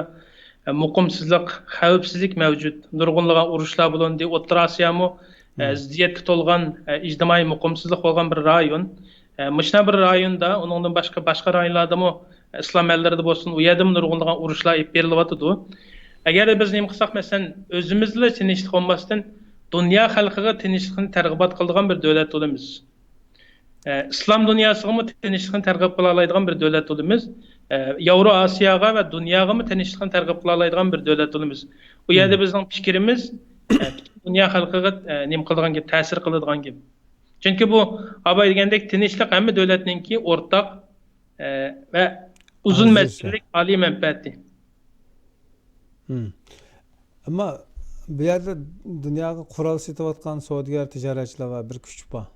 ئە، مۇقىمسىزلىق، خەۋپسىزلىك مەۋجۇت. نۇرغۇنلىغان ئۇرۇشلار بولۇندى. ئوتتۇرا ئاسىيامۇ، ئە، مم. زىددىيەتكە تولغان، ئە، ئىجتىمائىي مۇقىمسىزلىق بولغان بىر رايون. ئە، مۇشۇنداق بىر رايوندا، ئۇنىڭدىن باشقا، باشقا رايونلاردىمۇ، ئە، ئىسلام ئەللىرىدە بولسۇن، ئۇ يەردىمۇ نۇرغۇنلىغان ئۇرۇشلار ئېلىپ بېرىلىۋاتىدۇ. ئەگەر بىز نېمە قىلساق، مەسىلەن، ئۆزىمىزلا تىنچلىق بولماستىن، دۇنيا خەلقىگە تىنچلىقنى تەرغىبات قىلىدىغان بىر دۆلەت بولىمىز. ئە، ئىسلام دۇنياسىغىمۇ تىنچلىقنى تەرغىب قىلالايدىغان بىر دۆلەت بولىمىز. ئە، ياۋرو ئاسىياغا ۋە دۇنياغىمۇ تىنچلىقنى تەرغىب قىلالايدىغان بىر دۆلەت بولىمىز. ئۇ يەردە مم. بىزنىڭ پىكرىمىز، ئە، پۈتۈن دۇنيا خەلقىگە، ئە، نېمە قىلىدىغان گەپ، تەسىر قىلىدىغان گەپ. چۈنكى بۇ ئاباي دېگەندەك تىنچلىق ھەممە دۆلەتنىڭكى ئورتاق، ئە، ۋە ئۇزۇن مەزگىللىك ئالىي مەنپەئەتى. مم. ئەمما بۇ يەردە دۇنياغا قورال سېتىۋاتقان سودىگەر، تىجارەتچىلەر بار، بىر كۈچ بار.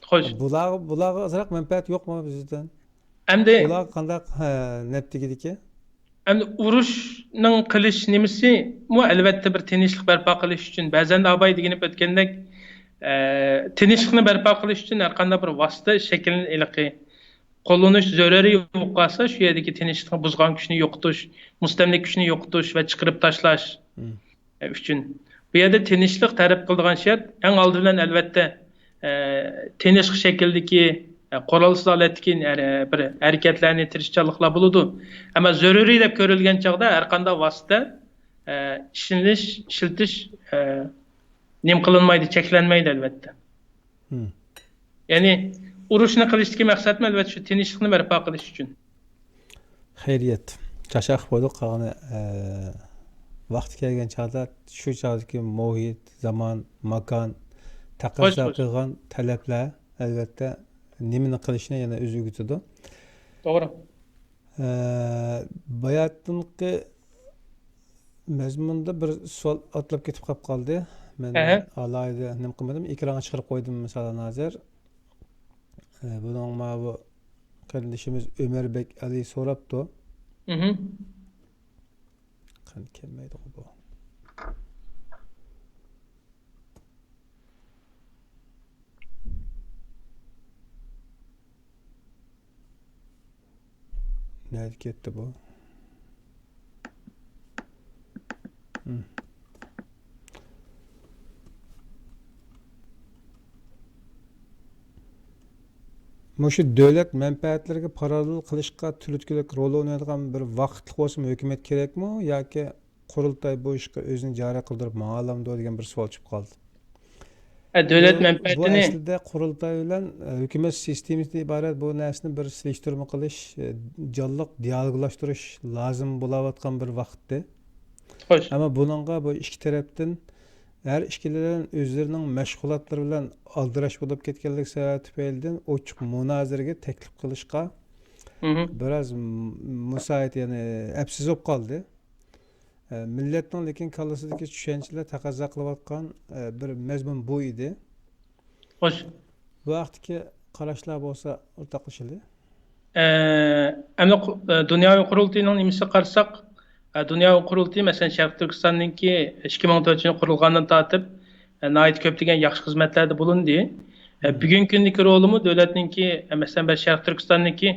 خوش. بۇلارغا، بۇلارغا ئازراق مەنپەئەت يوقمۇ بىزدىن؟ ئەمدى ئۇلارغا قانداق، ھە، نەپ تېگىدىكەن؟ ئەمدى ئۇرۇشنىڭ قىلىش نېمىسىمۇ، ئەلۋەتتە، بىر تىنچلىق بەرپا قىلىش ئۈچۈن. بەزەندە ئاباي دېگىنىپ ئۆتكەندەك، ئە، تىنچلىقنى بەرپا قىلىش ئۈچۈن ھەر قانداق بىر ۋاسىتە شەكىللىنىپ، ھېلىقى قوللىنىش زۆرۈرىي بولۇپ قالسا، شۇ يەردىكى تىنچلىقنى بۇزغان كۈچنى يوقىتىش، مۇستەملىكە كۈچنى يوقىتىش ۋە چىقىرىپ تاشلاش. مم. ئۈچۈن. بۇ يەردە تىنچلىق تەلەپ قىلىدىغان شەرت، ئەڭ ئالدى بىلەن، ئەلۋەتتە، ئە، تىنچ شەكىلدىكى، ئە، قورالسىز ھالەتتىكى، ئە، بىر ھەرىكەتلەرنى، تىرىشچانلىقلار بولىدۇ. ئەمما زۆرۈرىي دەپ كۆرۈلگەن چاغدا ھەر قانداق ۋاسىتە، ئە، ئىشلىنىش، ئىشلىتىش، ئە، نېمە قىلىنمايدۇ، چەكلەنمەيدۇ، ئەلۋەتتە. مم. يەنى ئۇرۇشنى قىلىشتىكى مەقسەتمۇ، ئەلۋەتتە، شۇ تىنچلىقنى بەرپا قىلىش ئۈچۈن. خەيرىيەت. چاقچاق بولدۇق. قالغىنى، ئە، ۋاقتى كەلگەن چاغدا، شۇ چاغدىكى مۇھىت، زامان، ماكان، تەقەززا قىلغان تەلەپلەر، ئەلۋەتتە، نېمىنى قىلىشنى يەنە ئۆزى ئۆگىتىدۇ. توغرا. ئە، باياتىنقى مەزمۇندا بىر سوئال ئاتلاپ كېتىپ قاپ قالدى. مەن ئەھە. ئالاھىدە نېمە قىلمىدىم، ئېكرانغا چىقىرىپ قويدۇم، مىسالەن، ھازىر. ئە، بۇنىڭ ماۋۇ قېرىندىشىمىز ئۆمەربەك ئەلى سوراپتۇ. مھم. قېنى كەلمەيدىغۇ بۇ. نەگە كەتتى بۇ؟ ھم. مۇشۇ دۆلەت مەنپەئەتلىرىگە پاراللېل قىلىشقا تۈرتكىلىك رول ئوينايدىغان بىر ۋاقىتلىق بولسىمۇ ھۆكۈمەت كېرەكمۇ ياكى قۇرۇلتاي بۇ ئىشقا ئۆزىنى جارى قىلدۇرۇپ ماڭالامدۇ دېگەن بىر سوئال چىقىپ قالدى. ئە، دۆلەت بۇ، بۇ مەنپەئەتىنى ئەسلىدە قۇرۇلتاي بىلەن، ئە، ھۆكۈمەت سىستېمىسىدىن ئىبارەت بۇ نەرسىنى بىر سېلىشتۇرما قىلىش، ئە، جانلىق دىئالوگلاشتۇرۇش لازىم بولاۋاتقان بىر ۋاقىتتى. خوش. ئەمما بۇنىڭغا بۇ ئىككى تەرەپتىن ھەر ئىككىلىدىن ئۆزلىرىنىڭ مەشغۇلاتلىرى بىلەن ئالدىراش بولۇپ كەتكەنلىكى سەۋەبى تۈپەيلىدىن ئوچۇق مۇنازىرىگە تەكلىپ قىلىشقا، مھم. بىراز م-، مۇساھىتە، يەنى ئەپسىز بولۇپ قالدى. ئە، مىللەتنىڭ لېكىن كاللىسىدىكى چۈشەنچىلەر تەقەززا قىلىۋاتقان، ئە، بىر مەزمۇن بۇ ئىدى. خوش. بۇ ھەقتىكى قاراشلار بولسا ئورتاقلىشىلى. ئە، ئەمدى قۇ-، ئە، دۇنياۋى قۇرۇلتىيىنىڭ نېمىسىگە قارىساق، ئە، دۇنياۋى قۇرۇلتىيى، مەسىلەن، شەرقىي تۈركىستاننىڭكى ئىككى مىڭ تۆتىنچى يىلى قۇرۇلغاندىن تارتىپ، ئە، ناھايىتى كۆپلىگەن ياخشى خىزمەتلەردە بولۇندى. ئە، بۈگۈنكى كۈندىكى رولىمۇ دۆلەتنىڭكى، ئە، مەسىلەن، بىر شەرقىي تۈركىستاننىڭكى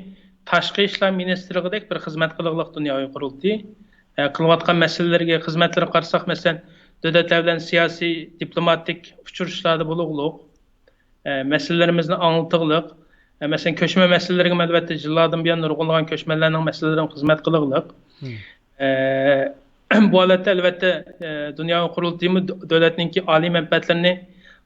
تاشقى ئىشلار مىنىستىرلىقىدەك بىر خىزمەت قىلغۇلۇق دۇنياۋى قۇرۇلتىيى. ئە، قىلىۋاتقان مەسىلىلىرىگە، خىزمەتلىرىگە قارىساق، مەسىلەن، دۆلەتلەر بىلەن سىياسىي، دىپلوماتىك ئۇچرىشىشلاردا بولغۇلۇق، ئە، مەسىلىلىرىمىزنى ئاڭلىتىغلىق. ئە، مەسىلەن، كۆچمەن مەسىلىلىرىگە ئەلۋەتتە يىللاردىن بۇيان نۇرغۇنلىغان كۆچمەنلەرنىڭ مەسىلىلىرىگە خىزمەت قىلغلىق. مم. ئە، بۇ ھالەتتە ئەلۋەتتە، ئە، دۇنيا قۇرۇلتىيىمۇ دۆ-، دۆلەتنىڭكى ئالىي مەنپەئەتلىرىنى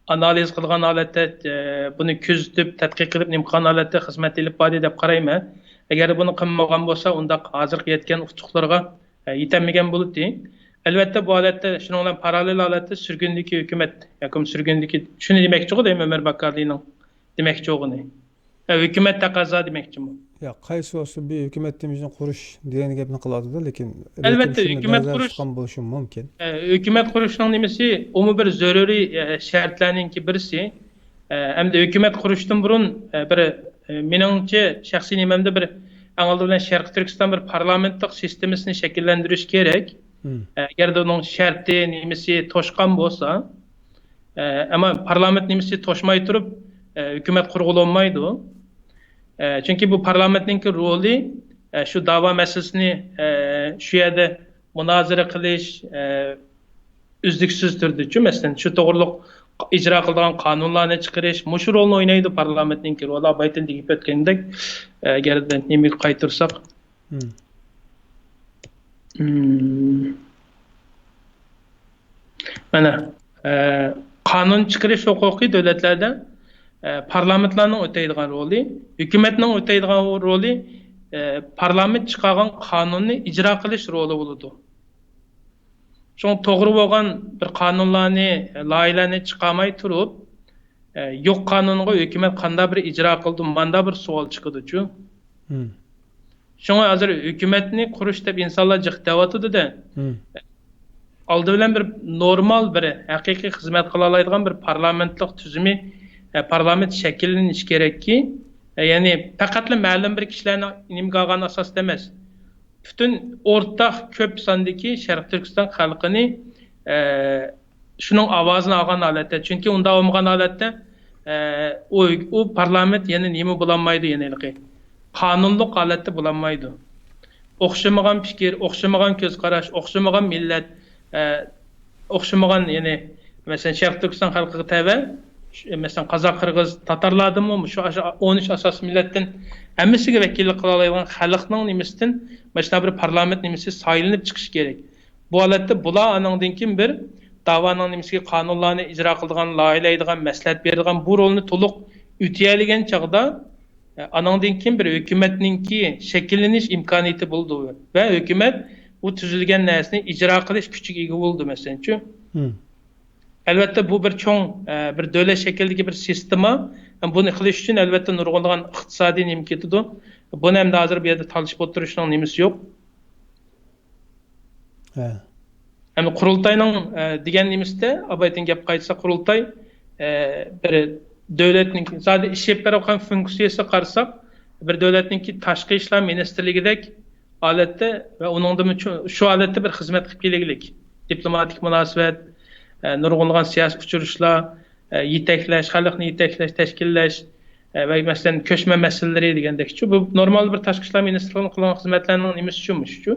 ئانالىز قىلغان ھالەتتە، ئە، بۇنى كۆزىتىپ، تەتقىق قىلىپ، نېمە قىلغان ھالەتتە خىزمەت ئېلىپ باردى دەپ قارايمەن. ئەگەر بۇنى قىلمىغان بولسا، ئۇنداق ھازىرقى يەتكەن ئۇتۇقلىرىغا، ئە، يېتەلمىگەن بولاتتى. ئەلۋەتتە، بۇ ھالەتتە شۇنىڭ بىلەن پاراللېل ھالەتتە سۈرگۈندىكى ھۆكۈمەت ياكى سۈرگۈندىكى، شۇنى دېمەكچىغۇ دەيمەن، ئۆمەر باكالىنىڭ دېمەكچى بولغىنى. ئە، ھۆكۈمەت تەقەززا دېمەكچىمۇ؟ ياق، قايسى بولسا بىر ھۆكۈمەت دېمىچىنى قۇرۇش دېگەن گەپنى قىلىۋاتىدۇ، لېكىن ئەلۋەتتە، ھۆكۈمەت قۇرۇش، بولۇشى مۇمكىن. ئە، ھۆكۈمەت قۇرۇشنىڭ نېمىسى، ئۇمۇ بىر زۆرۈرىي، ئە، شەرتلەرنىڭكى بىرسى. ئە، ئەمدى ھۆكۈمەت قۇرۇشتىن بۇرۇن، ئە، بىر، ئە، مېنىڭچە شەخسىي نېمەمدە بىر ئەڭ ئالدى بىلەن شەرقىي تۈركىستان بىر پارلامېنتلىق سىستېمىسىنى شەكىللەندۈرۈش كېرەك. مم. ئە، ئەگەردە ئۇنىڭ شەرتى، نېمىسى توشقان بولسا، ئە، ئەمما پارلامېنت نېمىسى توشماي تۇرۇپ، ئە، ھۆكۈمەت قۇرغىلى بولمايدۇ. ئە، چۈنكى بۇ پارلامېنتنىڭكى رولى، ئە، شۇ داۋا مەسىلىسىنى، ئە، شۇ يەردە مۇنازىرە قىلىش، ئە، ئۈزلۈكسىز تۈردىچۇ، مەسىلەن، شۇ توغرۇلۇق ئىجرا قىلىدىغان قانۇنلارنى چىقىرىش، مۇشۇ رولنى ئوينايدۇ پارلامېنتنىڭكى رولى. بايىتىن دېيىپ ئۆتكەندەك، ئە، ئەگەردە نېمىگە قايتۇرساق. مم. مم. مانا، ئە، قانۇن چىقىرىش ھوقۇقى دۆلەتلەردە، ئە، پارلامېنتلارنىڭ ئۆتەيدىغان رولى، ھۆكۈمەتنىڭ ئۆتەيدىغان رولى، ئە، پارلامېنت چىقارغان قانۇننى ئىجرا قىلىش رولى بولىدۇ. شۇڭا توغرا بولغان بىر قانۇنلارنى، لايىھەلەرنى چىقارماي تۇرۇپ، ئە، يوق قانۇنغا ھۆكۈمەت قانداق بىر ئىجرا قىلىدۇ، ماندا بىر سوئال چىقىدۇچۇ. مم. شۇڭا ھازىر ھۆكۈمەتنى قۇرۇش دەپ ئىنسانلار جىق دەۋاتىدۇ-دە. مم. ئالدى بىلەن بىر نورمال، بىر ھەقىقىي خىزمەت قىلالايدىغان بىر پارلامېنتلىق تۈزۈمى، ئە، پارلامېنت شەكىللىنىشى كېرەككى، ئە، يەنى پەقەتلا مەلۇم بىر كىشىلەرنىڭ نېمىگە ئالغان ئاساستا ئەمەس. پۈتۈن ئورتاق كۆپ ساندىكى شەرقىي تۈركىستان خەلقىنى، ئە، شۇنىڭ ئاۋازىنى ئالغان ھالەتتە. چۈنكى ئۇنداق بولمىغان ھالەتتە، ئە، ئۇ، ئۇ پارلامېنت يەنە نېمە بولالمايدۇ، يەنە ھېلىقى قانۇنلۇق ھالەتتە بولالمايدۇ. ئوخشىمىغان پىكىر، ئوخشىمىغان كۆز قاراش، ئوخشىمىغان مىللەت، ئە، ئوخشىمىغان، يەنى، مەسىلەن، شەرقىي تۈركىستان خەلقىگە تەۋە، ش-، مەسىلەن، قازاق، قىرغىز، تاتارلاردىنمۇ شۇ ئاشۇ ئون ئۈچ ئاساسىي مىللەتتىن ھەممىسىگە ۋەكىللىك قىلالايدىغان خەلقنىڭ نېمىسىدىن مانا شۇنداق بىر پارلامېنت نېمىسى سايلىنىپ چىقىشى كېرەك. بۇ ھالەتتە بۇلار ئانىڭدىن كېيىن بىر داۋانىڭ نېمىسىگە قانۇنلارنى ئىجرا قىلىدىغان، لايىھەلەيدىغان، مەسلىھەت بېرىدىغان بۇ رولنى تولۇق ئۆتىيەلىگەن چاغدا، ئانىڭدىن كېيىن بىر ھۆكۈمەتنىڭكى شەكىللىنىش ئىمكانىيىتى بولىدۇ ۋە ھۆكۈمەت ئۇ تۈزۈلگەن نەرسىنى ئىجرا قىلىش كۈچىگە ئىگە بولىدۇ، مەسىلەنچۇ. مم. ئەلۋەتتە، بۇ بىر چوڭ، ئە، بىر دۆلەت شەكلىدىكى بىر سىستېما. بۇنى قىلىش ئۈچۈن، ئەلۋەتتە، نۇرغۇنلىغان ئىقتىسادىي نېمە كېتىدۇ. بۇنى ئەمدى ھازىر بۇ يەردە تالىشىپ ئولتۇرۇشنىڭ نېمىسى يوق. ھە. ئەمدى قۇرۇلتاينىڭ، ئە، دېگەن نېمىسىدە، ئابايتىن گەپ قايتسا، قۇرۇلتاي، ئە، بىر دۆلەتنىڭ زادى ئىش ئېلىپ بېرىۋاتقان فۇنكسىيىسىغا قارىساق، بىر دۆلەتنىڭكى تاشقى ئىشلار مىنىستىرلىكىدەك ھالەتتە ۋە ئۇنىڭدىمۇ چو-، شۇ ھالەتتە بىر خىزمەت قىلىپ كېلىگلىك. دىپلوماتىك مۇناسىۋەت، ئە، نۇرغۇنلىغان سىياسىي ئۇچرىشىشلار، ئە، يېتەكلەش، خەلقنى يېتەكلەش، تەشكىللەش، ئە، ۋە مەسىلەن، كۆچمەن مەسىلىلىرى دېگەندەكچۇ. بۇ نورمال بىر تاشقى ئىشلار مىنىستىرلىقىنىڭ قىلغان خىزمەتلەرنىڭ نېمىسىچۇ، مۇشۇچۇ.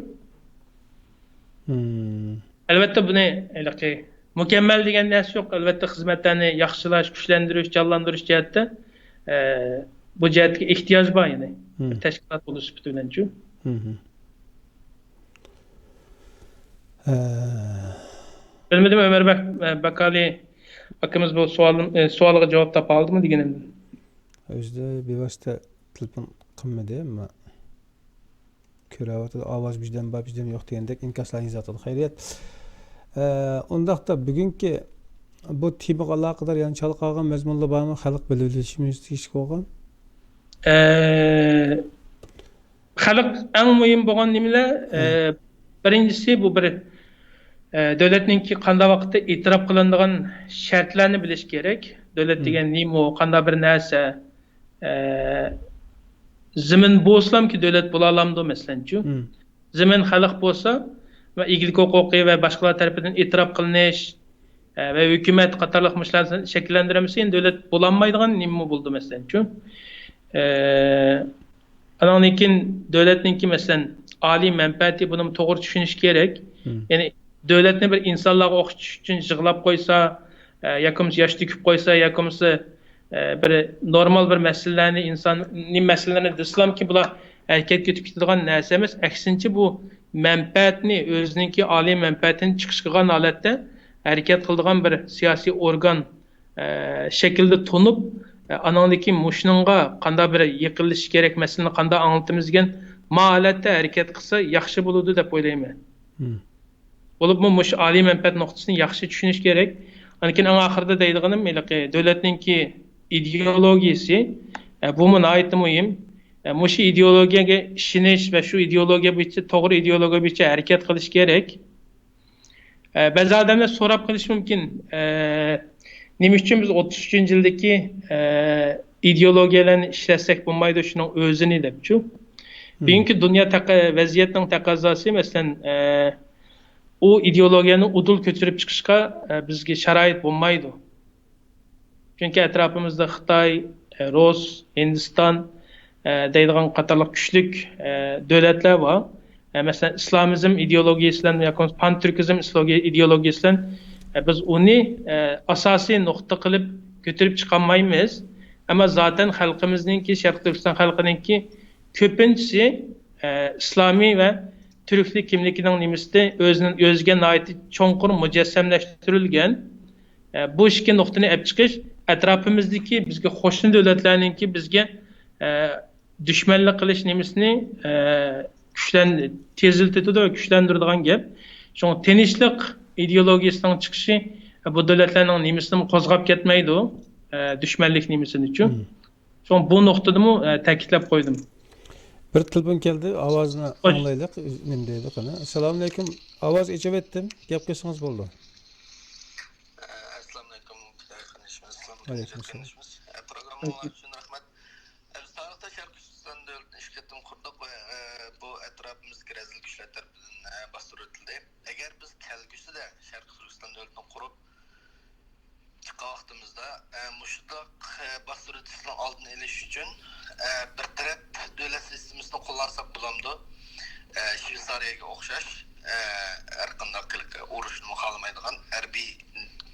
مم. ئەلۋەتتە، بۇنى ھېلىقى مۇكەممەل دېگەن نەرسە يوق. ئەلۋەتتە، خىزمەتلەرنى ياخشىلاش، كۈچلەندۈرۈش، جانلاندۇرۇش جەھەتتە، ئە، بۇ جەھەتتىكى ئېھتىياج بار، يەنى مم. بىر تەشكىلات بولۇش سۈپىتى بىلەنچۇ. مم. ئە، بىلمىدىم، ئۆمەر بەك-، ئە، باكالى ئاكىمىز بۇ سوئال، ئە، سوئالغا جاۋاب تاپالدىمۇ دېگىنىمدىن. ئۆزى بىۋاسىتە تېلېفون قىلمىدى، ئەمما كۆرۈۋاتىدۇ، ئاۋاز بىردەم بار، بىردەم يوق دېگەندەك ئىنكاسلارنى يېزىۋاتىدۇ. خەيرىيەت. ئە، ئۇنداقتا بۈگۈنكى بۇ تېمىغا ئالاقىدار يەنە چالا قالغان مەزمۇنلار بارمۇ؟ خەلق بىلىۋېلىشىمىز تېگىشلىك بولغان. ئە، خەلق ئەڭ مۇھىم بولغان نېمىلەر؟ ئە، بىرىنچىسى، بۇ بىر، ئە، دۆلەتنىڭكى قانداق ۋاقىتتا ئېتىراپ قىلىنىدىغان شەرتلەرنى بىلىش كېرەك. دۆلەت دېگەن نېمە، قانداق بىر نەرسە؟ ئە، زېمىن بولسىلامكى دۆلەت بولالامدۇ، مەسىلەنچۇ؟ زېمىن خەلق بولسا ۋە ئىگىلىك ھوقۇقى ۋە باشقىلار تەرىپىدىن ئېتىراپ قىلىنىش، ئە، ۋە ھۆكۈمەت قاتارلىق مۇشۇلارنى شەكىللەندۈرەلمىسە، يەنە دۆلەت بولالمايدىغان نېمىمۇ بولىدۇ، مەسىلەنچۇ؟ ئە، ئانىڭدىن كېيىن دۆلەتنىڭكى، مەسىلەن، ئالىي مەنپەئەتى، بۇنىمۇ توغرا چۈشىنىش كېرەك. يەنى دۆلەتنى بىر ئىنسانلارغا ئوخشىتىش ئۈچۈن يىغلاپ قويسا، ئە، ياكى بولمىسا ياش تۆكۈپ قويسا، ياكى بولمىسا، ئە، بىر نورمال بىر مەسىلىلەرنى، ئىنسانىي مەسىلىلەرنى دېسىلامكى، بۇلار ھەرىكەتكە ئۆتۈپ كېتىدىغان نەرسە ئەمەس. ئەكسىنچە، بۇ مەنپەئەتنى، ئۆزىنىڭكى ئالىي مەنپەئەتىنى چىقىش قىلغان ھالەتتە ھەرىكەت قىلىدىغان بىر سىياسىي ئورگان، ئە، شەكلىدە تونۇپ، ئە، ئانىڭدىن كېيىن مۇشۇنىڭغا قانداق بىر يېقىنلىشىش كېرەك، مەسىلىنى قانداق ئاڭلىتىمىز دېگەن ما ھالەتتە ھەرىكەت قىلسا ياخشى بولىدۇ دەپ ئويلايمەن. بولۇپمۇ مۇشۇ ئالىي مەنپەئەت نۇقتىسىنى ياخشى چۈشىنىش كېرەك. ئاندىن كېيىن ئەڭ ئاخىرىدا دەيدىغىنىم، ھېلىقى دۆلەتنىڭكى ئىدېئولوگىيىسى، ئە، بۇمۇ ناھايىتى مۇھىم. ئە، مۇشۇ ئىدېئولوگىيەگە ئىشىنىش ۋە شۇ ئىدېئولوگىيە بويىچە، توغرا ئىدېئولوگىيە بويىچە ھەرىكەت قىلىش كېرەك. ئە، بەزى ئادەملەر سوراپ قېلىشى مۇمكىن، ئە، نېمە ئۈچۈن بىز ئوتتۇز ئۈچىنچى يىلدىكى، ئە، ئىدېئولوگىيەلەرنى ئىشلەتسەك بولمايدۇ شۇنىڭ ئۆزىنى دەپچۇ؟ بۈگۈنكى دۇنيا تەق-، ۋەزىيەتنىڭ تەقەززاسى، مەسىلەن، ئە، ئۇ ئىدېئولوگىيەنى ئۇدۇل كۆتۈرۈپ چىقىشقا، ئە، بىزگە شارائىت بولمايدۇ. چۈنكى ئەتراپىمىزدا خىتاي، ئە، رۇس، ھىندىستان، ئە، دەيدىغان قاتارلىق كۈچلۈك، ئە، دۆلەتلەر بار. ئە، مەسىلەن، ئىسلامىزم ئىدېئولوگىيىسى بىلەن ياكى پانتۈركىزم ئىسلوگىيە-، ئىدېئولوگىيىسى بىلەن، ئە، بىز ئۇنى، ئە، ئاساسىي نۇقتا قىلىپ كۆتۈرۈپ چىقالمايمىز. ئەمما زاتەن خەلقىمىزنىڭكى، شەرقىي تۈركىستان خەلقىنىڭكى كۆپىنچىسى، ئە، ئىسلامىي ۋە تۈركلۈك كىملىكىنىڭ نېمىسىدە ئۆزىنىڭ، ئۆزىگە ناھايىتى چوڭقۇر مۇجەسسەملەشتۈرۈلگەن. ئە، بۇ ئىككى نۇقتىنى ئەپ چىقىش، ئەتراپىمىزدىكى بىزگە قوشنا دۆلەتلەرنىڭكى بىزگە، ئە، دۈشمەنلىك قىلىش نېمىسىنى، ئە، كۈچلەن-، تېزلىتىدۇ ۋە كۈچلەندۈرىدىغان گەپ. شۇڭا تىنچلىق ئىدېئولوگىيىسىنىڭ چىقىشى، ئە، بۇ دۆلەتلەرنىڭ نېمىسىنىمۇ قوزغاپ كەتمەيدۇ، ئە، دۈشمەنلىك نېمىسىنىچۇ. شۇڭا بۇ نۇقتىدىمۇ، ئە، تەكىتلەپ قويدۇم. بىر تېلېفون كەلدى، ئاۋازنى ئاڭلايلى، نېمە دەيدۇ قېنى. ئەسسالامۇئەلەيكۇم، ئاۋاز ئېچىۋەتتىم، گەپ قىلسىڭىز بولىدۇ. ئەسسالامۇئەلەيكۇم، خۇداي خانىشىمىز، ئەسسالامۇئەلەيكۇم، ئەسسالامۇئەلەيكۇم. خۇداي خانىشىمىز. ئە، پروگرامما ئۈچۈن رەھمەت. ئە، بىز تارىختا شەرقىي تۈركىستان دۆلىتىنى ئىككى قېتىم قۇردۇق ۋە، ئە، بۇ ئەتراپىمىزدىكى رەزىل كۈچلەر تەرىپىدىن، ئە، باستۇرۇۋېتىلدى. ئەگەر بىز كەلگۈسىدە شەرقىي تۈركىستان دۆلىتىنى قۇرۇپ، چىققان ۋاقتىمىزدا، ئە، مۇشۇنداق، ئە، باستۇرۇۋېتىشنىڭ ئالدىنى ئېلىش ئۈچۈن، ئە، بىر تەرەپ دۆلەت سىستېمىسىنى قوللانساق بولامدۇ؟ ئە، شۋېتسارىيەگە ئوخشاش، ئە، ھەر قانداق ئۇرۇشنىمۇ خالىمايدىغان، ھەربىي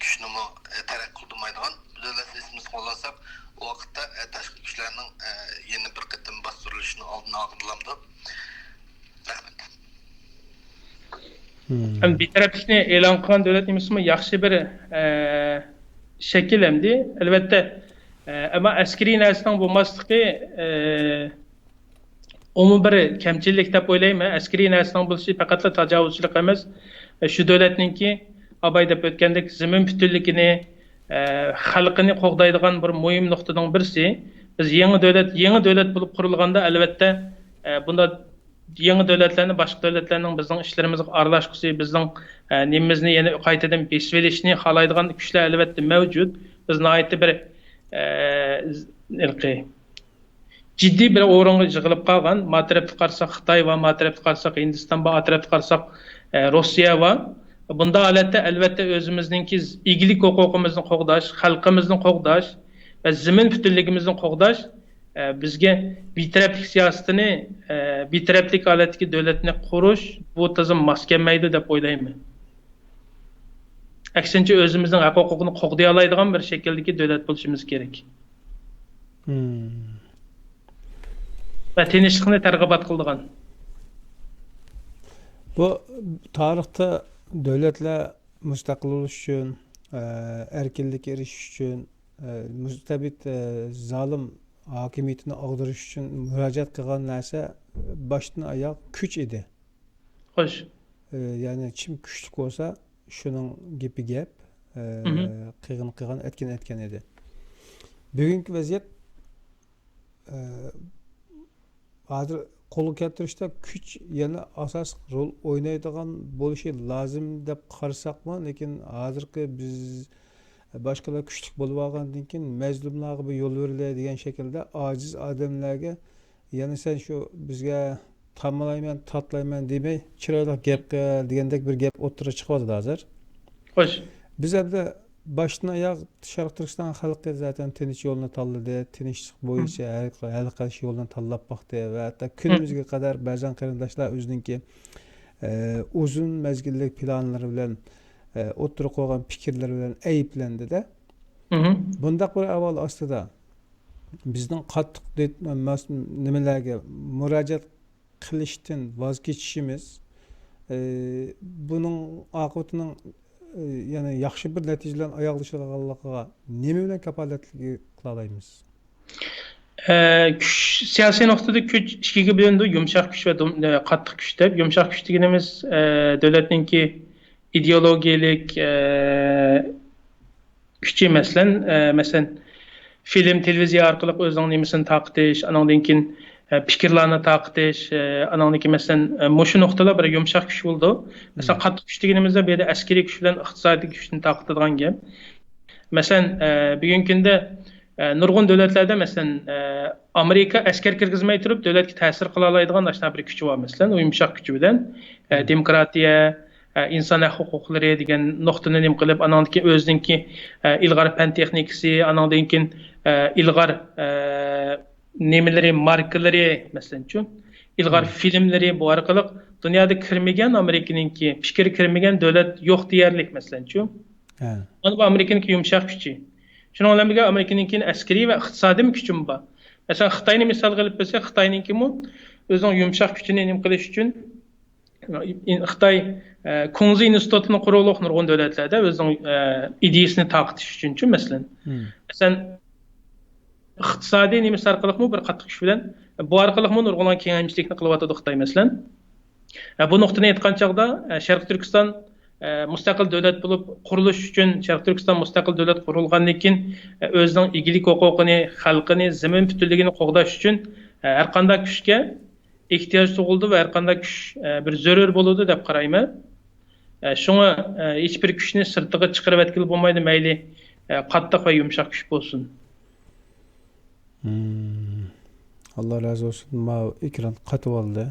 كۈچنىمۇ، ئە، تەرەققىي قىلدۇرمايدىغان دۆلەت سىستېمىسىنى قوللانساق، ئۇ ۋاقىتتا، ئە، تاشقى كۈچلەرنىڭ، ئە، يەنە بىر قېتىم باستۇرۇلۇشىنىڭ ئالدىنى ئالغىلى بولامدۇ؟ رەھمەت. ھەم بىتەرەپلىكنى ئېلان قىلغان دۆلەت نېمىسىمۇ ياخشى بىر، ئە، شەكىل ئەمدى. ئەلۋەتتە، ئە، ئەمما ئەسكىرىي نەرسىنىڭ بولماسلىقى، ئە، ئۇمۇ بىر كەمچىللىك دەپ ئويلايمەن. ئەسكىرىي نەرسىنىڭ بولۇشى پەقەتلا تاجاۋۇزچىلىق ئەمەس. ئە، شۇ دۆلەتنىڭكى، ئاباي دەپ ئۆتكەندەك، زېمىن پۈتۈنلۈكىنى، ئە، خەلقىنى قوغدايدىغان بىر مۇھىم نۇقتىنىڭ بىرسى. بىز يېڭى دۆلەت، يېڭى دۆلەت بولۇپ قۇرۇلغاندا، ئەلۋەتتە، ئە، بۇنداق يېڭى دۆلەتلەرنى، باشقا دۆلەتلەرنىڭ بىزنىڭ ئىشلىرىمىزغا ئارىلاشقۇسى، بىزنىڭ، ئە، نېمىمىزنى يەنە قايتىدىن بېسىۋېلىشنى خالايدىغان كۈچلەر ئەلۋەتتە مەۋجۇت. بىز ناھايىتى بىر، ئە، ھېلىقى جىددىي بىر ئورۇنغا يىغىلىپ قالغان. ما تەرەپتە قارىساق خىتاي بار، ما تەرەپتە قارىساق ھىندىستان بار، ئا تەرەپتە قارىساق، ئە، روسىيە بار. بۇنداق ھالەتتە ئەلۋەتتە ئۆزىمىزنىڭكى ئىگىلىك ھوقۇقىمىزنى قوغداش، خەلقىمىزنى قوغداش ۋە زېمىن پۈتۈنلۈكىمىزنى قوغداش، ئە، بىزگە بىتەرەپلىك سىياسىتىنى، ئە، بىتەرەپلىك ھالەتتىكى دۆلەتنى قۇرۇش، بۇ تىزىم ماس كەلمەيدۇ دەپ ئويلايمەن. ئەكسىنچە، ئۆزىمىزنىڭ ھەق ھوقۇقىنى قوغدىيالايدىغان بىر شەكىلدىكى دۆلەت بولۇشىمىز كېرەك. ۋە تىنچلىقنى تەرغىبات قىلىدىغان. بۇ تارىختا دۆلەتلەر مۇستەقىل بولۇش ئۈچۈن، ئە، ئەركىنلىككە ئېرىشىش ئۈچۈن، ئە، مۇستەبىت، ئە، زالىم ھاكىمىيىتىنى ئاغدۇرۇش ئۈچۈن مۇراجىئەت قىلغان نەرسە باشتىن ئاياغ كۈچ ئىدى. خوش. ئە، يەنى كىم كۈچلۈك بولسا، شۇنىڭ گېپى گەپ، ئە، قىلغىنى قىلغان، ئەتكىنى ئەتكەن ئىدى. بۈگۈنكى ۋەزىيەت، ئە، ھازىر قولغا كەلتۈرۈشتە كۈچ يەنە ئاساسلىق رول ئوينايدىغان بولۇشى لازىم دەپ قارىساقمۇ، لېكىن ھازىرقى بىز باشقىلار كۈچلۈك بولۇۋالغاندىن كېيىن، مەزلۇملارغا بىر يول بېرىلەي دېگەن شەكىلدە ئاجىز ئادەملەرگە، يەنە سەن شۇ بىزگە تامىلايمەن، تاتلايمەن دېمەي، چىرايلىق گەپ قىل دېگەندەك بىر گەپ ئوتتۇرىغا چىقىۋاتىدۇ ھازىر. خوش. بىز ئەمدى باشتىن ئاياغ شەرقىي تۈركىستان خەلقى زاتەن تىنچ يولنى تاللىدى، تىنچلىق بويىچە ھەل، ھەل قىلىش يولىنى تاللاپ باقتى ۋە ھەتتا كۈنىمىزگە قەدەر بەزەن قېرىنداشلار ئۆزىنىڭكى، ئە، ئۇزۇن مەزگىللىك پىلانلىرى بىلەن، ئە، ئوتتۇرىغا قويغان پىكىرلىرى بىلەن ئەيىبلەندى-دە. بۇنداق بىر ئەھۋال ئاستىدا بىزنىڭ قاتتىق دې-، مەس-، نېمىلەرگە مۇراجىئەت قىلىشتىن ۋاز كېچىشىمىز، ئى، بۇنىڭ ئاقىۋىتىنىڭ، ئى، يەنە ياخشى بىر نەتىجە بىلەن ئاياغلىشىدىغانلىقىغا نېمە بىلەن كاپالەتلىك قىلالايمىز؟ ئە، كۈچ، سىياسىي نۇقتىدا كۈچ ئىككىگە بۆلۈنىدۇ، يۇمشاق كۈچ ۋە دۇم-، ئە، قاتتىق كۈچ دەپ. يۇمشاق كۈچ دېگىنىمىز، ئە، دۆلەتنىڭكى ئىدېئولوگىيەلىك، ئە، كۈچى، مەسىلەن، ئە، مەسىلەن، فىلىم، تېلېۋىزىيە ئارقىلىق ئۆزىنىڭ نېمىسىنى تارقىتىش، ئانىڭدىن كېيىن، ئە، پىكىرلارنى تارقىتىش، ئە، ئانىڭدىن كېيىن، مەسىلەن، ئە، مۇشۇ نۇقتىلار بىر يۇمشاق كۈچ بولىدۇ. مەسىلەن، قاتتىق كۈچ دېگىنىمىزدە بۇ يەردە ئەسكىرىي كۈچ بىلەن ئىقتىسادىي كۈچنى تارقىتىدىغان گەپ. مەسىلەن، ئە، بۈگۈنكى كۈندە، ئە، نۇرغۇن دۆلەتلەردە، مەسىلەن، ئە، ئامېرىكا ئەسكەر كىرگۈزمەي تۇرۇپ دۆلەتكە تەسىر قىلالايدىغان ئاشۇنداق بىر كۈچى بار، مەسىلەن، ئۇ يۇمشاق كۈچى بىلەن، ئە، دېموكراتىيە، ئە، ئىنسان ھەق ھوقۇقلىرى دېگەن نۇقتىنى نېمە قىلىپ، ئانىڭدىن كېيىن ئۆزىنىڭكى، ئە، ئىلغار پەن تېخنىكىسى، ئانىڭدىن كېيىن، ئە، ئىلغار، ئە، نېمىلىرى، ماركىلىرى، مەسىلەنچۇ، ئىلغار فىلىملىرى، بۇ ئارقىلىق دۇنيادا كىرمىگەن، ئامېرىكىنىڭكى پىكرى كىرمىگەن دۆلەت يوق دېيەرلىك، مەسىلەنچۇ. مانا بۇ ئامېرىكىنىڭكى يۇمشاق كۈچى. شۇنىڭ بىلەن بىرگە ئامېرىكىنىڭكى ئەسكىرىي ۋە ئىقتىسادىي كۈچىمۇ بار. مەسىلەن، خىتاينى مىسالغا ئېلىپ بەرسەك، خىتاينىڭكىمۇ ئۆزىنىڭ يۇمشاق كۈچىنى نېمە قىلىش ئۈچۈن، خىتاي، ئە، كۇڭزى ئىنستىتۇتىنى قۇرۇقلۇق نۇرغۇن دۆلەتلەردە ئۆزىنىڭ، ئە، ئىدىيىسىنى تارقىتىش ئۈچۈنچۇ، مەسىلەن. مەسىلەن، ئىقتىسادىي نېمىسى ئارقىلىقمۇ بىر قاتتىق كۈچ بىلەن، بۇ ئارقىلىقمۇ نۇرغۇنلىغان كېڭەيمىچىلىكنى قىلىۋاتىدۇ خىتاي، مەسىلەن. ئە، بۇ نۇقتىنى ئېيتقان چاغدا، ئە، شەرقىي تۈركىستان، ئە، مۇستەقىل دۆلەت بولۇپ قۇرۇلۇش ئۈچۈن، شەرقىي تۈركىستان مۇستەقىل دۆلەت قۇرۇلغاندىن كېيىن، ئە، ئۆزىنىڭ ئىگىلىك ھوقۇقىنى، خەلقىنى، زېمىن پۈتۈنلۈكىنى قوغداش ئۈچۈن، ئە، ھەر قانداق كۈچكە ئېھتىياج تۇغۇلىدۇ ۋە ھەر قانداق كۈچ، ئە، بىر زۆرۈر بولىدۇ دەپ قارايمەن. ئە، شۇڭا، ئە، ھېچبىر كۈچنى سىرتىغا چىقىرىۋەتكىلى بولمايدۇ، مەيلى، ئە، قاتتىق ۋە يۇمشاق كۈچ بولسۇن. مم. ئاللا رازى بولسۇن. ماۋۇ ئېكران قاتىۋالدى.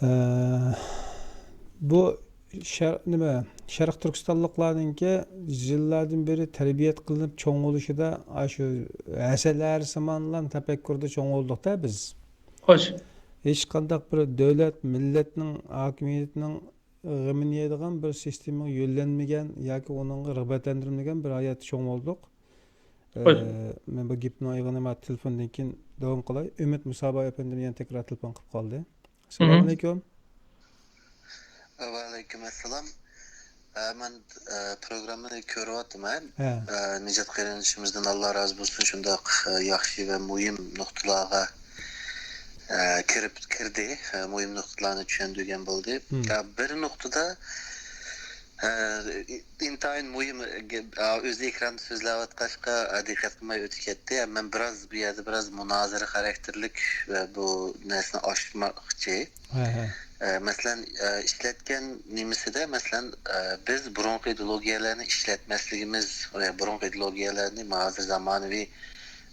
ئە، بۇ شەر-، نېمە، شەرقىي تۈركىستانلىقلارنىڭكى يىللاردىن بېرى تەربىيە قىلىنىپ چوڭ بولۇشىدا ئاشۇ ھەسەلەرسىمانلا تەپەككۇردا چوڭ بولدۇق-تە بىز. خوش. ھېچقانداق بىر دۆلەت، مىللەتنىڭ ھاكىمىيىتىنىڭ غېمىنى يەيدىغان بىر سىستېمىغا يۆلەنمىگەن ياكى ئۇنىڭغا رىغبەتلەندۈرمىگەن بىر ھاياتتا چوڭ بولدۇق. ئە، مەن بۇ گېپنىڭ ئېغىنى مانا تېلېفوندىن كېيىن داۋام قىلاي. ئۈمىد مۇسابا ئەپەندىم يەنە تەكرار تېلېفون قىلىپ قالدى. ئەسسالامۇئەلەيكۇم. ۋەئەلەيكۇم ئەسسالام. ئە، مەن، ئە، پروگراممىنى كۆرۈۋاتىمەن. ئە، نىجات قېرىندىشىمىزدىن ئاللا رازى بولسۇن، شۇنداق، ئە، ياخشى ۋە مۇھىم نۇقتىلارغا، ئە، كىرىپ، كىردى. ئە، مۇھىم نۇقتىلارنى چۈشەندۈرگەن بولدى. ئە، بىر نۇقتىدا، ئە، ئىنتايىن مۇھىم گەپ، ئە، ئۆزى ئېكراندا سۆزلەۋاتقاچقا، ئە، دىققەت قىلماي ئۆتۈپ كەتتى. ئە، مەن بىراز بۇ يەردە بىراز مۇنازىرە خاراكتېرلىك ۋە بۇ نەرسىنى ئاچماقچى. ئە، مەسىلەن، ئە، ئىشلەتكەن نېمىسىدە، مەسىلەن، ئە، بىز بۇرۇنقى ئىدېئولوگىيەلەرنى ئىشلەتمەسلىكىمىز ۋە بۇرۇنقى ئىدېئولوگىيەلەرنى ھازىر زامانىۋى،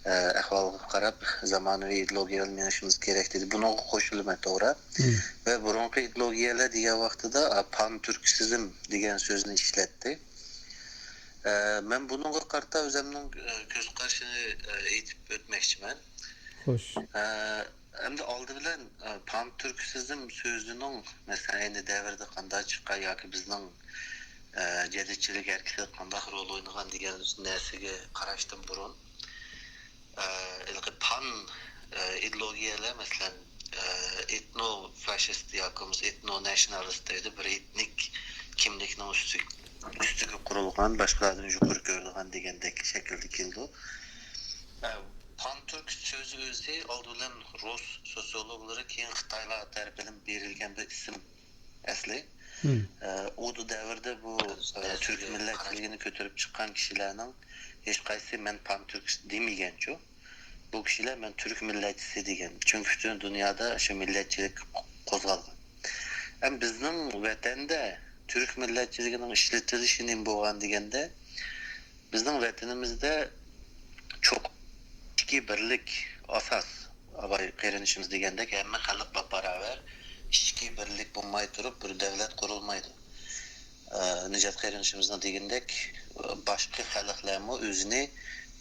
ئە، ئەھۋالغا قاراپ زامانىۋى ئىدېئولوگىيە بىلەن مېڭىشىمىز كېرەك دېدى. بۇنىڭغا قوشۇلىمەن، توغرا. ۋە بۇرۇنقى ئىدېئولوگىيەلەر دېگەن ۋاقتىدا، ئە، پانتۈركسىزم دېگەن سۆزنى ئىشلەتتى. ئە، مەن بۇنىڭغا قارىتا ئۆزۈمنىڭ، ئە، كۆز قارىشىنى، ئە، ئېيتىپ ئۆتمەكچىمەن. خوش. ئە، ئەمدى ئالدى بىلەن، ئە، پانتۈركسىزم سۆزىنىڭ، مەسىلەن، ئەينى دەۋردە قانداق چىققان ياكى بىزنىڭ، ئە، جەدىدچىلىك ھەرىكىتىدە قانداق رول ئوينىغان دېگەن نەرسىگە قاراشتىن بۇرۇن، ئە، ھېلىقى پان، ئە، ئىدېئولوگىيەلەر، مەسىلەن، ئە، ئېتنو فاشىست ياكى بولمىسا ئېتنو ناتسىيونالىست دەيدۇ، بىر ئېتنىك كىملىكنىڭ ئۈستى-، ئۈستىگە قۇرۇلغان، باشقىلاردىن يۇقىرى كۆرۈلىدىغان دېگەندەك شەكىلدە كېلىدۇ. ئە، پانتۈرك سۆزى ئۆزى ئالدى بىلەن رۇس سوتسىيولوگلىرى، كېيىن خىتايلار تەرىپىدىن بېرىلگەن بىر ئىسىم ئەسلى. ئە، ئۇ دەۋردە بۇ، ئە، تۈرك مىللەتچىلىكىنى كۆتۈرۈپ چىققان كىشىلەرنىڭ ھېچقايسى مەن پانتۈركىست دېمىگەنچۇ. بۇ كىشىلەر مەن تۈرك مىللەتچىسى دېگەن. چۈنكى پۈتۈن دۇنيادا شۇ مىللەتچىلىك قوزغالغان. ئەمما بىزنىڭ ۋەتەندە تۈرك مىللەتچىلىكىنىڭ ئىشلىتىلىشى نېمە بولغان دېگەندە، بىزنىڭ ۋەتىنىمىزدە چوق ئىچكى بىرلىك ئاساس. ئاباي قېرىندىشىمىز دېگەندەك، ھەممە خەلق باپباراۋەر، ئىچكى بىرلىك بولماي تۇرۇپ بىر دۆلەت قۇرۇلمايدۇ. ئە، نىجات قېرىندىشىمىزنىڭ دېگىنىدەك، باشقا خەلقلەرمۇ ئۆزىنى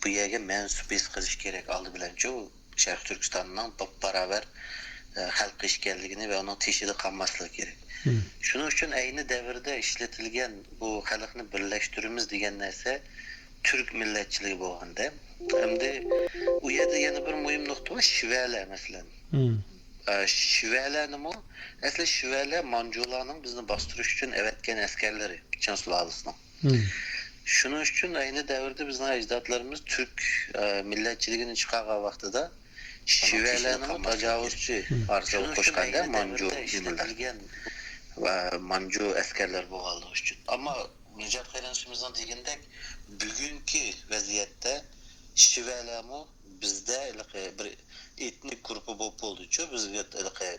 بۇ يەرگە مەنسۇپ ھېس قىلىشى كېرەك ئالدى بىلەنچۇ. شەرقىي تۈركىستاننىڭ باپباراۋەر، ئە، خەلق ئىكەنلىكىنى ۋە ئۇنىڭ تېشىدا قالماسلىقى كېرەك. شۇنىڭ ئۈچۈن ئەينى دەۋردە ئىشلىتىلگەن بۇ خەلقنى بىرلەشتۈرىمىز دېگەن نەرسە تۈرك مىللەتچىلىكى بولغاندا. ئەمدى ئۇ يەردە يەنە بىر مۇھىم نۇقتا بار، شىۋەلەر مەسىلەن. ئە، شىۋەلەرنىمۇ، ئەسلى شىۋەلەر مانجۇلارنىڭ بىزنى باستۇرۇش ئۈچۈن ئەۋەتكەن ئەسكەرلىرى، چىڭ سۇلالىسىنىڭ. شۇنىڭ ئۈچۈن ئەينى دەۋردە بىزنىڭ ئەجدادلىرىمىز تۈرك، ئە، مىللەتچىلىكىنى چىقارغان ۋاقتىدا شىۋەلەرنىڭ تاجاۋۇزچى ئارىسىغا قوشقاندا مانجۇ نېمىلەر ۋە مانجۇ ئەسكەرلەر بولغانلىقى ئۈچۈن. ئەمما نىجات قېرىندىشىمىزنىڭ دېگىنىدەك، بۈگۈنكى ۋەزىيەتتە شىۋەلەرمۇ بىزدە ھېلىقى بىر ئېتنىك گۇرۇپپا بولۇپ بولدىچۇ. بىزگە ھېلىقى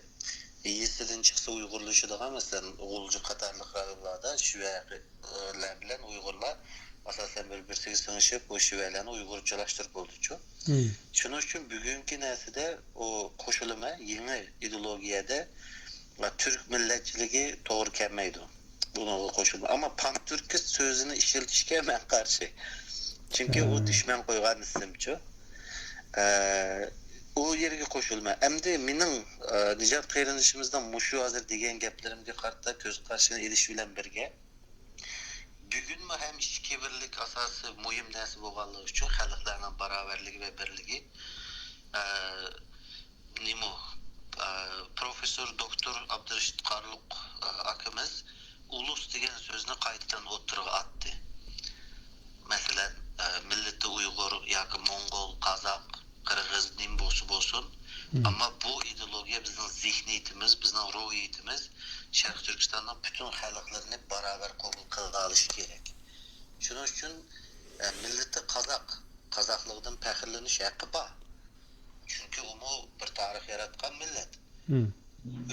يېزىدىن چىقسا ئۇيغۇرلىشىدىغان، مەسىلەن، غۇلجا قاتارلىق رايونلاردا شىۋەلەر بىلەن ئۇيغۇرلار ئاساسەن بىر-بىرسىگە سىڭىشىپ، بۇ شىۋەلەرنى ئۇيغۇرچىلاشتۇرۇپ بولدىچۇ. شۇنىڭ ئۈچۈن بۈگۈنكى نەرسىدە ئۇ قوشۇلما يېڭى ئىدېئولوگىيەدە تۈرك مىللەتچىلىكى توغرا كەلمەيدۇ. بۇنىڭغا قوشۇلما. ئەمما پانتۈركىست سۆزىنى ئىشلىتىشكە مەن قارشى. چۈنكى ئۇ دۈشمەن قويغان ئىسىمچۇ. ئە، ئۇ يەرگە قوشۇلما. ئەمدى مېنىڭ، ئە، نىجات قېرىندىشىمىزنىڭ مۇشۇ ھازىر دېگەن گەپلىرىمگە قارىتا كۆز قارىشىنى ئېلىش بىلەن بىرگە، بۈگۈنمۇ ھەم ئىچكى بىرلىك ئاساسى مۇھىم نەرسە بولغانلىقى ئۈچۈن، خەلقلەرنىڭ باراۋەرلىكى ۋە بىرلىكى، ئە، نېمە، ئە، پروفېسسور دوكتور ئابدۇرېشىت قارلۇق، ئە، ئاكىمىز ئۇلۇس دېگەن سۆزنى قايتىدىن ئوتتۇرىغا ئاتتى. مەسىلەن، ئە، مىللىتى ئۇيغۇر ياكى موڭغۇل، قازاق، قىرغىز نېمە بولسا بولسۇن، ئەمما بۇ ئىدېئولوگىيە بىزنىڭ زېھنىيىتىمىز، بىزنىڭ روھىيىتىمىز شەرقىي تۈركىستاننىڭ پۈتۈن خەلقلىرىنى باراۋەر قوبۇل قىلالىشى كېرەك. شۇنىڭ ئۈچۈن، ئە، مىللىتى قازاق، قازاقلىقىدىن پەخىرلىنىش ھەققى بار. چۈنكى ئۇمۇ بىر تارىخ ياراتقان مىللەت.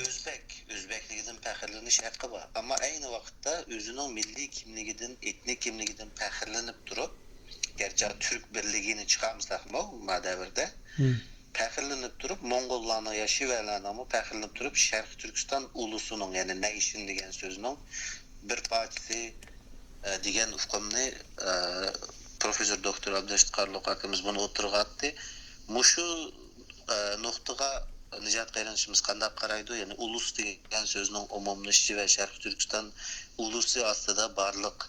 ئۆزبەك، ئۆزبەكلىكىدىن پەخىرلىنىش ھەققى بار. ئەمما ئەينى ۋاقىتتا ئۆزىنىڭ مىللىي كىملىكىدىن، ئېتنىك كىملىكىدىن پەخىرلىنىپ تۇرۇپ، گەرچە تۈرك بىرلىكىنى چىقارمىساقمۇ ما دەۋردە، پەخىرلىنىپ تۇرۇپ، موڭغۇللارنىڭ يا شىۋەلەرنىڭمۇ پەخىرلىنىپ تۇرۇپ، شەرقىي تۈركىستان ئۇلۇسىنىڭ، يەنى نەيشىن دېگەن سۆزنىڭ بىر پارچىسى، ئە، دېگەن ئۇقۇمنى، ئە، پروفېسسور دوكتور ئابدۇرېشىت قارلۇق ئاكىمىز بۇنى ئوتتۇرىغا ئاتتى. مۇشۇ، ئە، نۇقتىغا نىجات قېرىندىشىمىز قانداق قارايدۇ؟ يەنى ئۇلۇس دېگەن سۆزنىڭ ئومۇملىشىشى ۋە شەرقىي تۈركىستان ئۇلۇسى ئاستىدا بارلىق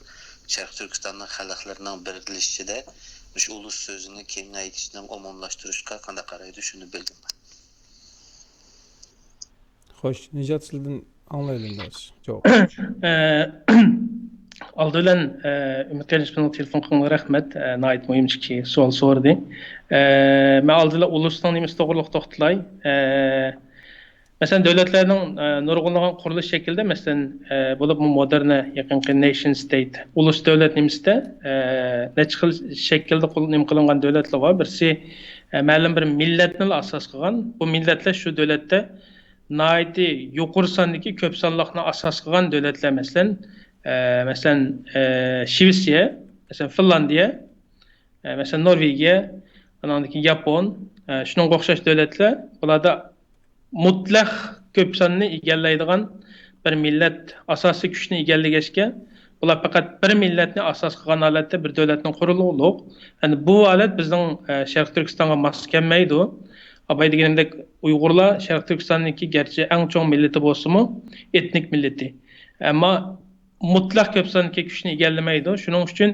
شەرقىي تۈركىستاننىڭ خەلقلىرىنىڭ بىرلىشىشىدە مۇشۇ ئۇلۇس سۆزىنى كېڭەيتىشنىڭ ئومۇملاشتۇرۇشقا قانداق قارايدۇ؟ شۇنى بىلگۈم بار. خوش، نىجات، سىزدىن ئاڭلايلى ئەمدى جاۋاب. ئە، ئالدى بىلەن، ئە، ئۈمىد قېرىندىشىمىزنىڭ تېلېفون قىلغىنىغا رەھمەت. ئە، ناھايىتى مۇھىم ئىككى سوئال سورىدى. ئە، مەن ئالدى بىلەن ئۇلۇسنىڭ نېمىسى توغرىلىق توختىلاي. ئە، مەسىلەن، دۆلەتلەرنىڭ، ئە، نۇرغۇنلىغان قۇرۇلۇش شەكلىدە، مەسىلەن، ئە، بولۇپمۇ مودېرنە يېقىنقى نېيشن ستېيت، ئۇلۇس دۆلەت نېمىسىدە، ئە، نەچچە خىل شەكىلدە قۇل-، نېمە قىلىنغان دۆلەتلەر بار. بىرسى، ئە، مەلۇم بىر مىللەتنىلا ئاساس قىلغان. بۇ مىللەتلەر شۇ دۆلەتتە ناھايىتى يۇقىرى ساندىكى كۆپ سانلىقنى ئاساس قىلغان دۆلەتلەر، مەسىلەن، ئە، مەسىلەن، ئە، شىۋېتسىيە، مەسىلەن، فىنلاندىيە، ئە، مەسىلەن، نورۋېگىيە، ئانىڭدىن كېيىن ياپون، ئە، شۇنىڭغا ئوخشاش دۆلەتلەر، بۇلاردا مۇتلەق كۆپ ساننى ئىگىلەيدىغان بىر مىللەت ئاساسىي كۈچنى ئىگىلىگەچكە، بۇلار پەقەت بىر مىللەتنى ئاساس قىلغان ھالەتتە بىر دۆلەتنى قۇرۇلغۇلۇق. يەنى بۇ ھالەت بىزنىڭ، ئە، شەرقىي تۈركىستانغا ماس كەلمەيدۇ. ئاباي دېگىنىمدەك، ئۇيغۇرلار شەرقىي تۈركىستاندىكى گەرچە ئەڭ چوڭ مىللىتى بولسىمۇ، ئېتنىك مىللىتى. ئەمما مۇتلەق كۆپ ساندىكى كۈچنى ئىگىلىمەيدۇ. شۇنىڭ ئۈچۈن،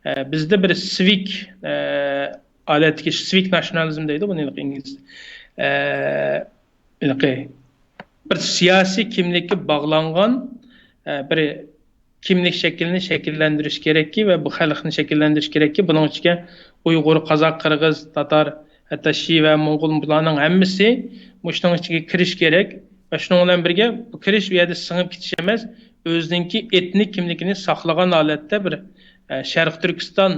ئە، بىزدە بىر سىۋىك، ئە، ھالەتتىكى سىۋىك ناتسىيونالىزم دەيدۇ بۇنى ئىنگلىزچە. ئە، ھېلىقى بىر سىياسىي كىملىككە باغلانغان، ئە، بىر كىملىك شەكلىنى شەكىللەندۈرۈش كېرەككى ۋە بۇ خەلقنى شەكىللەندۈرۈش كېرەككى. بۇنىڭ ئىچىگە ئۇيغۇر، قازاق، قىرغىز، تاتار، ھەتتا شىۋە، موڭغۇل، بۇلارنىڭ ھەممىسى مۇشۇنىڭ ئىچىگە كىرىش كېرەك. ۋە شۇنىڭ بىلەن بىرگە، بۇ كىرىش ئۇ يەردە سىڭىپ كېتىش ئەمەس، ئۆزىنىڭكى ئېتنىك كىملىكىنى ساقلىغان ھالەتتە بىر، ئە، شەرقىي تۈركىستان،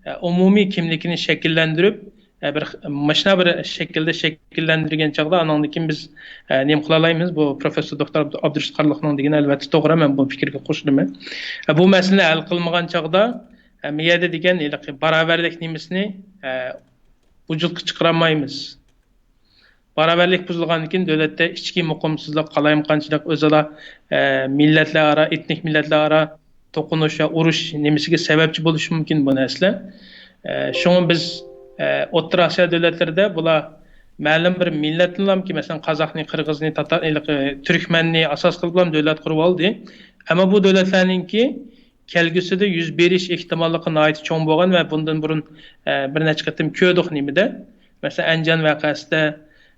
ئە، ئومۇمىي كىملىكىنى شەكىللەندۈرۈپ، ئە، بىر خ-، ماشۇنداق بىر شەكىلدە شەكىللەندۈرگەن چاغدا، ئانىڭدىن كېيىن بىز، ئە، نېمە قىلالايمىز؟ بۇ پروفېسسور دوكتور ئابدۇ-، ئابدۇرېشىت قارلىقنىڭ دېگىنى ئەلۋەتتە توغرا، مەن بۇ پىكىرگە قوشۇلىمەن. ئە، بۇ مەسىلىنى ھەل قىلمىغان چاغدا، ئە، مۇ يەردە دېگەن ھېلىقى باراۋەرلىك نېمىسىنى، ئە، ۋۇجۇدقا چىقىرالمايمىز. باراۋەرلىك بۇزۇلغاندىن كېيىن دۆلەتتە ئىچكى مۇقىمسىزلىق، قالايمىقانچىلىق، ئۆزئارا، ئە، مىللەتلەر ئارا، ئېتنىك مىللەتلەر ئارا توقۇنۇش ۋە ئۇرۇش نېمىسىگە سەۋەبچى بولۇشى مۇمكىن بۇ نەرسىلەر. ئە، شۇڭا بىز، ئە، ئوتتۇرا ئاسىيا دۆلەتلىرىدە بۇلار مەلۇم بىر مىللەتنىلامكى، مەسىلەن، قازاقنى، قىرغىزنى، تاتار، ئىلىقى، تۈركمەننى ئاساس قىلىپلام دۆلەت قۇرۇپ ئالدى. ئەمما بۇ دۆلەتلەرنىڭكى كەلگۈسىدە يۈز بېرىش ئېھتىماللىقى ناھايىتى چوڭ بولغان ۋە بۇندىن بۇرۇن، ئە، بىر نەچچە قېتىم كۆردۇق نېمىدە. مەسىلەن، ئەنجان ۋەقەسىدە،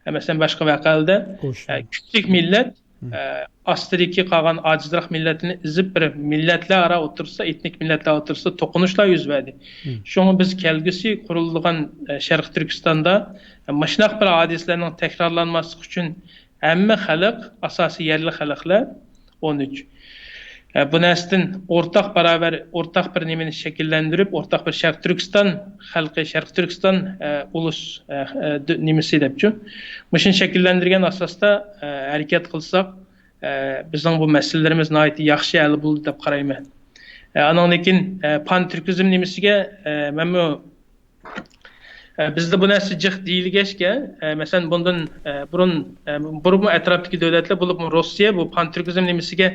ئە، مەسىلەن، باشقا ۋەقەلەردە، ئۇرۇش. ئە، كۈچلۈك مىللەت، مم. ئە، ئاستىدىكى قالغان ئاجىزراق مىللەتنى ئېزىپ، بىر مىللەتلەر ئارا ئوتتۇرىسىدا، ئېتنىك مىللەتلەر ئوتتۇرىسىدا توقۇنۇشلار يۈز بەردى. مم. شۇڭا بىز كەلگۈسى قۇرۇلىدىغان، ئە، شەرقىي تۈركىستاندا، ئە، مۇشۇنداق بىر ھادىسىلەرنىڭ تەكرارلانماسلىقى ئۈچۈن ھەممە خەلق، ئاساسىي يەرلىك خەلقلەر، ئون ئۈچ. ئە، بۇ نەرسىدىن ئورتاق باراۋەر، ئورتاق بىر نېمىنى شەكىللەندۈرۈپ، ئورتاق بىر شەرقىي تۈركىستان خەلقى، شەرقىي تۈركىستان، ئە، ئۇلۇس، ئە، ئە، دۆ-، نېمىسى دەپچۇ. مۇشۇنى شەكىللەندۈرگەن ئاساستا، ئە، ھەرىكەت قىلساق، ئە، بىزنىڭ بۇ مەسىلىلىرىمىز ناھايىتى ياخشى ھەل بولىدۇ دەپ قارايمەن. ئە، ئانىڭدىن كېيىن، ئە، پان تۈركىزم نېمىسىگە، ئە، مەنمۇ ئە، بىزدە بۇ نەرسە جىق دېيىلگەچكە، ئە، مەسىلەن، بۇندىن، ئە، بۇرۇن، ئە، بۇرۇنمۇ ئەتراپتىكى دۆلەتلەر، بولۇپمۇ روسىيە بۇ پانتۈركىزم نېمىسىگە،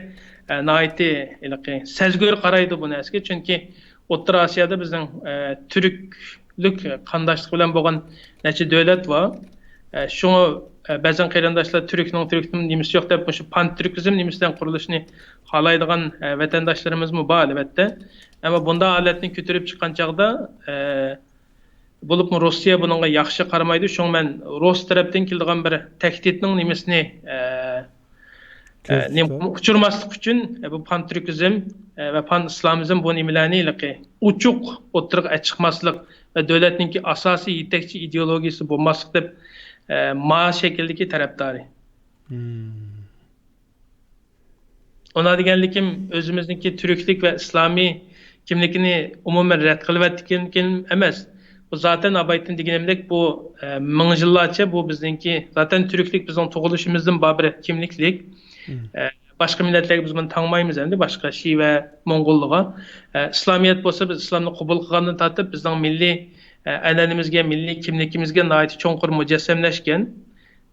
ئە، ناھايىتى ھېلىقى سەزگۈر قارايدۇ بۇ نەرسىگە. چۈنكى ئوتتۇرا ئاسىيادا بىزنىڭ، ئە، تۈركلۈك قانداشلىق بىلەن بولغان نەچچە دۆلەت بار. ئە، شۇڭا، ئە، بەزەن قېرىنداشلار تۈركنىڭ، تۈركنىڭ نېمىسى يوق دەپ، مۇشۇ پانتۈركىزم نېمىسى بىلەن قۇرۇلۇشىنى خالايدىغان، ئە، ۋەتەنداشلىرىمىزمۇ بار، ئەلۋەتتە. ئەمما بۇنداق ھالەتنى كۆتۈرۈپ چىققان چاغدا، ئە، بولۇپمۇ روسىيە بۇنىڭغا ياخشى قارىمايدۇ. شۇڭا مەن روس تەرەپتىن كېلىدىغان بىر تەھدىتنىڭ نېمىسىنى، ئە، ئە، كۆزدە نېمە، تۇتۇپ. ئۇچۇرماسلىق ئۈچۈن، ئە، بۇ پانتۈركىزم، ئە، ۋە پانئىسلامىزم بۇ نېمىلەرنى ھېلىقى ئوچۇق ئوتتۇرىغا ئەچىقماسلىق ۋە دۆلەتنىڭكى ئاساسىي يېتەكچى ئىدېئولوگىيىسى بولماسلىق دەپ، ئە، ما شەكىلدىكى تەرەپدارى. مم. ئۇنداق دېگەنلىكىم، ئۆزىمىزنىڭكى تۈركلۈك ۋە ئىسلامىي كىملىكىنى ئومۇمەن رەت قىلىۋەتكەن ئەمەس. بۇ زاتەن ئاۋۋالدىن دېگىنىمدەك، بۇ، ئە، مىڭ يىللارچە بۇ بىزنىڭكى، زاتەن تۈركلۈك بىزنىڭ تۇغۇلۇشىمىزدىن بار بىر كىملىكلىك. مم. ئە، باشقا مىللەتلەرگە بىز بۇنى تاڭمايمىز ئەمدى، باشقا شىۋە، موڭغۇللىغا. ئە، ئىسلامىيەت بولسا، بىز ئىسلامنى قوبۇل قىلغاندىن تارتىپ بىزنىڭ مىللىي، ئە، ئەنئەنىمىزگە، مىللىي كىملىكىمىزگە ناھايىتى چوڭقۇر مۇجەسسەملەشكەن.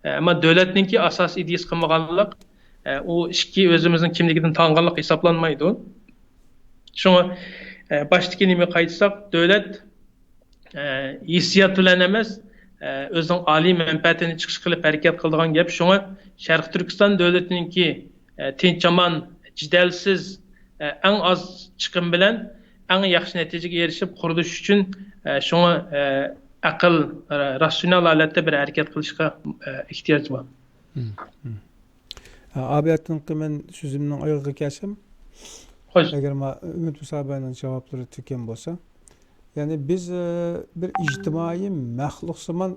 ئەمما دۆلەتنىڭكى ئاساسىي ئىدىيىسى قىلمىغانلىق، ئە، ئۇ ئىككى ئۆزىمىزنىڭ كىملىكىدىن تاڭغانلىق ھېسابلانمايدۇ. شۇڭا، ئە، باشتىكى نېمىگە قايتساق، دۆلەت، ئە، ھېسسىيات بىلەن ئەمەس، ئە، ئۆزىنىڭ ئالىي مەنپەئەتىنى چىقىش قىلىپ ھەرىكەت قىلىدىغان گەپ. شۇڭا شەرقىي تۈركىستان دۆلىتىنىڭكى، ئە، تىنچ-ئامان، جېدەلسىز، ئە، ئەڭ ئاز چىقىم بىلەن ئەڭ ياخشى نەتىجىگە ئېرىشىپ قۇرۇلۇش ئۈچۈن، ئە، شۇڭا، ئە، ئەقىل، ئە، راتسىيونال ھالەتتە بىر ھەرىكەت قىلىشقا، ئە، ئېھتىياج بار. مم، مم. ھە، ئابىيەتتىن مەن سۆزۈمنىڭ ئايىغىغا كەلسەم، خوش. ئەگەر ما-، ئۈمىد مۇسابىنىڭ جاۋابلىرى تۈگىگەن بولسا، يەنى بىز، ئە، بىر ئىجتىمائىي مەخلۇقسىمان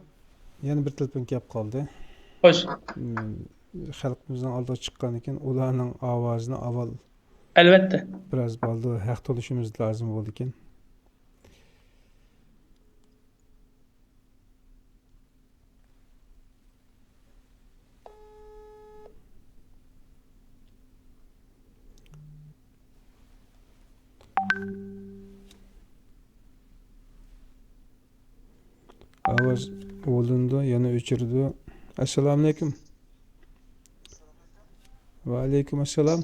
يەنە بىر تېلېفون كەپ قالدى. خوش. مم، خەلقىمىزنىڭ ئالدىغا چىققاندىن كېيىن ئۇلارنىڭ ئاۋازىنى ئاۋۋال ئەلۋەتتە. بىراز بالدۇر ھەق تونۇشىمىز لازىم بولىدىكەن. ئاۋاز بولۇنىدۇ، يەنە ئۆچۈرىدۇ. ئەسسالامۇئەلەيكۇم. ۋەئەلەيكۇم ئەسسالام.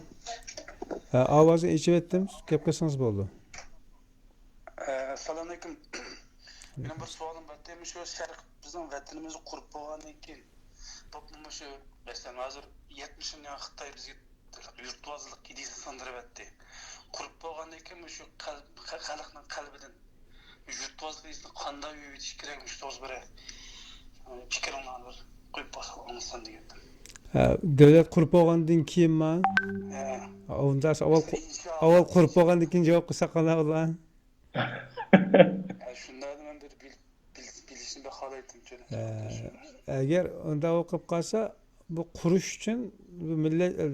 ھە، ئاۋازنى ئېچىۋەتتىم، گەپ قىلسىڭىز بولدى. ئەسسالامۇئەلەيكۇم. مېنىڭ بىر سوئالىم بار ئىدى. مۇشۇ شەرق، بىزنىڭ ۋەتىنىمىزنى قۇرۇپ بولغاندىن كېيىن، بولۇپمۇ مۇشۇ، مەسىلەن، ھازىر يەتمىشىنچى يىلى خىتاي بىزگە يۇرتۋازلىق ئىدىيىسىنى سىڭدۈرۈۋەتتى. قۇرۇپ بولغاندىن كېيىن مۇشۇ قەلب-، خە-، خەلقنىڭ قەلبىدىن يۇرتۋازلىق ئىدىيىسىنى قانداق يۇيۇۋېتىش كېرەك، مۇشۇ توغرىسىدا بىر، ئە، پىكرىڭلارنى بىر قويۇپ باقساڭ، ئاڭلىسام دېگەن. ھە، دۆلەت قۇرۇپ بولغاندىن كېيىنما؟ ھە. ئۇنداق ئاۋۋال قۇ-، ئىنشائاللا. ئاۋۋال قۇرۇپ بولغاندىن كېيىن جاۋاب قىلساق قانداق بولار؟ ھە، شۇنداق مەن بىر بىل-، بىل-، بىلىشنى بىر خالايتتىم، چۈنكى. ھە، ئەگەر ئۇنداق بولۇپ قالسا، بۇ قۇرۇش ئۈچۈن بۇ مىللەت، ئە،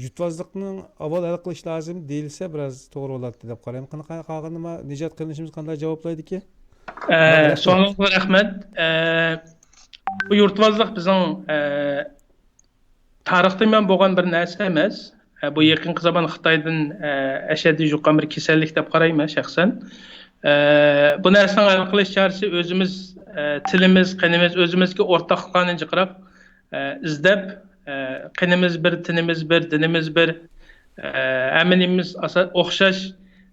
يۇرتۋازلىقنىڭ ئاۋۋال ھەل قىلىش لازىم دېيىلسە، بىراز توغرا بولاتتى دەپ قارايمەن. قانداق قالغىنىما نىجات قېرىندىشىمىز قانداق جاۋابلايدىكى؟ ئە، سوئالىڭىزغا رەھمەت. ئە، بۇ يۇرتۋازلىق بىزنىڭ، ئە، تارىختىن بۇيان بولغان بىر نەرسە ئەمەس. ئە، بۇ يېقىنقى زامان خىتايدىن، ئە، ئەشەددىي يۇققان بىر كېسەللىك دەپ قارايمەن شەخسەن. ئە، بۇ نەرسىنىڭ ھەل قىلىش چارىسى ئۆزىمىز، ئە، تىلىمىز، قېنىمىز، ئۆزىمىزدىكى ئورتاقلىقلارنى جىقراق، ئە، ئىزدەپ، ئە، قېنىمىز بىر، تىلىمىز بىر، دىنىمىز بىر، ئە، ھەممە نېمىمىز ئاسا-، ئوخشاش،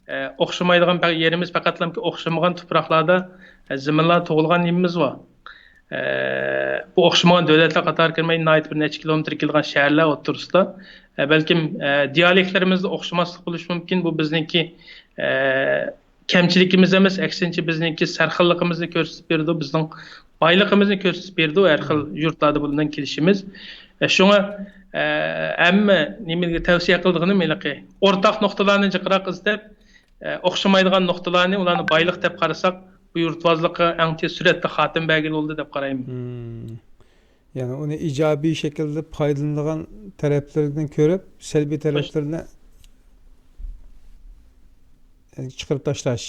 ئە، ئوخشىمايدىغان پە-، يېرىمىز پەقەتلەمكى ئوخشىمىغان تۇپراقلاردا، ئە، زېمىنلار تۇغۇلغان نېمىمىز بار. ئە، بۇ ئوخشىمىغان دۆلەتلەر قاتارىغا كىرمەي، ناھايىتى بىر نەچچە كىلومېتىر كېلىدىغان شەھەرلەر ئوتتۇرىسىدا، ئە، بەلكىم، ئە، دىيالېكتلىرىمىزدە ئوخشىماسلىق بولۇشى مۇمكىن. بۇ بىزنىڭكى، ئە، كەمچىلىكىمىز ئەمەس، ئەكسىنچە بىزنىڭكى سەرخىللىقىمىزنى كۆرسىتىپ بېرىدۇ، بىزنىڭ بايلىقىمىزنى كۆرسىتىپ بېرىدۇ، ھەر خىل يۇرتلاردا بۇنداق كېلىشىمىز. ئە، شۇڭا، ئە، ھەممە نېمىگە تەۋسىيە قىلىدىغىنىم ھېلىقى ئورتاق نۇقتىلارنى جىقراق ئىزدەپ، ئە، ئوخشىمايدىغان نۇقتىلارنى، ئۇلارنى بايلىق دەپ قارىساق، بۇ يۇرتۋازلىققا ئەڭ تېز سۈرئەتتە خاتىمە بەرگىلى بولىدۇ دەپ قارايمەن. مم. يەنى ئۇنى ئىجابىي شەكىلدە پايدىلىنىدىغان تەرەپلىرىدىن كۆرۈپ، سەلبىي تەرەپلىرىنى چىقىرىپ تاشلاش.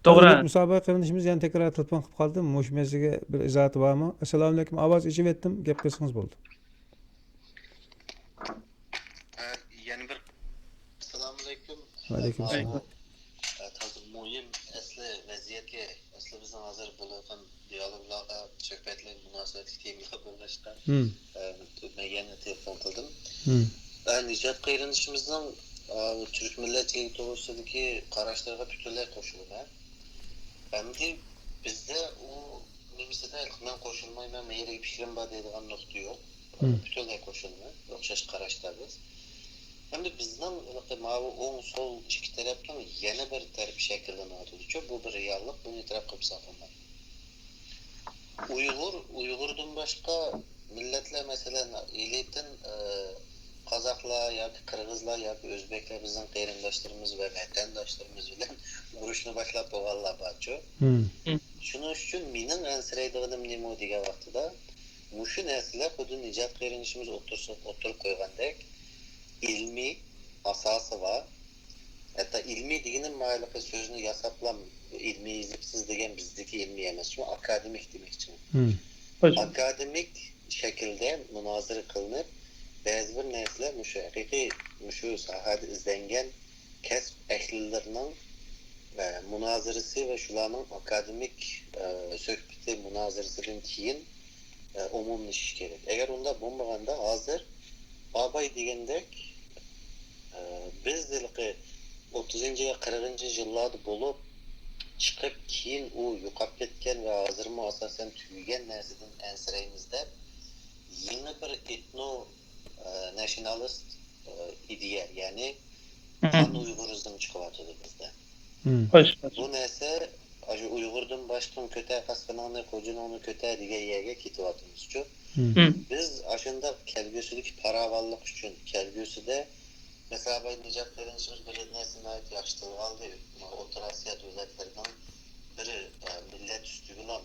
توغرا. ھۆرمەتلىك مۇسابىقە قېرىندىشىمىز يەنە تەكرار تېلېفون قىلىپ قالدى. مۇشۇ مەسىلىگە بىر ئىزاھاتى بارمۇ؟ ئەسسالامۇئەلەيكۇم. ئاۋاز ئېچىۋەتتىم. گەپ قىلسىڭىز بولدى. ئە، يەنە بىر. ئەسسالامۇئەلەيكۇم. ۋەئەلەيكۇم ئەسسالام. ئە، تازا مۇھىم ئەسلى ۋەزىيەتكە، ئەسلى بىزنىڭ ھازىر بولۇۋاتقان دىيالوگلارغا، سۆھبەتلەرگە مۇناسىۋەتلىك تېمىلار بولغاچقا، مم. ئە، مەن يەنە تېلېفون قىلدىم. مم. ئە، نىجات قېرىندىشىمىزنىڭ، ئە، تۈرك مىللەتچىلىكى توغرىسىدىكى قاراشلىرىغا پۈتۈنلەي قوشۇلىمەن. ئەمدى بىزدە ئۇ نېمىسىدە مەن قوشۇلمايمەن، مەن يەنە پىكرىم بار دەيدىغان نۇقتا يوق. مم. پۈتۈنلەي قوشۇلىمەن. ئوخشاش قاراشتا بىز. ئەمدى بىزنىڭ ھېلىقى ماۋۇ ئوڭ، سول ئىككى تەرەپنىڭ يەنە بىر تەرىپى شەكىللىنىۋاتىدۇچۇ. بۇ بىر رېئاللىق، بۇنى ئېتىراپ قىلىپ ساقلىماق. ئۇيغۇر، ئۇيغۇردىن باشقا مىللەتلەر، مەسىلەن، ئېلىتىن، ئى، قازاقلار ياكى قىرغىزلار ياكى ئۆزبەكلەر بىزنىڭ قېرىنداشلىرىمىز ۋە ۋەتەنداشلىرىمىز بىلەن ئۇرۇشنى باشلاپ بولغانلار بارچۇ. مم. شۇنىڭ ئۈچۈن مېنىڭ ئەنسىرەيدىغىنىم نېمە دېگەن ۋاقتىدا، مۇشۇ نەرسىلەر خۇددى نىجات قېرىندىشىمىز ئوتتۇرىسىغا، ئوتتۇرىغا قويغاندەك، ئىلمىي ئاساسى بار. ھەتتا ئىلمىي دېگىنىم، ماۋۇ ھېلىقى سۆزنى ياساپلا ئىلمىي يېزىپسىز دېگەن بىزدىكى ئىلمىي ئەمەس، شۇ ئاكادېمىك دېمەكچىمەن. مم. خوش. ئاكادېمىك شەكىلدە مۇنازىرە قىلىنىپ، بەزى بىر نەرسىلەر مۇشۇ ھەقىقىي، مۇشۇ ساھەدە ئىزدەنگەن كەسىپ ئەھلىلىرىنىڭ، ئە، مۇنازىرىسى ۋە شۇلارنىڭ ئاكادېمىك، ئە، سۆھبىتى، مۇنازىرىسىدىن كېيىن ئە، ئومۇملىشىشى كېرەك. ئەگەر ئۇنداق بولمىغاندا، ھازىر ئاباي دېگەندەك، ئە، بىز ھېلىقى ئوتتۇزىنچى ۋە قىرىقىنچى يىللاردا بولۇپ چىقىپ، كېيىن ئۇ يوقاپ كەتكەن ۋە ھازىرمۇ ئاساسەن تۈگىگەن نەرسىدىن ئەنسىرەيمىز دەپ، يېڭى بىر ئېتنو، ئە، ناتسىيونالىست، ئە، ئىدىيە، يەنى پان ئۇيغۇرىزم چىقىۋاتىدۇ بىزدە. مم. خوش. بۇ نەرسە ئاشۇ ئۇيغۇردىن باشقىنى كۆتەر، قاسقىنىڭنى، خوجىنىڭنى كۆتەر دېگەن يەرگە كېتىۋاتىمىزچۇ. مم. بىز ئاشۇنداق كەلگۈسىدىكى پاراۋانلىق ئۈچۈن، كەلگۈسىدە، مەسىلەن، ئاباي نىجات قېرىندىشىمىز بىر نەرسىنى ناھايىتى ياخشى تىلغا ئالدى. ئوتتۇرا ئاسىيا دۆلەتلىرىنىڭ بىر، ئە، مىللەت ئۈستىگىلا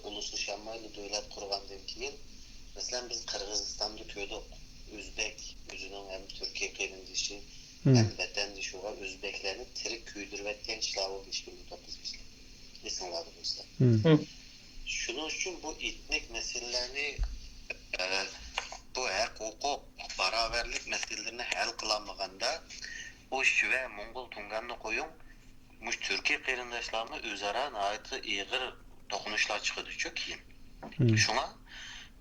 ئۇلۇسلىشالمايلا دۆلەت قۇرغاندىن كېيىن، مەسىلەن، بىز قىرغىزىستاندا كۆردۇق، ئۆزبەك ئۆزىنىڭ ھەم تۈركىي قېرىندىشى، مم، ھەم ۋەتەندىشىغا ئۆزبەكلەرنى تىرىك كۆيدۈرۈۋەتكەن ئىشلار بولدى ئىككى مىڭ توققۇزىنچى يىلى. ئېسىڭلاردا بولسا. مم. شۇنىڭ ئۈچۈن بۇ ئېتنىك مەسىلىلەرنى، ئە، بۇ ھەق، ھوقۇق، باراۋەرلىك مەسىلىلىرىنى ھەل قىلالمىغاندا، ئۇ شىۋە، موڭغۇل، تۇڭگاننى قويۇڭ، مۇشۇ تۈركىي قېرىنداشلارمۇ ئۆزئارا ناھايىتى ئېغىر توقۇنۇشلار چىقىدۇچۇ كېيىن. مم. شۇڭا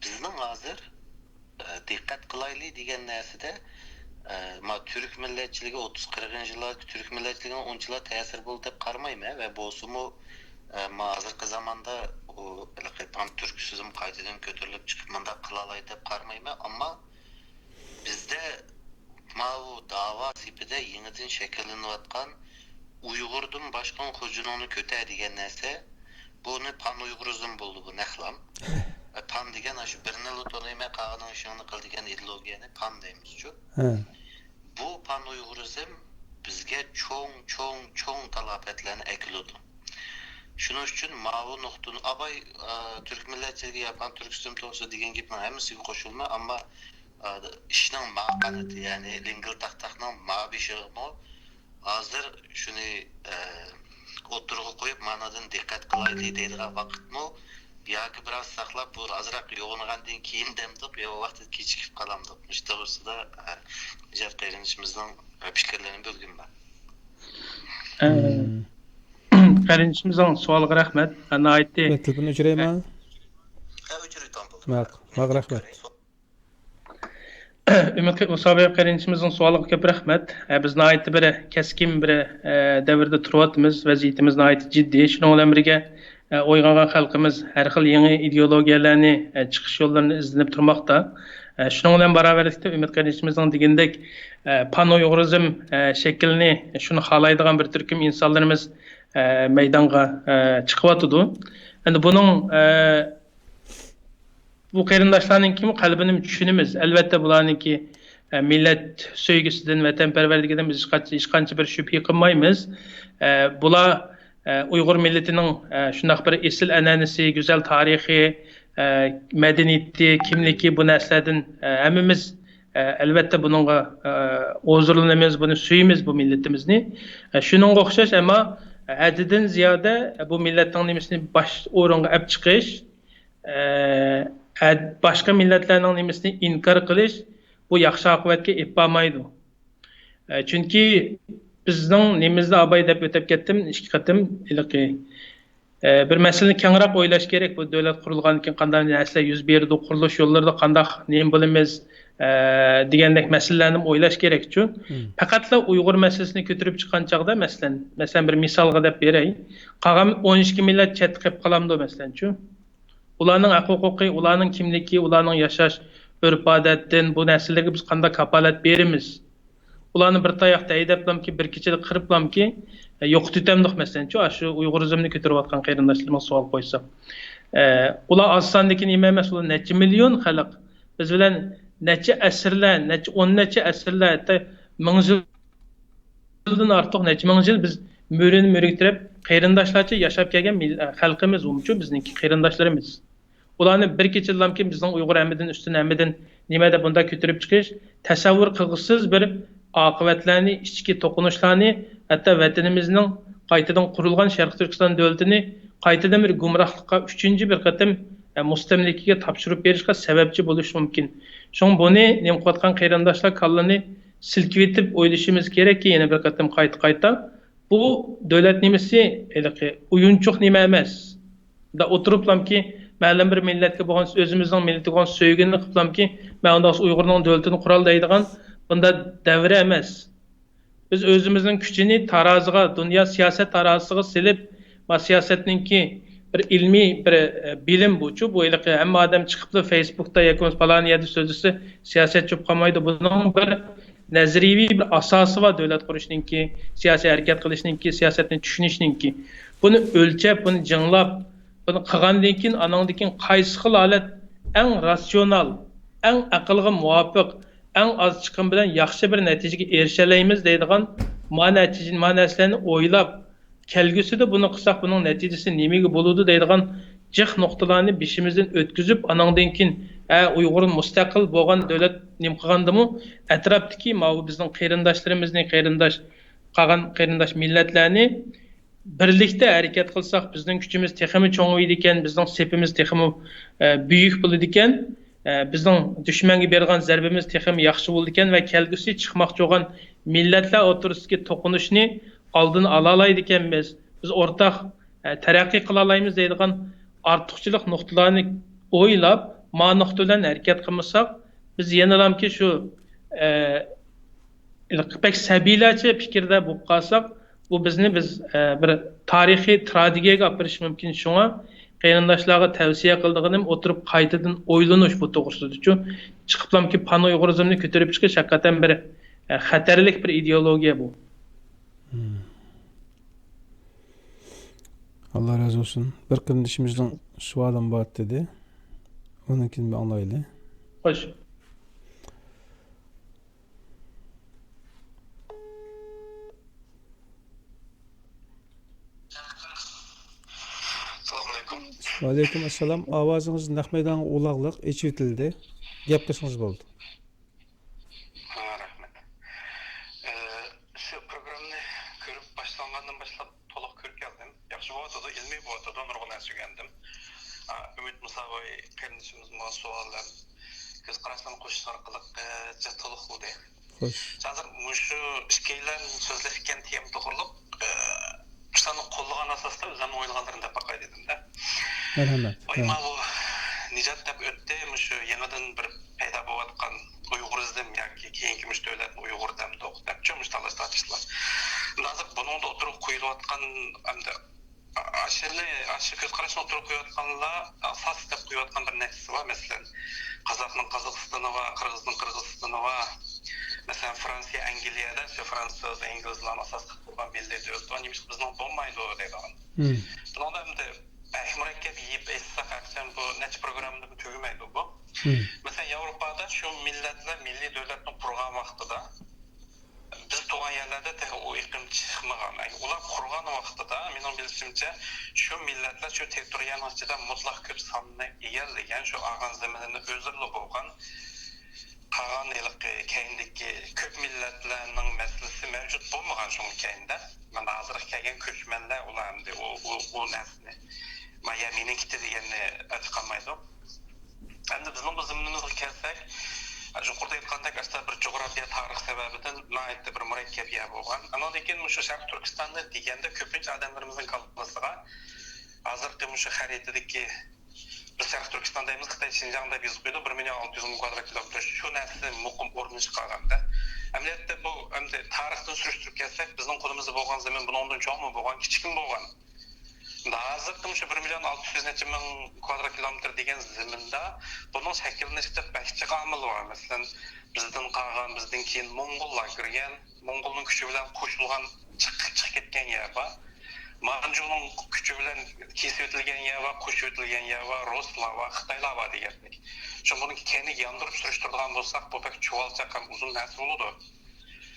بىزنىڭ ھازىر، ئە، دىققەت قىلايلى دېگەن نەرسىدە، ئە، ما تۈرك مىللەتچىلىكى ئوتتۇز قىرىقىنچى يىللار، تۈرك مىللەتچىلىكىنىڭ ئۇنچىلا تەسىرى بولدى دەپ قارىمايمەن ۋە بولسىمۇ، ئە، ما ھازىرقى زاماندا ئۇ ھېلىقى پان تۈركىسىزم قايتىدىن كۆتۈرۈلۈپ چىقىپ مۇنداق قىلالايدۇ دەپ قارىمايمەن، ئەمما بىزدە ماۋۇ داۋا سېپىدە يېڭىدىن شەكىللىنىۋاتقان ئۇيغۇردىن باشقىنىڭ خوجىنىڭنى كۆتەر دېگەن نەرسە، بۇنى پان ئۇيغۇرىزم بولدى، بۇ نەقلام. پان دېگەن ئاشۇ بىرنىلا تونۇيمەن، قالغىنىڭ ئىشىڭنى قىل دېگەن ئىدېئولوگىيەنى پان دەيمىزچۇ. ھە. بۇ پان ئۇيغۇرىزم بىزگە چوڭ، چوڭ، چوڭ تالاپەتلەرنى ئەكېلىدۇ. شۇنىڭ ئۈچۈن ماۋۇ نۇقتىنى، ئاباي، ئا، تۈرك مىللەتچىلىكى يا پان تۈركىزم توغرىسىدا دېگەن گېپنىڭ ھەممىسىگە قوشۇلىمەن، ئەمما، ئا، ئىشنىڭ ما قانىتى، يەنى لىڭگىل تاق-تاقنىڭ ما بېشىغىمۇ ھازىر شۇنى، ئا، ئوتتۇرىغا قويۇپ، مانادىن دىققەت قىلايلى دەيدىغان ۋاقىتمۇ ياكى بىراز ساقلاپ، بۇ ئازراق يوغىنىغاندىن كېيىن دەمدۇق يا ۋاقتىدا كېچىكىپ قالامدۇق؟ مۇشۇ توغرىسىدا، ئە، ئىجاد قېرىندىشىمىزنىڭ، ئە، پىكىرلىرىنى بىلگۈم بار. ئە، قېرىندىشىمىزنىڭ سوئالىغا رەھمەت. ئە، ناھايىتى مەن تېلېفوننى ئۆچۈرەيمۇ؟ ئە، ئۆچۈرۈۋېتىڭ، بولدى. ماق-، ماق، رەھمەت. ئۈمىد قى-، مۇسابىقە قېرىندىشىمىزنىڭ سوئالىغا كۆپ رەھمەت. ئە، بىز ناھايىتى بىر كەسكىن بىر، ئە، دەۋردە تۇرۇۋاتىمىز. ۋەزىيىتىمىز ناھايىتى جىددىي. شۇنىڭ بىلەن بىرگە، ئە، ئويغانغان خەلقىمىز ھەر خىل يېڭى ئىدېئولوگىيەلەرنى، ئە، چىقىش يوللىرىنى ئىزدىنىپ تۇرماقتا. ئە، شۇنىڭ بىلەن باراۋەرلىكتە ئۈمىد قېرىندىشىمىزنىڭ دېگىنىدەك، ئە، پان ئۇيغۇرىزم، ئە، شەكلىنى شۇنى خالايدىغان بىر تۈركۈم ئىنسانلىرىمىز، ئە، مەيدانغا، ئە، چىقىۋاتىدۇ. ئەمدى بۇنىڭ، ئە، بۇ قېرىنداشلارنىڭكىمۇ قەلبىنى چۈشىنىمىز. ئەلۋەتتە، بۇلارنىڭكى، ئە، مىللەت سۆيگۈسىدىن، ۋەتەنپەرۋەرلىكىدىن بىز ھېچقانچە، ھېچقانچە بىر شۈبھە قىلمايمىز. ئە، بۇلار، ئە، ئۇيغۇر مىللىتىنىڭ، ئە، شۇنداق بىر ئېسىل ئەنئەنىسى، گۈزەل تارىخى، ئە، مەدەنىيىتى، كىملىكى، بۇ نەرسىلەردىن، ئە، ھەممىمىز، ئە، ئەلۋەتتە، بۇنىڭغا، ئە، ھۇزۇرلىنىمىز، بۇنى سۆيىمىز، بۇ مىللىتىمىزنى. ئە، شۇنىڭغا ئوخشاش، ئەمما ھەددىدىن زىيادە، ئە، بۇ مىللەتنىڭ نېمىسىنى باش ئورۇنغا ئەپ چىقىش، ئە، ئە، باشقا مىللەتلەرنىڭ نېمىسىنى ئىنكار قىلىش، بۇ ياخشى ئاقىۋەتكە ئېلىپ بارمايدۇ. ئە، چۈنكى بىزنىڭ نېمىمىزدە ئاباي دەپ ئۆتۈپ كەتتىم، ئىككى قېتىم ھېلىقى، ئە، بىر مەسىلىنى كەڭرەك ئويلاش كېرەك. بۇ دۆلەت قۇرۇلغاندىن كېيىن قانداق نەرسىلەر يۈز بېرىدۇ، قۇرۇلۇش يوللىرىدا قانداق نېمە بولىمىز، ئە، دېگەندەك مەسىلىلەرنىمۇ ئويلاش كېرەكچۇ. مم. پەقەتلا ئۇيغۇر مەسىلىسىنى كۆتۈرۈپ چىققان چاغدا، مەسىلەن، مەسىلەن، بىر مىسالغا دەپ بېرەي، قالغان ئون ئىككى مىللەت چەتتە قېلىپ قالامدۇ، مەسىلەنچۇ؟ ئۇلارنىڭ ھەق-ھوقۇقى، ئۇلارنىڭ كىملىكى، ئۇلارنىڭ ياشاش ئۆرپ-ئادەتتىن، بۇ نەرسىلەرگە بىز قانداق كاپالەت بېرىمىز؟ ئۇلارنى بىر تاياقتا ھەيدەپلامكى، بىر كېچىدە قىرىپلامكى، ئە، يوقىتىۋېتەمدۇق، مەسىلەنچۇ، ئاشۇ ئۇيغۇرىزمنى كۆتۈرۈۋاتقان قېرىنداشلىرىمىزغا سوئال قويساق. ئە، ئۇلار ئاز ساندىكى نېمە ئەمەس، ئۇلار نەچچە مىليون خەلق. بىز بىلەن نەچچە ئەسىرلەر، نەچچە ئون نەچچە ئەسىرلەر، ھەتتا مىڭ يىل يىلدىن ئارتۇق، نەچچە مىڭ يىل بىز مۈرىنى مۈرىگە تىرەپ، قېرىنداشلارچە ياشاپ كەلگەن مىل-، خەلقىمىز، ئۇمۇچۇ بىزنىڭكى قېرىنداشلىرىمىز. ئۇلارنى بىر كېچىدىلامكى بىزنىڭ ئۇيغۇر ھەممىدىن ئۈستۈن، ھەممىدىن نېمە دەپ بۇنداق كۆتۈرۈپ چىقىش، تەسەۋۋۇر قىلغۇسىز بىر ئاقىۋەتلەرنى، ئىچكى توقۇنۇشلارنى، ھەتتا ۋەتىنىمىزنىڭ قايتىدىن قۇرۇلغان شەرقىي تۈركىستان دۆلىتىنى قايتىدىن بىر گۇمراھلىققا، ئۈچىنچى بىر قېتىم، ئە، مۇستەملىكىگە تاپشۇرۇپ بېرىشقا سەۋەبچى بولۇشى مۇمكىن. شۇڭا بۇنى نېمە قىلىۋاتقان قېرىنداشلار كاللىنى سىلكىۋېتىپ ئويلىشىمىز كېرەككى، يەنە بىر قېتىم قايتا-قايتا. بۇ دۆلەت نېمىسى، ھېلىقى ئويۇنچۇق نېمە ئەمەس. مۇنداق ئولتۇرۇپلامكى، مەلۇم بىر مىللەتكە بولغان، ئۆزىمىزنىڭ مىللىتىگە بولغان سۆيگۈنى قىلىپلامكى، مەن ئۇنداق ئۇيغۇرنىڭ دۆلىتىنى قۇرال دەيدىغان بۇنداق دەۋر ئەمەس. بىز ئۆزىمىزنىڭ كۈچىنى تارازىغا، دۇنيا سىياسەت تارازىسىغا سېلىپ، ما سىياسەتنىڭكى بىر ئىلمىي بىر، ئە، بىلىم بۇچۇ، بۇ ھېلىقى ھەممە ئادەم چىقىپلا فېيسبۇكتا ياكى پالان يەردە سۆزلىسە، سىياسەتچى بولۇپ قالمايدۇ. بۇنىڭ بىر نەزەرىيىۋى بىر ئاساسى بار دۆلەت قۇرۇشنىڭكى، سىياسىي ھەرىكەت قىلىشنىڭكى، سىياسەتنى چۈشىنىشنىڭكى. بۇنى ئۆلچەپ، بۇنى جىڭلاپ، بۇنى قىلغاندىن كېيىن، ئانىڭدىن كېيىن قايسى خىل ھالەت ئەڭ راتسىيونال، ئەڭ ئەقىلگە مۇۋاپىق، ئەڭ ئاز چىقىم بىلەن ياخشى بىر نەتىجىگە ئېرىشەلەيمىز دەيدىغان ما نەتىجە، ما نەرسىلەرنى ئويلاپ، كەلگۈسىدە بۇنى قىلساق، بۇنىڭ نەتىجىسى نېمىگە بولىدۇ دەيدىغان جىق نۇقتىلارنى بېشىمىزدىن ئۆتكۈزۈپ، ئانىڭدىن كېيىن، ھە، ئۇيغۇر مۇستەقىل بولغان دۆلەت نېمە قىلغاندىمۇ، ئەتراپتىكى ماۋۇ بىزنىڭ قېرىنداشلىرىمىزنى، قېرىنداش، قالغان قېرىنداش مىللەتلەرنى بىرلىكتە ھەرىكەت قىلساق، بىزنىڭ كۈچىمىز تېخىمۇ چوڭىيىدىكەن، بىزنىڭ سېپىمىز تېخىمۇ، ئە، بۈيۈك بولىدىكەن، ئە، بىزنىڭ دۈشمەنگە بېرىدىغان زەربىمىز تېخىمۇ ياخشى بولىدىكەن ۋە كەلگۈسى چىقماقچى بولغان مىللەتلەر ئوتتۇرىسىدىكى توقۇنۇشنى ئالدىنى ئالالايدىكەنمىز. بىز ئورتاق، ئە، تەرەققىي قىلالايمىز دەيدىغان ئارتۇقچىلىق نۇقتىلارنى ئويلاپ، ما نۇقتا بىلەن ھەرىكەت قىلمىساق، بىز يەنىلامكى شۇ، ئە، بەك سەبىيلەرچە پىكىردە بولۇپ قالساق، بۇ بىزنى بىز، ئە، بىر تارىخىي تراگېدىيەگە ئاپىرىشى مۇمكىن. شۇڭا قېرىنداشلارغا تەۋسىيە قىلىدىغىنىم، ئولتۇرۇپ قايتىدىن ئويلىنىش بۇ توغرىسىدىچۇ. چىقىپلامكى پان ئۇيغۇرىزمنى كۆتۈرۈپ چىقىش ھەقىقەتەن بىر، ئە، خەتەرلىك بىر ئىدېئولوگىيە بۇ. مم. ئاللا رازى بولسۇن. بىر قېرىندىشىمىزنىڭ سوئالىمۇ بار دېدى. ئۇنىڭكىنى بىر ئاڭلايلى. خوش. ئەسسالامۇئەلەيكۇم. ۋەئەلەيكۇم ئەسسالام. ئاۋازىڭىز نەق مەيدانغا ئۇلاغلىق ئېچىۋېتىلدى. گەپ قىلسىڭىز بولدى. ھا، رەھمەت. ئە، شۇ پروگراممىنى كۆرۈپ باشلانغاندىن باشلاپ تولۇق كۆرۈپ ياخشى بولۇۋاتىدۇ، ئىلمىي بولۇۋاتىدۇ، نۇرغۇن نەرسە ئۆگەندىم. ئا، ئۈمىد مۇساباي قېرىندىشىمىزمۇ سوئال ھەم كۆز قاراشلىرىنى قوشۇش ئارقىلىق، ئە، جىق تولۇقلىدى. خوش. ھازىر مۇشۇ ئىككىيلەن سۆزلەشكەن تېما توغرۇلۇق، ئە، شۇلارنى قوللىغان ئاساستا ئۆزۈمنىڭ ئويلىغانلىرىنى دەپ باقاي دېدىم-دە. مەرھەمەت. ۋاي، ھە. ماۋۇ نىجات دەپ ئۆتتى، مۇشۇ يېڭىدىن بىر پەيدا بولۇۋاتقان ئۇيغۇرىزم ياكى كېيىنكى مۇشۇ دۆلەتنى ئۇيغۇر دەمدۇق دەپچۇ مۇشۇ تالاش تارتىشلار. ئەمدى ھازىر بۇنىڭدا ئوتتۇرىغا قويۇلۇۋاتقان ئەمدى ئاشۇنى، ئاشۇ كۆز قاراشنى ئوتتۇرىغا قويۇۋاتقانلار ئاساس دەپ قويۇۋاتقان بىر نەرسىسى بار. مەسىلەن، قازاقنىڭ قازاقىستانى بار، قىرغىزنىڭ قىرغىزىستانى بار. مەسىلەن، فرانسىيە، ئەنگلىيەدە شۇ فرانسۇز، ئىنگلىزلارنى ئاساس قىلىپ قۇرغان مىللىي دۆلەت بار، نېمىشقا بىزنىڭ بولمايدۇ دەيدىغان. بۇنىڭدا ئەمدى بەك مۇرەككەپ يېيىپ ئېيتساق، ئەخچەم بۇ نەچچە پروگراممىدىمۇ تۈگىمەيدۇ بۇ. مەسىلەن، ياۋروپادا شۇ مىللەتلەر مىللىي دۆلەتنى قۇرغان ۋاقتىدا، بىز تۇرغان يەرلەردە تېخى ئۇ ئېقىم چىقمىغان. ئۇلار قۇرغان ۋاقتىدا، مېنىڭ بىلىشىمچە، شۇ مىللەتلەر شۇ تېررىتورىيەنىڭ ئىچىدە مۇتلەق كۆپ ساننى ئىگىلىگەن، شۇ ئالغان زېمىنىنى ئۆزلىرىلا بولغان، قالغان ھېلىقى كەينىدىكى كۆپ مىللەتلەرنىڭ مەسىلىسى مەۋجۇت بولمىغان شۇنىڭ كەينىدە. مانا ھازىرقى كەلگەن كۆچمەنلەر ئۇلار ئەمدى ئۇ، ئۇ، ئۇ نەرسىنى، ما يا مېنىڭكىتى دېگەننى ئاچىقالمايدۇ. ئەمدى بىزنىڭ بۇ زېمىنىمىزغا كەلسەك، يۇقىرىدا ئېيتقاندەك، ئەسلى بىر جۇغراپىيە، تارىخ سەۋەبىدىن ناھايىتى بىر مۇرەككەپ يەر بولغان. ئانىڭدىن كېيىن مۇشۇ شەرقىي تۈركىستاننى دېگەندە كۆپىنچە ئادەملىرىمىزنىڭ كاللىسىغا ھازىرقى مۇشۇ خەرىتىدىكى، بىز شەرقىي تۈركىستان دەيمىز، خىتاي شىنجاڭ دەپ يېزىپ قويىدۇ، بىر مىليون ئالتە يۈز مىڭ كۋادرات كىلومېتىر، شۇ نەرسە مۇقىم ئورۇن ئىشقا ئالغاندا. ئەمەلىيەتتە بۇ ئەمدى تارىختىن سۈرۈشتۈرۈپ كەلسەك، بىزنىڭ قولىمىزدا بولغان زېمىن بۇنىڭدىن چوڭمۇ بولغان، كىچىكمۇ بولغان. ھازىرقى مۇشۇ بىر مىليون ئالتە يۈز نەچچە مىڭ كۋادرات كىلومېتىر دېگەن زېمىندا بۇنىڭ شەكىللىنىشىدە بەك جىق ئامىل بار. مەسىلەن، بىزدىن قالغان، بىزدىن كېيىن موڭغۇللار كىرگەن، موڭغۇلنىڭ كۈچى بىلەن قوشۇلغان، چىقىپ، چىقىپ كەتكەن يەر بار. مانجۇنىڭ كۈچى بىلەن كېسىۋېتىلگەن يەر بار، قوشۇۋېتىلگەن يەر بار، رۇسلار بار، خىتايلار بار دېگەندەك. شۇڭا بۇنى كەينىگە ياندۇرۇپ سۈرۈشتۈرىدىغان بولساق، بۇ بەك چۇۋالچاق ھەم ئۇزۇن نەرسە بولىدۇ.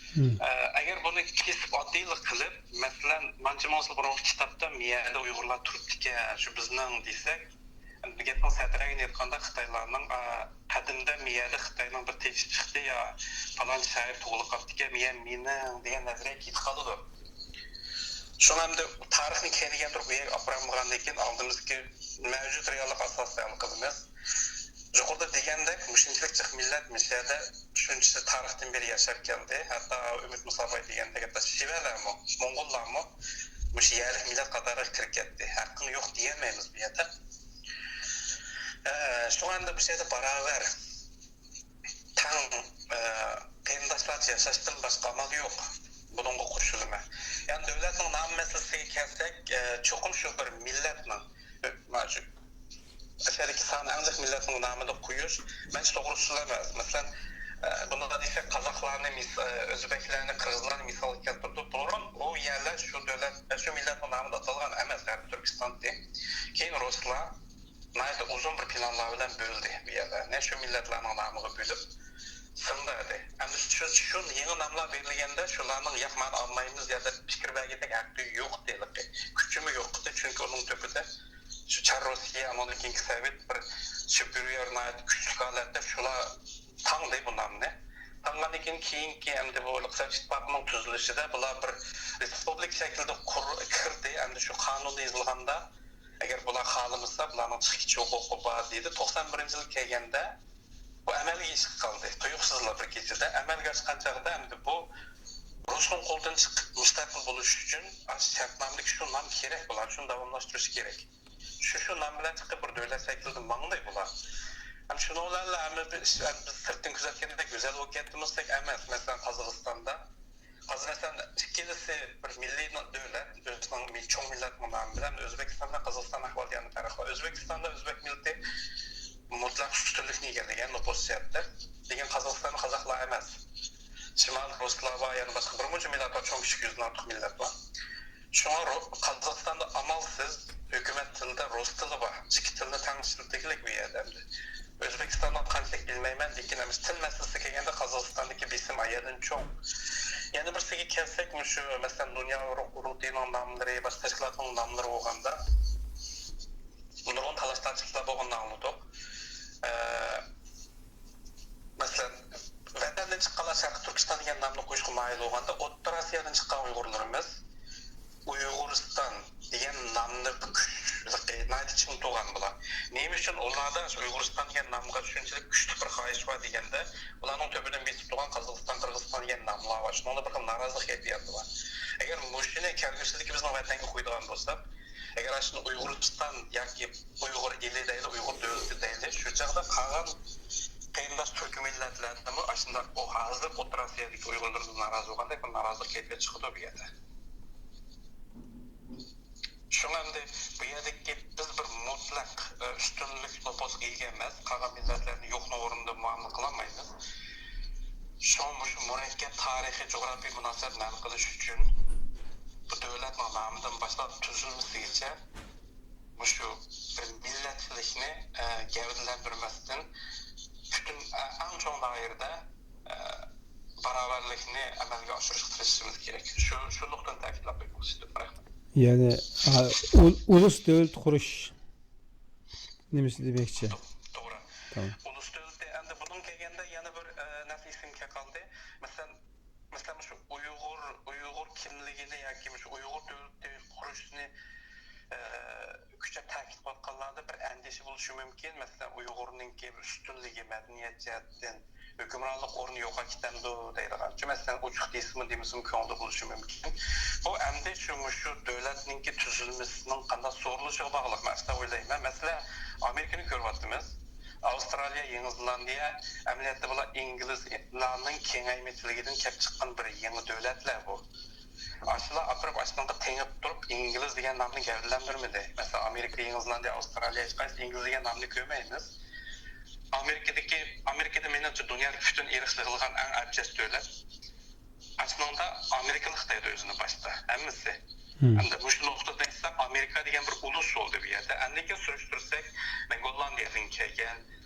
ئە، ئەگەر بۇنى كېسىپ ئاددىيلا قىلىپ، مەسىلەن، مانچە مىڭ يىل بۇرۇنقى كىتابتا مىيەدە ئۇيغۇرلار تۇرۇپتىكەن، شۇ بىزنىڭ دېسەك، گەپنىڭ سەترەگىنى ئېيتقاندا، خىتايلارنىڭ، ئە، قەدىمدە مىيەدە خىتاينىڭ بىر تېشى چىقتى يا پالانچى شائىر تۇغۇلۇپ قاپتىكەن، مىيە مېنىڭ دېگەن نەزەرىيە كېتىپ قالىدۇ. شۇڭا ئەمدى تارىخنى كەينىگە تۇرۇپ ئۇ يەرگە ئاپىرالمىغاندىن كېيىن ئالدىمىزدىكى مەۋجۇت رېئاللىق ئاساسىدا ھەل قىلىمىز. يۇقىرىدا دېگەندەك، مۇشۇنچىلىك جىق مىللەت مۇشۇ يەردە شۇنچىسى تارىختىن بېرى ياشاپ كەلدى. ھەتتا ئۈمىد مۇساباي دېگەندەك، ھەتتا شىۋەلەرمۇ، موڭغۇللارمۇ مۇشۇ يەرلىك مىللەت قاتارىغا كىرىپ كەتتى. ھەققىڭ يوق دېيەلمەيمىز بۇ يەردە. ئە، شۇڭا ئەمدى بۇ يەردە باراۋەر، تەڭ، ئە، قېرىنداشلارچە ياشاشتىن باشقا ئامال يوق. بۇنىڭغا قوشۇلىمەن. يەنى دۆلەتنىڭ نامى مەسىلىسىگە كەلسەك، ئە، چوقۇم شۇ بىر مىللەتنىڭ، ئە، مانا شۇ ئەسەردىكى سانى ئەڭ جىق مىللەتنىڭ نامىدا قويۇش مەنچە توغرا ئۇسۇل ئەمەس. مەسىلەن، ئە، بۇندا دېسەك، قازاقلارنى مىس-، ئە، ئۆزبەكلەرنى، قىرغىزلارنى مىسالغا كەلتۈردۇق. بۇرۇن ئۇ يەرلەر شۇ دۆلەت، ئە، شۇ مىللەتنىڭ نامىدا ئاتالغان ئەمەس، غەربىي تۈركىستان ئىدى. كېيىن رۇسلار ناھايىتى ئۇزۇن بىر پىلانلار بىلەن بۆلدى بۇ يەرلەرنى. شۇ مىللەتلەرنىڭ نامىغا بۆلۈپ سىڭدۈردى. ئەمدى شۇ، شۇ يېڭى ناملار بېرىلگەندە شۇلارنىڭ ياق، مانا ئالمايمىز يا دەپ پىكىر بەرگۈدەك ھەققى يوق دېيىلىقى. كۈچىمۇ يوق ئىدى، چۈنكى ئۇنىڭ تۈپىدە شۇ چار روسىيە، ئۇنىڭدىن كېيىنكى سوۋېت بىر سۈپېرىيور، ناھايىتى كۈچلۈك ھالەتتە شۇلار تاڭدى بۇ نامنى. تاڭغاندىن كېيىن، كېيىنكى ئەمدى بۇ سوۋېت ئىتتىپاقىنىڭ تۈزۈلۈشىدە بۇلار بىر رېسپۇبلىكا شەكلىدە قۇر-، كىردى. ئەمدى شۇ قانۇندا يېزىلغاندا، ئەگەر بۇلار خالىمىسا، بۇلارنىڭ چىقىش ھوقۇقى بار دېدى. توقسان بىرىنچى يىل كەلگەندە بۇ ئەمەلگە ئېشىپ قالدى. تۇيۇقسىزلا بىر كېچىدە ئەمەلگە ئاشقان چاغدا ئەمدى بۇ رۇسنىڭ قولىدىن چىقىپ مۇستەقىل بولۇش ئۈچۈن ئاشۇ شەرتنامىدىكى شۇ نام كېرەك، بۇلار شۇنى داۋاملاشتۇرۇش كېرەك. شۇ، شۇ نام بىلەن چىقىپ بىر دۆلەت شەكلىدە ماڭدى بۇلار. ھەم شۇنىڭ بىلەن ھەممە بىز، بىز سىرتتىن كۆزەتكەندەك گۈزەل بولۇپ كەتتىمۇ دېسەك ئەمەس. مەسىلەن، قازاقىستاندا قازاقىستان ئىككىلىسى بىر مىللىي دۆلەت، ئۆزىنىڭ مىل-، چوڭ مىللەتنىڭ نامى بىلەن. ئۆزبېكىستان بىلەن قازاقىستان ئەھۋالى يەنە پەرق بار. ئۆزبېكىستاندا ئۆزبېك مىللىتى مۇتلەق ئۈستۈنلۈكنى ئىگىلىگەن نوپۇس جەھەتتە. لېكىن قازاقىستاندا قازاقلار ئەمەس. شىمال رۇسلار بار، يەنە باشقا بىر مۇنچە مىللەت بار، چوڭ كىچىك يۈزدىن ئارتۇق مىللەت بار. شۇڭا رو-، قازاقىستاندا ئامالسىز ھۆكۈمەت تىلىدا رۇس تىلى بار. ئىككى تىلنى تەڭ ئىشلىتىدىغانلىق بۇ يەردە ئەمدى. ئۆزبېكىستاندا قانچىلىك بىلمەيمەن، لېكىن ئەمدى تىل مەسىلىسىگە كەلگەندە قازاقىستاندىكى بېسىم ئا يەردىن چوڭ. يەنە بىرسىگە كەلسەك، مۇشۇ، مەسىلەن، دۇنيا قۇرۇلتىيىنىڭ ناملىرى، باشقا تەشكىلاتنىڭ ناملىرى بولغاندا، نۇرغۇن تالاش-تارتىشلار بولغىنىنى ئاڭلىدۇق. ئە، مەسىلەن، ۋەتەندىن چىققانلار شەرقىي تۈركىستان دېگەن نامنى قويۇشقا مايىل بولغاندا، ئوتتۇرا ئاسىيادىن چىققان ئۇيغۇرلىرىمىز ئۇيغۇرىستان، كۈچلۈك، ناھايىتى چىڭ تۇرغان بۇلار. نېمە ئۈچۈن ئۇلاردا شۇ ئۇيغۇرىستان دېگەن نامغا شۇنچىلىك كۈچلۈك بىر خاھىش بار دېگەندە، ئۇلارنىڭ تۆپىدىن بېسىپ تۇرغان قازاقىستان، قىرغىزىستان دېگەن ناملار بار. شۇنىڭدا بىر خىل نارازىلىق كەيپىياتى بار. ئەگەر مۇشۇنى كەلگۈسىدىكى بىزنىڭ ۋەتەنگە قويىدىغان بولساق، ئەگەر ئاشۇنى ئۇيغۇرىستان ياكى ئۇيغۇر ئېلى دەيلى، ئۇيغۇر دۆلىتى دەيلى، شۇ چاغدا قالغان قېرىنداش تۈركىي مىللەتلەردىمۇ ئاشۇنداق، ئۇ ھازىر ئوتتۇرا ئاسىيادىكى ئۇيغۇرلىرىمىز نارازى بولغاندەك بىر نارازىلىق كەيپىياتى چىقىدۇ بۇ يەردە. شۇڭا ئەمدى بۇ يەردىكى بىز بىر مۇتلەق، ئە، ئۈستۈنلۈك نوپۇسقا ئىگە ئەمەس، قالغان مىللەتلەرنى يوقنىڭ ئورنىدا مۇئامىلە قىلالمايمىز. شۇڭا مۇشۇ مۇرەككەپ تارىخىي جۇغراپىيە مۇناسىۋەتنى ھەل قىلىش ئۈچۈن بۇ دۆلەتنىڭ نامىدىن باشلاپ تۈزۈلمىسىگىچە مۇشۇ بىر مىللەتچىلىكنى، ئە، گەۋدىلەندۈرمەستىن، پۈتۈن، ئە، ئەڭ چوڭ دائىرىدە، ئە، باراۋەرلىكنى ئەمەلگە ئاشۇرۇشقا تىرىشىشىمىز كېرەك. شۇ، شۇ نۇقتىنى تەكىتلەپ قويماقچى ئىدىم. رەھمەت. يەنى، ھە، ئۇ-، ئۇلۇس دۆلىتى قۇرۇش نېمىسى دېمەكچى؟ تو-، توغرا. تامام. ئۇلۇس دۆلىتى، ئەمدى بۇنىڭ كەلگەندە يەنە بىر، ئە، نەرسە ئېسىمگە كەلدى. مەسىلەن، مەسىلەن، مۇشۇ ئۇيغۇر، ئۇيغۇر كىملىكىنى ياكى مۇشۇ ئۇيغۇر دۆلىتى قۇرۇشنى، ئە، كۈچەپ تەكىتلەۋاتقانلاردا بىر ئەندىشە بولۇشى مۇمكىن. مەسىلەن، ئۇيغۇرنىڭكى بىر ئۈستۈنلۈكى مەدەنىيەت جەھەتتىن، ھۆكۈمرانلىق ئورنى يوقاپ كېتەمدۇ دەيدىغان. شۇ مەسىلەن، ئوچۇق دېسىمۇ دېمىسىمۇ كۆڭلىدە بولۇشى مۇمكىن. بۇ ئەمدى شۇ، مۇشۇ دۆلەتنىڭكى تۈزۈلمىسىنىڭ قانداق سورۇلۇشىغا باغلىق، مەن شۇنداق ئويلايمەن. مەسىلەن، ئامېرىكىنى كۆرۈۋاتىمىز. ئاۋسترالىيە، يېڭى زېلاندىيە ئەمەلىيەتتە بۇلار ئىنگلىزلارنىڭ كېڭەيمىچىلىكىدىن كەپ چىققان بىر يېڭى دۆلەتلەر بۇ. ئاشۇلار ئاپىرىپ ئاشۇنىڭغا تېڭىپ تۇرۇپ، ئىنگلىز دېگەن نامنى گەۋدىلەندۈرمىدى. مەسىلەن، ئامېرىكا، يېڭى زېلاندىيە، ئاۋسترالىيە، ھېچقايسى ئىنگلىز دېگەن نامنى كۆرمەيمىز. ئامېرىكىدىكى، ئامېرىكىدا مېنىڭچە دۇنيادىكى پۈتۈن ئىرقچىلىق قىلغان ئەڭ ئەبجەش دۆلەت. ئاشۇنىڭدا ئامېرىكىلىق دەيدۇ ئۆزىنى باشتا ھەممىسى. ھەمدە مۇشۇ نۇقتىدىن ئېيتساق، ئامېرىكا دېگەن بىر ئۇلۇس بولدى بۇ يەردە. ئاندىن كېيىن سۈرۈشتۈرسەك، مەن گوللاندىيەدىن كەلگەن،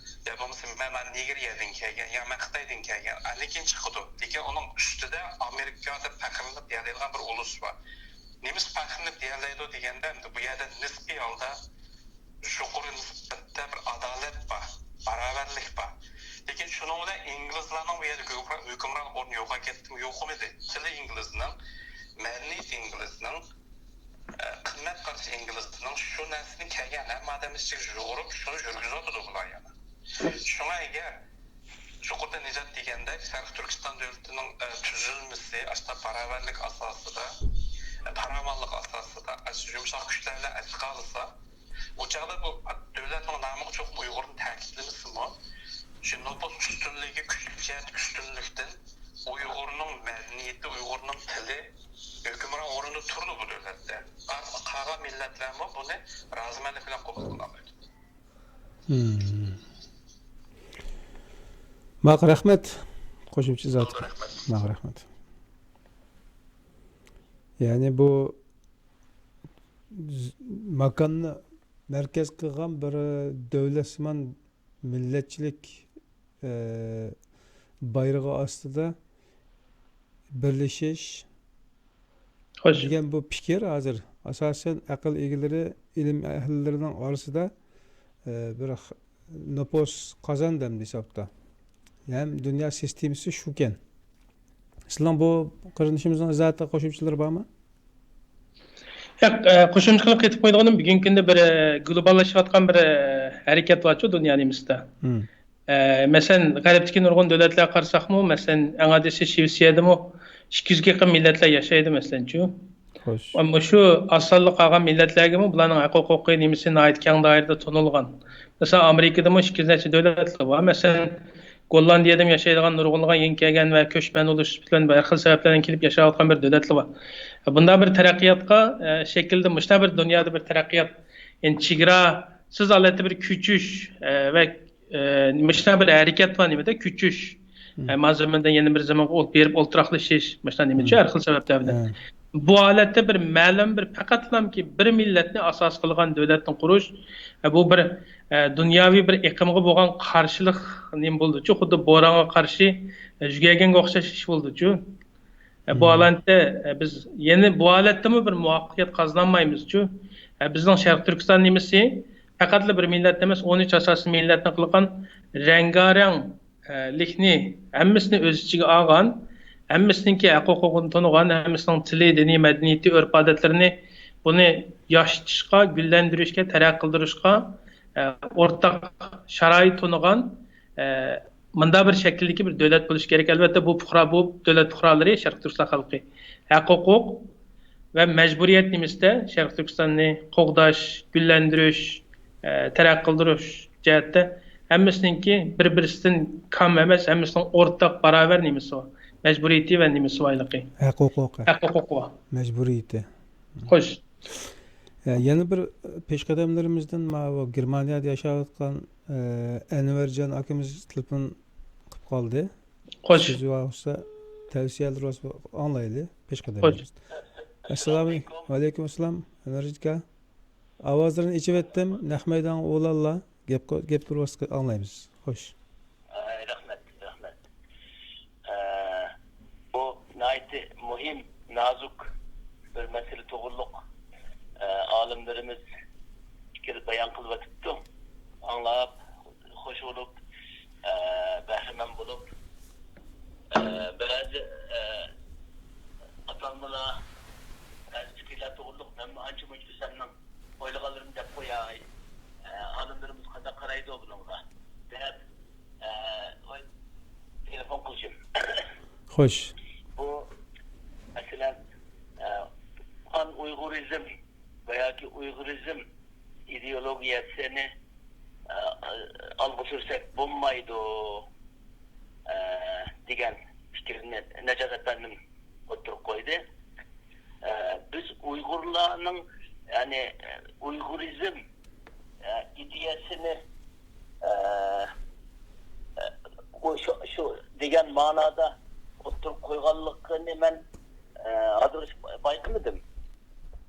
يا بولمىسا مەن نېگېرىيەدىن كەلگەن، يا مەن خىتايدىن كەلگەن، ئاندىن كېيىن چىقىدۇ. لېكىن ئۇنىڭ ئۈستىدە ئامېرىكا دەپ پەخىرلىنىپ دېيەلەيدىغان بىر ئۇلۇس بار. نېمىسى پەخىرلىنىپ دېيەلەيدۇ دېگەندە، ئەمدى بۇ يەردە نىسپىي ھالدا يۇقىرى نىسبەتتە بىر ئادالەت بار، باراۋەرلىك بار. لېكىن شۇنىڭ بىلەن ئىنگلىزلارنىڭ بۇ يەردە ھۆكۈمران، ھۆكۈمران ئورنى يوقاپ كەتتىمۇ يوقىمىدى؟ تىلى ئىنگلىزنىڭ، مەدەنىيىتى ئىنگلىزنىڭ، ئە، قىممەت قارىشى ئىنگلىزنىڭ، شۇ نەرسىنى كەلگەن ھەممە ئادەمنىڭ ئىچىگە يۇغۇرۇپ، شۇنى يۈرگۈزۈۋاتىدۇ بۇلار يەنە. شۇڭا ئەگەر يۇقىرىدا نىجات دېگەندەك، شەرقىي تۈركىستان دۆلىتىنىڭ، ئە، تۈزۈلمىسى ئاشۇنداق باراۋەرلىك ئاساسىدا، ئە، پاراۋانلىق ئاساسىدا، ئاشۇ يۇمشاق كۈچلەر بىلەن ئەسلىگە ئالسا، ئۇ چاغدا بۇ دۆلەتنىڭ نامىغا چوقۇم ئۇيغۇرنى تەكىتلىمىسىمۇ، شۇ نوپۇس ئۈستۈنلۈكى، كۈچ جەھەتتىكى ئۈستۈنلۈكتىن ئۇيغۇرنىڭ مەدەنىيىتى، ئۇيغۇرنىڭ تىلى ھۆكۈمران ئورنىدا تۇرىدۇ بۇ دۆلەتتە. قا-، قالغان مىللەتلەرمۇ بۇنى رازىمەنلىك بىلەن قوبۇل قىلالايدۇ. مم. ماقۇل، رەھمەت. قوشۇمچە ئىزاھات. ماقۇل، رەھمەت. ماقۇل، رەھمەت. يەنى بۇ ز-، ماكاننى مەركەز قىلغان بىر دۆلەتسىمان مىللەتچىلىك، ئە، بايرىقى ئاستىدا بىرلىشىش خوش. دېگەن بۇ پىكىر ھازىر ئاساسەن ئەقىل ئىگىلىرى، ئىلىم ئەھلىلىرىنىڭ ئارىسىدا، ئە، بىر خ-، نوپۇس قازاندى ئەمدى ھېسابتا. ھەم دۇنيا سىستېمىسى شۇكەن. سىلەرنىڭ بۇ قېرىندىشىمىزنىڭ ئىزاھاتىغا قوشۇمچىلىرى بارمۇ؟ ياق، ئە، قوشۇمچە قىلىپ قېتىپ قويىدىغىنىم، بۈگۈنكى كۈندە بىر، ئە، گلوباللاشىۋاتقان بىر، ئە، ھەرىكەت بارچۇ دۇنيا نېمىسىدە. مم. ئە، مەسىلەن، غەربتىكى نۇرغۇن دۆلەتلەرگە قارىساقمۇ، مەسىلەن، ئەڭ ئاددىيسى شىۋېتسىيەدىمۇ ئىككى يۈزگە يېقىن مىللەتلەر ياشايدۇ، مەسىلەنچۇ. خوش. ئەمما شۇ ئاز سانلىق قالغان مىللەتلەرگىمۇ بۇلارنىڭ ھەق ھوقۇقى نېمىسى ناھايىتى كەڭ دائىرىدە تونۇلغان. مەسىلەن، ئامېرىكىدىمۇ ئىككى يۈز نەچچە دۆلەتلەر بار. مەسىلەن، گوللاندىيەدىمۇ ياشايدىغان نۇرغۇنلىغان يېڭى كەلگەن ۋە كۆچمەن بولۇش بىلەن ھەر خىل سەۋەبلەردىن كېلىپ ياشاۋاتقان بىر دۆلەتلەر بار. بۇنداق بىر تەرەققىياتقا، ئە، شەكىلدە مۇشۇنداق بىر دۇنيادا بىر تەرەققىيات، يەنى چېگراسىز ھالەتتە بىر كۆچۈش، ئە، ۋە، ئە، مۇشۇنداق بىر ھەرىكەت بار نېمىدە، كۆچۈش. مم. ئە، ما زېمىندىن يەنە بىر زېمىنغا ئوت بېرىپ ئولتۇراقلىشىش، مۇشۇنداق نېمىچۇ، مم. ھەر خىل سەۋەبلەر بىلەن. ھە. بۇ ھالەتتە بىر مەلۇم بىر پەقەتلامكى بىر مىللەتنى ئاساس قىلغان دۆلەتنى قۇرۇش، ئە، بۇ بىر، ئە، دۇنياۋى بىر ئېقىمغا بولغان قارشىلىق نېمە بولدىچۇ، خۇددى بورانغا قارشى، ئە، يۈگۈرگەنگە ئوخشاش ئىش بولدىچۇ. ئە، بۇ مم. ھالەتتە، ئە، بىز يەنە بۇ ھالەتتىمۇ بىر مۇۋەپپەقىيەت قازىنالمايمىزچۇ. ئە، بىزنىڭ شەرقىي تۈركىستان نېمىسى پەقەتلا بىر مىللەتنى ئەمەس، ئون ئۈچ ئاساسىي مىللەتنى قىلغان رەڭگارەڭ، ئە، لىكنى ھەممىسىنى ئۆز ئىچىگە ئالغان، ھەممىسىنىڭكى ھەق ھوقۇقىنى تونۇغان، ھەممىسىنىڭ تىلى، دىنى، مەدەنىيىتى، ئۆرپ-ئادەتلىرىنى بۇنى ياشىتىشقا، گۈللەندۈرۈشكە، تەرەققىي قىلدۇرۇشقا، ئە، ئورتاق شارائىت تونۇغان، ئە، مۇنداق بىر شەكىلدىكى بىر دۆلەت بولۇشى كېرەك. ئەلۋەتتە، بۇ پۇقرا، بۇ دۆلەت پۇقرالىرى شەرقىي تۈركىستان خەلقى ھەق-ھوقۇق ۋە مەجبۇرىيەت نېمىسىدە شەرقىي تۈركىستاننى قوغداش، گۈللەندۈرۈش، ئە، تەرەققىي قىلدۇرۇش جەھەتتە ھەممىسىنىڭكى بىر-، بىرسىدىن كام ئەمەس، ھەممىسىنىڭ ئورتاق باراۋەر نېمىسى بار، مەجبۇرىيىتى ۋە نېمىسى بارلىقى. ھەق-ھوقۇقى. ھەق-ھوقۇقى بار. مەجبۇرىيىتى. خوش. ئە، يەنە بىر پېشقەدەملىرىمىزدىن ماۋۇ گېرمانىيەدە ياشاۋاتقان، ئە، ئەنۋەرجان ئاكىمىز تېلېفون قىلىپ قالدى. خوش. سىز بولسا تەۋسىيەلىرى بولسا ئاڭلايلى، پېشقەدەملىرىمىز. خوش. ئەسسالامۇ ئەلەيكۇم. ۋەئەلەيكۇم ئەسسالام، ئەنۋەرجان ئاكا. ئاۋازلىرىنى ئېچىۋەتتىم، نەق مەيدانغا ئۇلانلا گەپ، گەپ قىلىۋاتسا ئاڭلايمىز. خوش. ئە، رەھمەت، رەھمەت. ئە، بۇ ناھايىتى مۇھىم، نازۇك بىر مەسىلە توغرۇلۇق، ئە، ئالىملىرىمىز پىكىر بايان قىلىۋاتىپتۇ. ئاڭلاپ، خوش بولۇپ، ئە، بەھرىمەن بولۇپ، ئە، بەزى، ئە، ئاتالمىلار، بەزى پىكىرلەر توغرۇلۇق مەنمۇ ئانچە-مۇنچە ئۆزۈمنىڭ ئويلىغانلىرىمنى دەپ قوياي. ئە، ئالىملىرىمىز قانداق قارايدۇ بۇنىڭغا دەپ، ئە، ئوي-، تېلېفون قىلىشىم. خوش. بۇ، مەسىلەن، ئە، پان ئۇيغۇرىزم ۋە ياكى ئۇيغۇرىزم ئىدېئولوگىيەسىنى، ئە، ئالغا سۈرسەك بولمايدۇ، ئە، دېگەن پىكىرنى نەجات ئەپەندىم ئوتتۇرىغا قويدى. ئە، بىز ئۇيغۇرلارنىڭ، يەنى، ئە، ئۇيغۇرىزم، ئە، ئىدىيەسىنى، ئە، ئە، ئۇ شۇ، شۇ دېگەن مانادا ئوتتۇرىغا قويغانلىقىنى مەن، ئە، ھازىرغىچە بايقىمىدىم.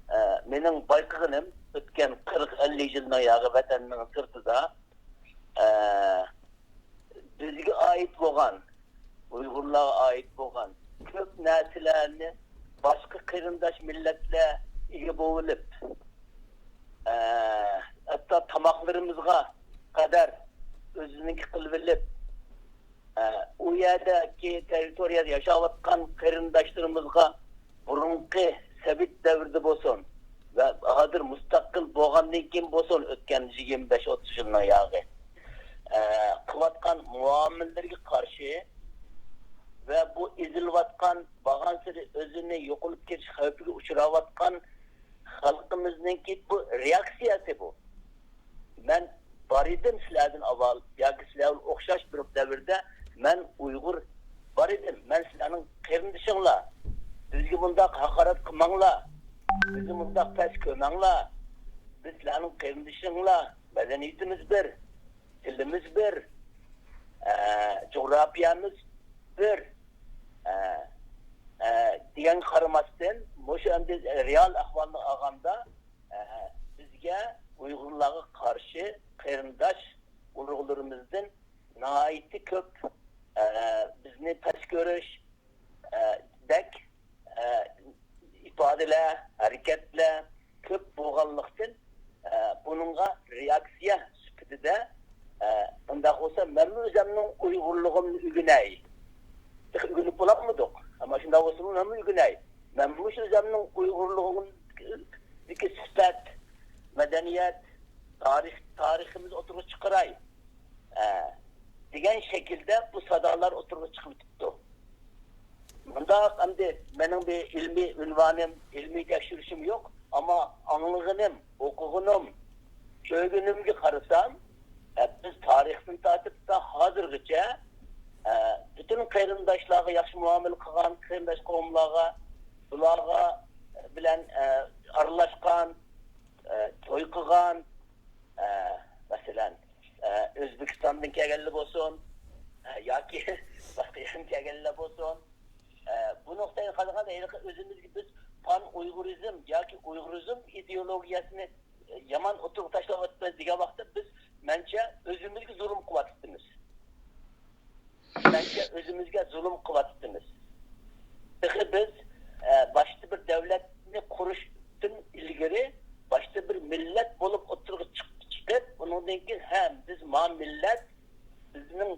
ئە، مېنىڭ بايقىغىنىم ئۆتكەن قىرىق، ئەللىك يىلنىڭ ياغى ۋەتەننىڭ سىرتىدا، ئە، بىزگە ئائىت بولغان، ئۇيغۇرلارغا ئائىت بولغان كۆپ نەرسىلەرنى باشقا قېرىنداش مىللەتلەر ئىگە بولۇۋېلىپ، ئە، ھەتتا تاماقلىرىمىزغا قەدەر ئۆزىنىڭكى قىلىۋېلىپ، ئە، ئۇ يەردىكى تېررىتورىيەدە ياشاۋاتقان قېرىنداشلىرىمىزغا بۇرۇنقى سوۋېت دەۋرىدە بولسۇن ۋە ھازىر مۇستەقىل بولغاندىن كېيىن بولسۇن، ئۆتكەن يىگىرمە بەش ئوتتۇز يىلنىڭ ياغى، ئە، قىلىۋاتقان مۇئامىلىلىرىگە قارشى ۋە بۇ ئېزىلىۋاتقان، بارغانسېرى ئۆزىنى يوقىلىپ كېتىش خەۋپىگە ئۇچراۋاتقان خەلقىمىزنىڭكى بۇ رېئاكسىيەسى بۇ. مەن بار ئىدىم سىلەردىن ئاۋۋال ياكى سىلەر بىلەن ئوخشاش بىر دەۋردە مەن ئۇيغۇر بار ئىدىم. مەن سىلەرنىڭ قېرىندىشىڭلار. بىزگە بۇنداق ھاقارەت قىلماڭلار. بىزنى مۇنداق پەس كۆرمەڭلار. بىز سىلەرنىڭ قېرىندىشىڭلار. مەدەنىيىتىمىز بىر، تىلىمىز بىر، ئە، جۇغراپىيەمىز بىر، ئە، ئە، دېگەنگە قارىماستىن، مۇشۇ ئەمدى رېئال ئەھۋالنى ئالغاندا، ئە، بىزگە ئۇيغۇرلارغا قارشى قېرىنداش ئۇرۇقلىرىمىزدىن ناھايىتى كۆپ، ئە، بىزنى پەس كۆرۈش، ئە، دەك، ئە، ئىپادىلەر، ھەرىكەتلەر كۆپ بولغانلىقتىن، ئە، بۇنىڭغا رېئاكسىيە سۈپىتىدە، ئە، ئۇنداق بولسا مەنمۇ ئۆزۈمنىڭ ئۇيغۇرلۇقۇمنى ئۆگىنەي. تېخى ئۆگىنىپ بولالمىدۇق. ئەمما شۇنداق بولسىمۇ مەنمۇ ئۆگىنەي. مەنمۇ شۇ ئۆزۈمنىڭ ئۇيغۇرلۇقۇمدىكى سۈپەت، مەدەنىيەت، تارىخ، تارىخىمىزنى ئوتتۇرىغا چىقىراي. ئە، دېگەن شەكىلدە بۇ سادالار ئوتتۇرىغا چىقىۋېتىپتۇ. مۇنداق ئەمدى مېنىڭ بىر ئىلمىي ئۇنۋانىم، ئىلمىي تەكشۈرۈشۈم يوق، ئەمما ئاڭلىغىنىم، ئوقۇغىنىم، كۆرگىنىمگە قارىسام، ئە، بىز تارىختىن تارتىپ تا ھازىرغىچە، ئە، پۈتۈن قېرىنداشلارغا ياخشى مۇئامىلە قىلغان قېرىنداش قوۋملارغا، بۇلارغا، ئە، بىلەن، ئە، ئارىلاشقان، ئە، توي قىلغان، ئە، مەسىلەن، ئە، ئۆزبېكىستاندىن كەلگەنلەر بولسۇن، ئە، ياكى باشقا يەردىن كەلگەنلەر بولسۇن، ئە، بۇ نۇقتىدىن قارىغاندا، ھېلىقى ئۆزىمىزگە بىز پان ئۇيغۇرىزم ياكى ئۇيغۇرىزم ئىدېئولوگىيەسىنى، ئە، يامان ئوتتۇرىغا تاشلاۋاتىمىز دېگەن ۋاقىتتا، بىز، مەنچە، ئۆزىمىزگە زۇلۇم قىلىۋاتىپتىمىز. مەنچە ئۆزىمىزگە زۇلۇم قىلىۋاتىپتىمىز. تېخى بىز، ئە، باشتا بىر دۆلەتنى قۇرۇشتىن ئىلگىرى باشتا بىر مىللەت بولۇپ ئوتتۇرىغا چىق-، چىقىپ، ئۇنىڭدىن كېيىن، ھە، بىز ما مىللەت، بىزنىڭ،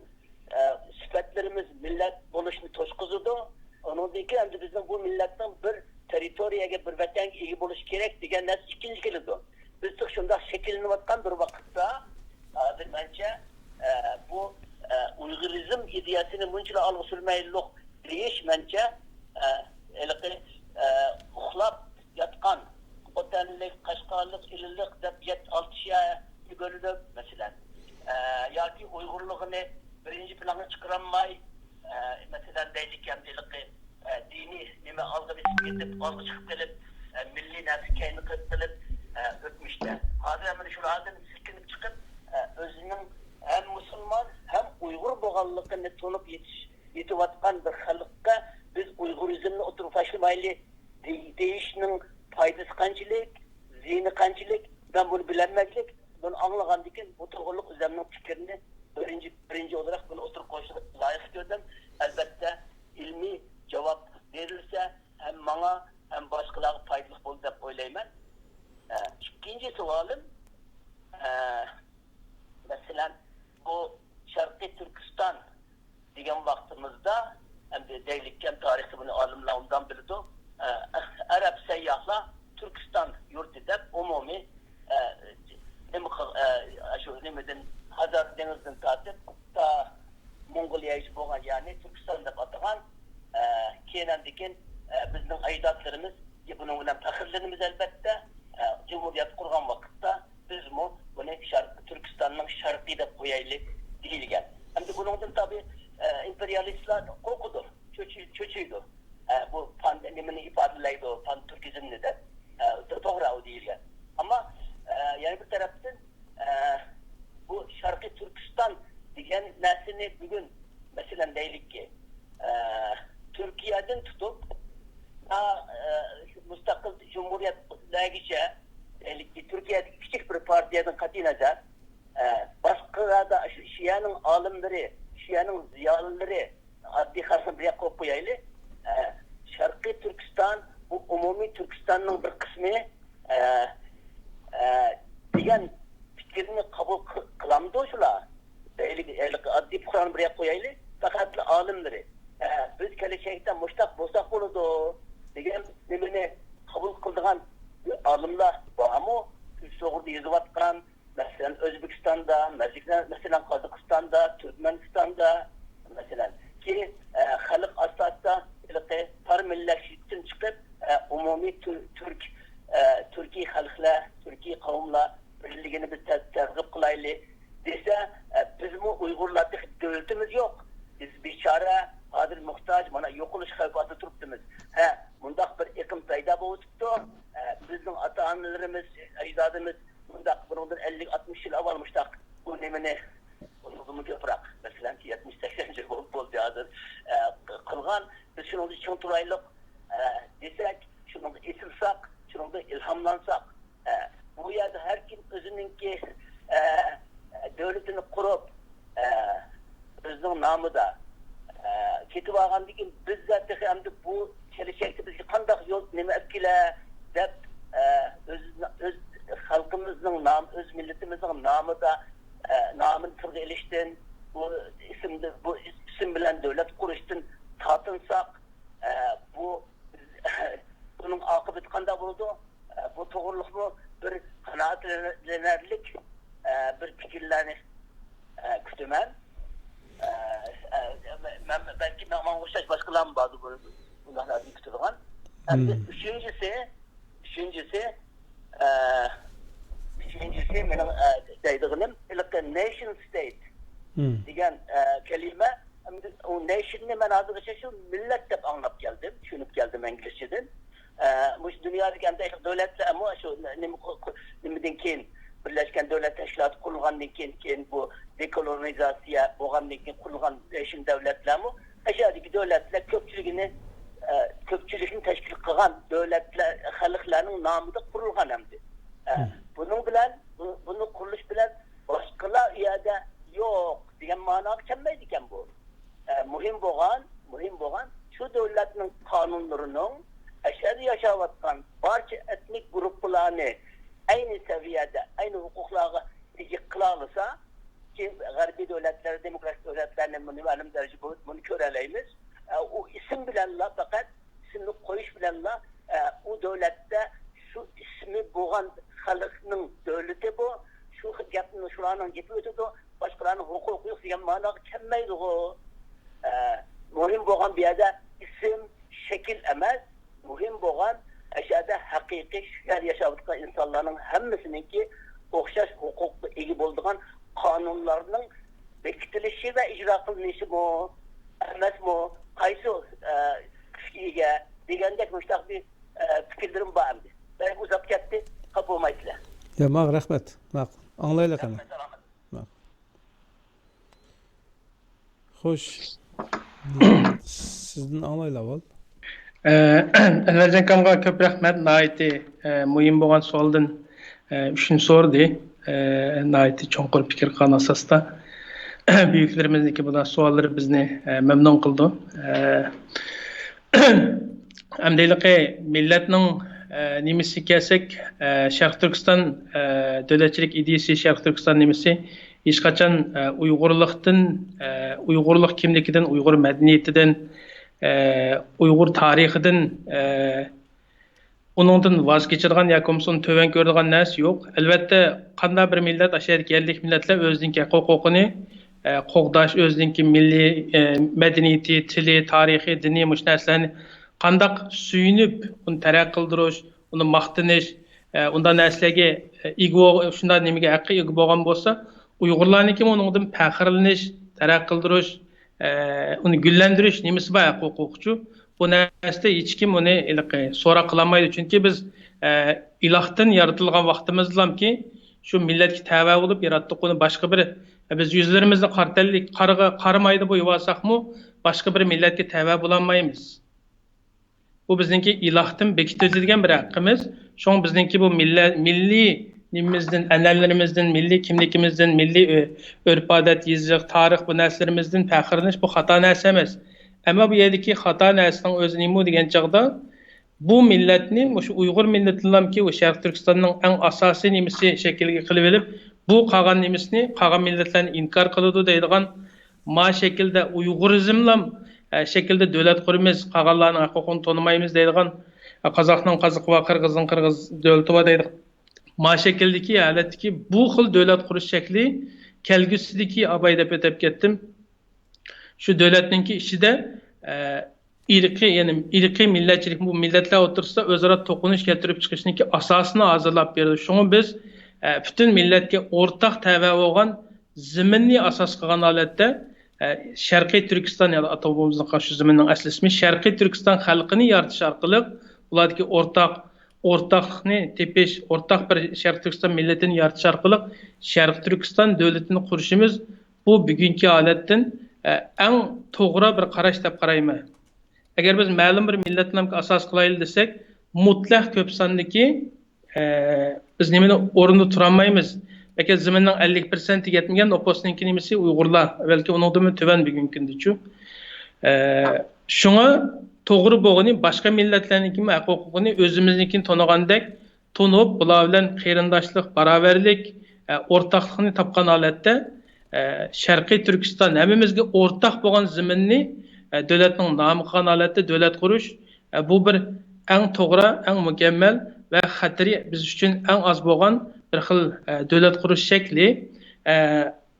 ئە، سۈپەتلىرىمىز مىللەت بولۇشنى توسقۇزىدۇ. ئۇنىڭدىن كېيىن ئەمدى بىزنىڭ بۇ مىللەتنىڭ بىر تېررىتورىيەگە، بىر ۋەتەنگە ئىگە بولۇش كېرەك دېگەن نەرسە ئىككىنچى كېلىدۇ. بىز تېخى شۇنداق شەكىللىنىۋاتقان بىر ۋاقىتتا، ھازىر مەنچە، ئە، بۇ، ئە، ئۇيغۇرىزم ئىدىيەسىنى مۇنچىلا ئالغا سۈرمەيلۇق دېيىش مەنچە، ئە، ھېلىقى، ئە، ئۇخلاپ ياتقان خوتەنلىك، قەشقەرلىك، ئىلىلىق دەپ يەتتە ئالتە شەھەرگە بۆلۈنۈپ، مەسىلەن، ئە، ياكى ئۇيغۇرلۇقىنى بىرىنچى پىلانغا چىقىرالماي، ئە، مەسىلەن، دەيلىكەن ھېلىقى، ئە، دىنىي نېمە ئالغا بېسىپ كېتىپ، ئالغا چىقىپ قېلىپ، ئە، مىللىي نەرسە كەينى قىلىپ قېلىپ، ئە، ئۆتمۈشتە. ھازىر مانا شۇلاردىن سىلكىنىپ چىقىپ، ئە، ئۆزىنىڭ ھەم مۇسۇلمان، ھەم ئۇيغۇر بولغانلىقىنى تونۇپ يېتىش، يېتىۋاتقان بىر خەلققە بىز ئۇيغۇرىزمنى ئوتتۇرىغا تاشلىمايلى دېي-، دېيىشنىڭ پايدىسى قانچىلىك، زىيىنى قانچىلىك، مەن بۇنى بىلەلمەگلىك، بۇنى ئاڭلىغاندىن كېيىن بۇ توغرىلىق ئۆزۈمنىڭ پىكرىنى بىرىنچى، بىرىنچى ئولتۇراق بۇنى ئوتتۇرىغا قويۇشنى لايىق كۆردۈم. ئەلۋەتتە، ئىلمىي جاۋاب بېرىلسە، ھەم ماڭا، ھەم باشقىلارغا پايدىلىق بولىدۇ دەپ ئويلايمەن. ئە، ئىككىنچى سوئالىم، ئە، مەسىلەن، بۇ شەرقىي تۈركىستان دېگەن ۋاقتىمىزدا، ئەمدى دەيلىككەن تارىختا بۇنى ئالىملار ئوبدان بىلىدۇ. ئە، ئەرەب سەيياھلار تۈركىستان يۇرتى دەپ ئومۇمىي، ئە، نېمە قىل-، ئە، شۇ نېمىدىن، ھازار دېڭىزىدىن تارتىپ تا موڭغۇلىيەگىچە بولغان يەرنى تۈركىستان دەپ ئاتىغان. ئە، كېيىن ئاندىن كېيىن، ئە، بىزنىڭ ئەجدادلىرىمىز، بۇنىڭ بىلەن پەخىرلىنىمىز ئەلۋەتتە. ئە، جۇمھۇرىيەت قۇرغان ۋاقىتتا بىزمۇ بۇنى شەرق-، تۈركىستاننىڭ شەرقى دەپ قويايلى دېيىلگەن. ئەمدى بۇنىڭدىن تابىئىي، ئە، ئىمپېرىيالىستلار قورقىدۇ، چۆچۈ-، چۆچۈيدۇ. ئە، بۇ پان نېمىنى ئىپادىلەيدۇ، پان تۈركىزمنى دەپ. ئە، تو-، توغرا ئۇ دېيىلگەن. ئەمما، ئە، يەنە بىر تەرەپتىن، ئە، بۇ شەرقىي تۈركىستان دېگەن نەرسىنى بۈگۈن، مەسىلەن، دەيلىككى، ئە، تۈركىيەدىن تۇتۇپ، تا، ئە، مۇستەقىل جۇمھۇرىيەتلەرگىچە، دەيلىككى، تۈركىيەدىكى كىچىك بىر پارتىيەدىن قەتئىينەزەر، ئە، باشقىلاردا شۇ، شۇ يەرنىڭ ئالىملىرى، شۇ يەرنىڭ زىيالىيلىرى، ئاددىي خەلقنى بىر ياققا قويۇپ قويايلى. ئە، شەرقىي تۈركىستان، بۇ ئومۇمىي تۈركىستاننىڭ بىر قىسمى، ئە، ئە، دېگەن پىكىرنى قوبۇل قىل-، قىلامدۇ شۇلار؟ ھېلىقى، ھېلىقى ئاددىي پۇقرانى بىر ياققا قويايلى، پەقەتلا ئالىملىرى، ئە، بىز كېلەچەكتە مۇشتاق بولساق بولىدۇ دېگەن نېمىنى قوبۇل قىلىدىغان ئالىملار بارمۇ؟ شۇ توغرىدا يېزىۋاتقان، مەسىلەن، ئۆزبېكىستاندا، مەسىلەن، مەسىلەن، قازاقىستاندا، تۈركمەنىستاندا، مەسىلەن، كى، ئە، خەلق ئاساسىدا ھېلىقى پار مىللەتچىلىكتىن چىقىپ، ئە، ئومۇمىي تۈر-، تۈرك، ئە، تۈركىي خەلقلەر، تۈركىي قەۋملەر بىرلىكىنى بىز تەر-، تەرغىب قىلايلى دېسە، ئە، بىزمۇ ئۇيغۇرلار تېخى دۆلىتىمىز يوق. بىز بىچارە، ھازىر موھتاج، مانا يوقىلىش خەۋپى ئاستىدا تۇرۇپتىمىز. ھە، مۇنداق بىر ئېقىم پەيدا بولۇۋېتىپتۇ. ئە، بىزنىڭ ئاتا-ئانىلىرىمىز، ئەجدادىمىز مۇنداق بۇنىڭدىن ئەللىك، ئاتمىش يىل ئاۋۋال مۇشتاق بۇ نېمىنى، بۇنىڭدىنمۇ كۆپرەك، مەسىلەن، يەتمىش، سەكسەن يىل بولۇپ بولدى ھازىر، ئە، قىلغان. بىز شۇنىڭدا چىڭ تۇرايلۇق، ئە، دېسەك، شۇنىڭغا ئېسىلساق، شۇنىڭدىن ئىلھاملانساق، ئە، بۇ يەردە ھەر كىم ئۆزىنىڭكى، ئە، دۆلىتىنى قۇرۇپ، ئە، ئۆزىنىڭ نامىدا، ئە، كېتىۋالغاندىن كېيىن بىزدە تېخى ئەمدى بۇ كېلەچەكتە بىزگە قانداق يول، نېمە ئەپ كېلە دەپ، ئە، ئۆز، ئۆز خەلقىمىزنىڭ نامى، ئۆز مىللىتىمىزنىڭ نامىدا، ئە، نامىنى تىلغا ئېلىشتىن، بۇ ئىسىمدە، بۇ ئىسىم بىلەن دۆلەت قۇرۇشتىن تارتىنساق، ئە، بۇ، بۇنىڭ ئاقىۋىتى قانداق بولىدۇ؟ ئە، بۇ توغرىلىقمۇ بىر قانائەتلىنەرلىك، ئە، بىر پىكىرلەرنى، ئە، كۈتىمەن. ئە، ئە، مەن، بەلكى ماڭا ئوخشاش باشقىلارمۇ باردۇ بۇ، بۇنداق نەرسىنى كۈتىدىغان. ئەمدى ئۈچىنچىسى، ئۈچىنچىسى، ئە، ئۈچىنچىسى مېنىڭ، ئە، دەيدىغىنىم، ھېلىقى نېيشن ستېيت دېگەن، ئە، كەلىمە، ئەمدى ئۇ نېيشننى مەن ھازىرغىچە شۇ مىللەت دەپ ئاڭلاپ كەلدىم، چۈشىنىپ كەلدىم ئىنگلىزچىدىن. ئە، مۇشۇ دۇنيادىكى ئەمدى دۆلەتلەرمۇ شۇ نېمە، نېمىدىن كېيىن، بىرلەشكەن دۆلەت تەشكىلاتى قۇرۇلغاندىن كېيىن، كېيىن بۇ دېكولونىزاتسىيە بولغاندىن كېيىن قۇرۇلغان نېيشن دۆلەتلەرمۇ ئاشۇ يەردىكى دۆلەتلەر كۆپچىلىكىنى، ئە، كۆپچىلىكنى تەشكىل قىلغان دۆلەتلەر، خەلقلەرنىڭ نامىدا قۇرۇلغان ئەمدى. ئە، بۇنىڭ بىلەن، بۇ، بۇنى قۇرۇلۇش بىلەن باشقىلار ئۇ يەردە يوق دېگەن ماناغا كەلمەيدىكەن بۇ. ئە، مۇھىم بولغان، مۇھىم بولغان شۇ دۆلەتنىڭ قانۇنلىرىنىڭ ئەشەدە ياشاۋاتقان بارچە ئېتنىك گۇرۇپپىلارنى ئەينى سەۋىيەدە، ئەينى ھوقۇقلارغا ئىگە قىلالىسا، كېيىن غەربىي دۆلەتلەر، دېموكراتىك دۆلەتلەرنى بۇنى مەلۇم دەرىجىدە بۇ-، بۇنى كۆرەلەيمىز. ئە، ئۇ ئىسىم بىلەنلا، پەقەت ئىسىمنى قويۇش بىلەنلا ئە، ئۇ دۆلەتتە شۇ ئىسمى بولغان خەلقنىڭ دۆلىتى بۇ، شۇ گەپنى شۇلارنىڭ گېپى ئۆتىدۇ، باشقىلارنىڭ ھوقۇقى يوق دېگەن مەناغا كەلمەيدىغۇ. ئە، مۇھىم بولغان بۇ يەردە ئىسىم، شەكىل ئەمەس، مۇھىم بولغان ئەشەدە ھەقىقىي شۇ يەردە ياشاۋاتقان ئىنسانلارنىڭ ھەممىسىنىڭكى ئوخشاش ھوقۇققا ئىگە بولىدىغان قانۇنلارنىڭ بېكىتىلىشى ۋە ئىجرا قىلىنىشىمۇ ئەمەسمۇ، قايسى، ئە، كۈچكە ئىگە دېگەندەك مۇشۇنداق بىر، ئە، پىكىرلىرىم بار ئەمدى. بەك ئۇزاپ كەتتى، خاپا بولمايسىلەر. يا، ماڭا رەھمەت. ماقۇل. ئاڭلايلى قېنى. رەھمەت، رەھمەت. ماقۇل. خوش. سىزدىن ئاڭلايلى ئاۋۋال. ئە، ئەنۋەرجان ئاكامغا كۆپ رەھمەت. ناھايىتى، ئە، مۇھىم بولغان سوئالدىن، ئە، ئۈچنى سورىدى. ئە، ناھايىتى چوڭقۇر پىكىر قىلغان ئاساستا. بۈيۈكلىرىمىزنىڭكى بۇنداق سوئاللىرى بىزنى، ئە، مەمنۇن قىلىدۇ. ئە، ئەمدى ھېلىقى مىللەتنىڭ، ئە، نېمىسىگە كەلسەك، ئە، شەرقىي تۈركىستان، ئە، دۆلەتچىلىك ئىدىيىسى، شەرقىي تۈركىستان نېمىسى ھېچقاچان، ئە، ئۇيغۇرلۇقتىن، ئە، ئۇيغۇرلۇق كىملىكىدىن، ئۇيغۇر مەدەنىيىتىدىن، ئە، ئۇيغۇر تارىخىدىن، ئە، ئۇنىڭدىن ۋاز كېچىدىغان ياكى بولمىسا ئۇنى تۆۋەن كۆرىدىغان نەرسە يوق. ئەلۋەتتە، قانداق بىر مىللەت، ئاشۇ يەردىكى يەرلىك مىللەتلەر ئۆزىنىڭكى ھەق ھوقۇقىنى، ئە، قوغداش، ئۆزىنىڭكى مىللىي، ئە، مەدەنىيىتى، تىلى، تارىخى، دىنى، مۇشۇ نەرسىلەرنى قانداق سۆيۈنۈپ ئۇنى تەرەققىي قىلدۇرۇش، ئۇنى ماختىنىش، ئە، ئۇنداق نەرسىلەرگە، ئە، ئىگە بول-، شۇنداق نېمىگە ھەققى ئىگە بولغان بولسا، ئۇيغۇرلارنىڭكىمۇ ئۇنىڭدىن پەخىرلىنىش، تەرەققىي قىلدۇرۇش، ئە، ئۇنى گۈللەندۈرۈش نېمىسى بار ھەق ھوقۇقچۇ؟ بۇ نەرسىدە ھېچكىم ئۇنى ھېلىقى سوراق قىلالمايدۇ. چۈنكى بىز، ئە، ئىلاھتىن يارىتىلغان ۋاقتىمىزدىلامكى شۇ مىللەتكە تەۋە بولۇپ ياراتتۇق ئۇنى. باشقا بىر، بىز يۈزلىرىمىزنى قارا تەنلىك، قارىغا قارىمايدۇ بويىۋالساقمۇ، باشقا بىر مىللەتكە تەۋە بولالمايمىز. بۇ بىزنىڭكى ئىلاھتىن بېكىتىلگەن بىر ھەققىمىز. شۇڭا بىزنىڭكى بۇ مىللە-، مىللىي نېمىمىزدىن، ئەنئەنىلىرىمىزدىن، مىللىي كىملىكىمىزدىن، مىللىي ئۆ-، ئۆرپ-ئادەت، يېزىق، تارىخ، بۇ نەرسىلىرىمىزدىن پەخىرلىنىش بۇ خاتا نەرسە ئەمەس. ئەمما بۇ يەردىكى خاتا نەرسىنىڭ ئۆزى نېمە دېگەن چاغدا، بۇ مىللەتنى، مۇشۇ ئۇيغۇر مىللىتىنىلامكى ئۇ شەرقىي تۈركىستاننىڭ ئەڭ ئاساسىي نېمىسى شەكلىگە قىلىۋېلىپ، بۇ قالغان نېمىسىنى، قالغان مىللەتلەرنى ئىنكار قىلىدۇ دەيدىغان ما شەكىلدە ئۇيغۇرىزملام، ئە، شەكىلدە دۆلەت قۇرىمىز، قالغانلارنىڭ ھەق ھوقۇقىنى تونۇمايمىز دەيدىغان، ئە، قازاقنىڭ قازىقى بار، قىرغىزنىڭ قىرغىز دۆلىتى بار دەيدىغان ما شەكىلدىكى ھالەتتىكى بۇ خىل دۆلەت قۇرۇش شەكلى كەلگۈسىدىكى ئاباي دەپ ئۆتۈپ كەتتىم. شۇ دۆلەتنىڭكى ئىچىدە، ئە، ئىرقىي، يەنى ئىرقىي مىللەتچىلىك، بۇ مىللەتلەر ئوتتۇرىسىدا ئۆزئارا توقۇنۇش كەلتۈرۈپ چىقىشنىڭكى ئاساسىنى ھازىرلاپ بېرىدۇ. شۇڭا بىز، ئە، پۈتۈن مىللەتكە ئورتاق تەۋە بولغان زېمىننى ئاساس قىلغان ھالەتتە، ئە، شەرقىي تۈركىستان، يەنى ئاتومىمىزنىڭ شۇ زېمىننىڭ ئەسلى ئىسمى شەرقىي تۈركىستان خەلقىنى يارىتىش ئارقىلىق، ئۇلاردىكى ئورتاق، ئورتاقلىقنى تېپىش، ئورتاق بىر شەرقىي تۈركىستان مىللىتىنى يارىتىش ئارقىلىق شەرقىي تۈركىستان دۆلىتىنى قۇرۇشىمىز بۇ بۈگۈنكى ھالەتتىن، ئە، ئەڭ توغرا بىر قاراش دەپ قارايمەن. ئەگەر بىز مەلۇم بىر مىللەتنى ئاساس قىلايلى دېسەك، مۇتلەق كۆپ ساندىكى، ئە، بىز نېمىنى ئورنىدا تۇرالمايمىز. بەلكى زېمىننىڭ ئەللىك پىرسەنتىگە يەتمىگەن نوپۇسنىڭكى نېمىسى ئۇيغۇرلار، بەلكى ئۇنىڭدىنمۇ تۆۋەن بۈگۈنكى كۈندىچۇ. ئە، شۇڭا توغرا بولغىنى باشقا مىللەتلەرنىڭكى ھەق ھوقۇقىنى ئۆزىمىزنىڭكىنى تونۇغاندەك، تونۇپ، بۇلار بىلەن قېرىنداشلىق، باراۋەرلىك، ئە، ئورتاقلىقنى تاپقان ھالەتتە، ئە، شەرقىي تۈركىستان، ھەممىمىزگە ئورتاق بولغان زېمىننى، ئە، دۆلەتنىڭ نامى قىلغان ھالەتتە دۆلەت قۇرۇش، ئە، بۇ بىر ئەڭ توغرا، ئەڭ مۇكەممەل ۋە خەتىرى بىز ئۈچۈن ئەڭ ئاز بولغان بىر خىل، ئە، دۆلەت قۇرۇش شەكلى. ئە،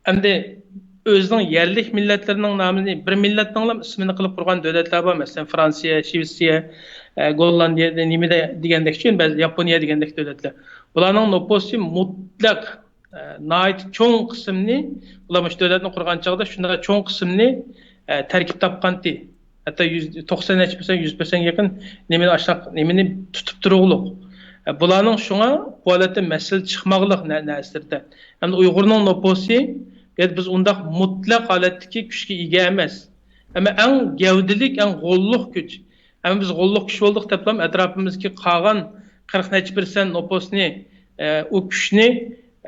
ئەمدى ئۆزىنىڭ يەرلىك مىللەتلىرىنىڭ نامىنى، بىر مىللەتنىڭلا ئىسمىنى قىلىپ قۇرغان دۆلەتلەر بار. مەسىلەن، فرانسىيە، شىۋېتسىيە، ئە، گوللاندىيە، نېمە دېگەندەك، بەزى ياپونىيە دېگەندەك دۆلەتلەر. بۇلارنىڭ نوپۇسى مۇتلەق، ئە، ناھايىتى چوڭ قىسمىنى، بۇلار مۇشۇ دۆلەتنى قۇرغان چاغدا شۇنداق چوڭ قىسمىنى، ئە، تەركىب تاپقانتى. ھەتتا يۈز، توقسان نەچچە پىرسەنت، يۈز پىرسەنتكە يېقىن نېمىنى ئاشۇنداق، نېمىنى تۇتۇپ تۇرۇقلۇق. ئە، بۇلارنىڭ شۇڭا بۇ ھالەتتە مەسىلە چىقماقلىق نە-، نەرسىلىرىدە. ئەمدى ئۇيغۇرنىڭ نوپۇسى، يەنى بىز ئۇنداق مۇتلەق ھالەتتىكى كۈچكە ئىگە ئەمەس. ئەمما ئەڭ گەۋدىلىك، ئەڭ غوللۇق كۈچ. ئەمما بىز غوللۇق كۈچ بولدۇق دەپلا ئەتراپىمىزدىكى قالغان قىرىق نەچچە پىرسەنت نوپۇسنى، ئە، ئۇ كۈچنى،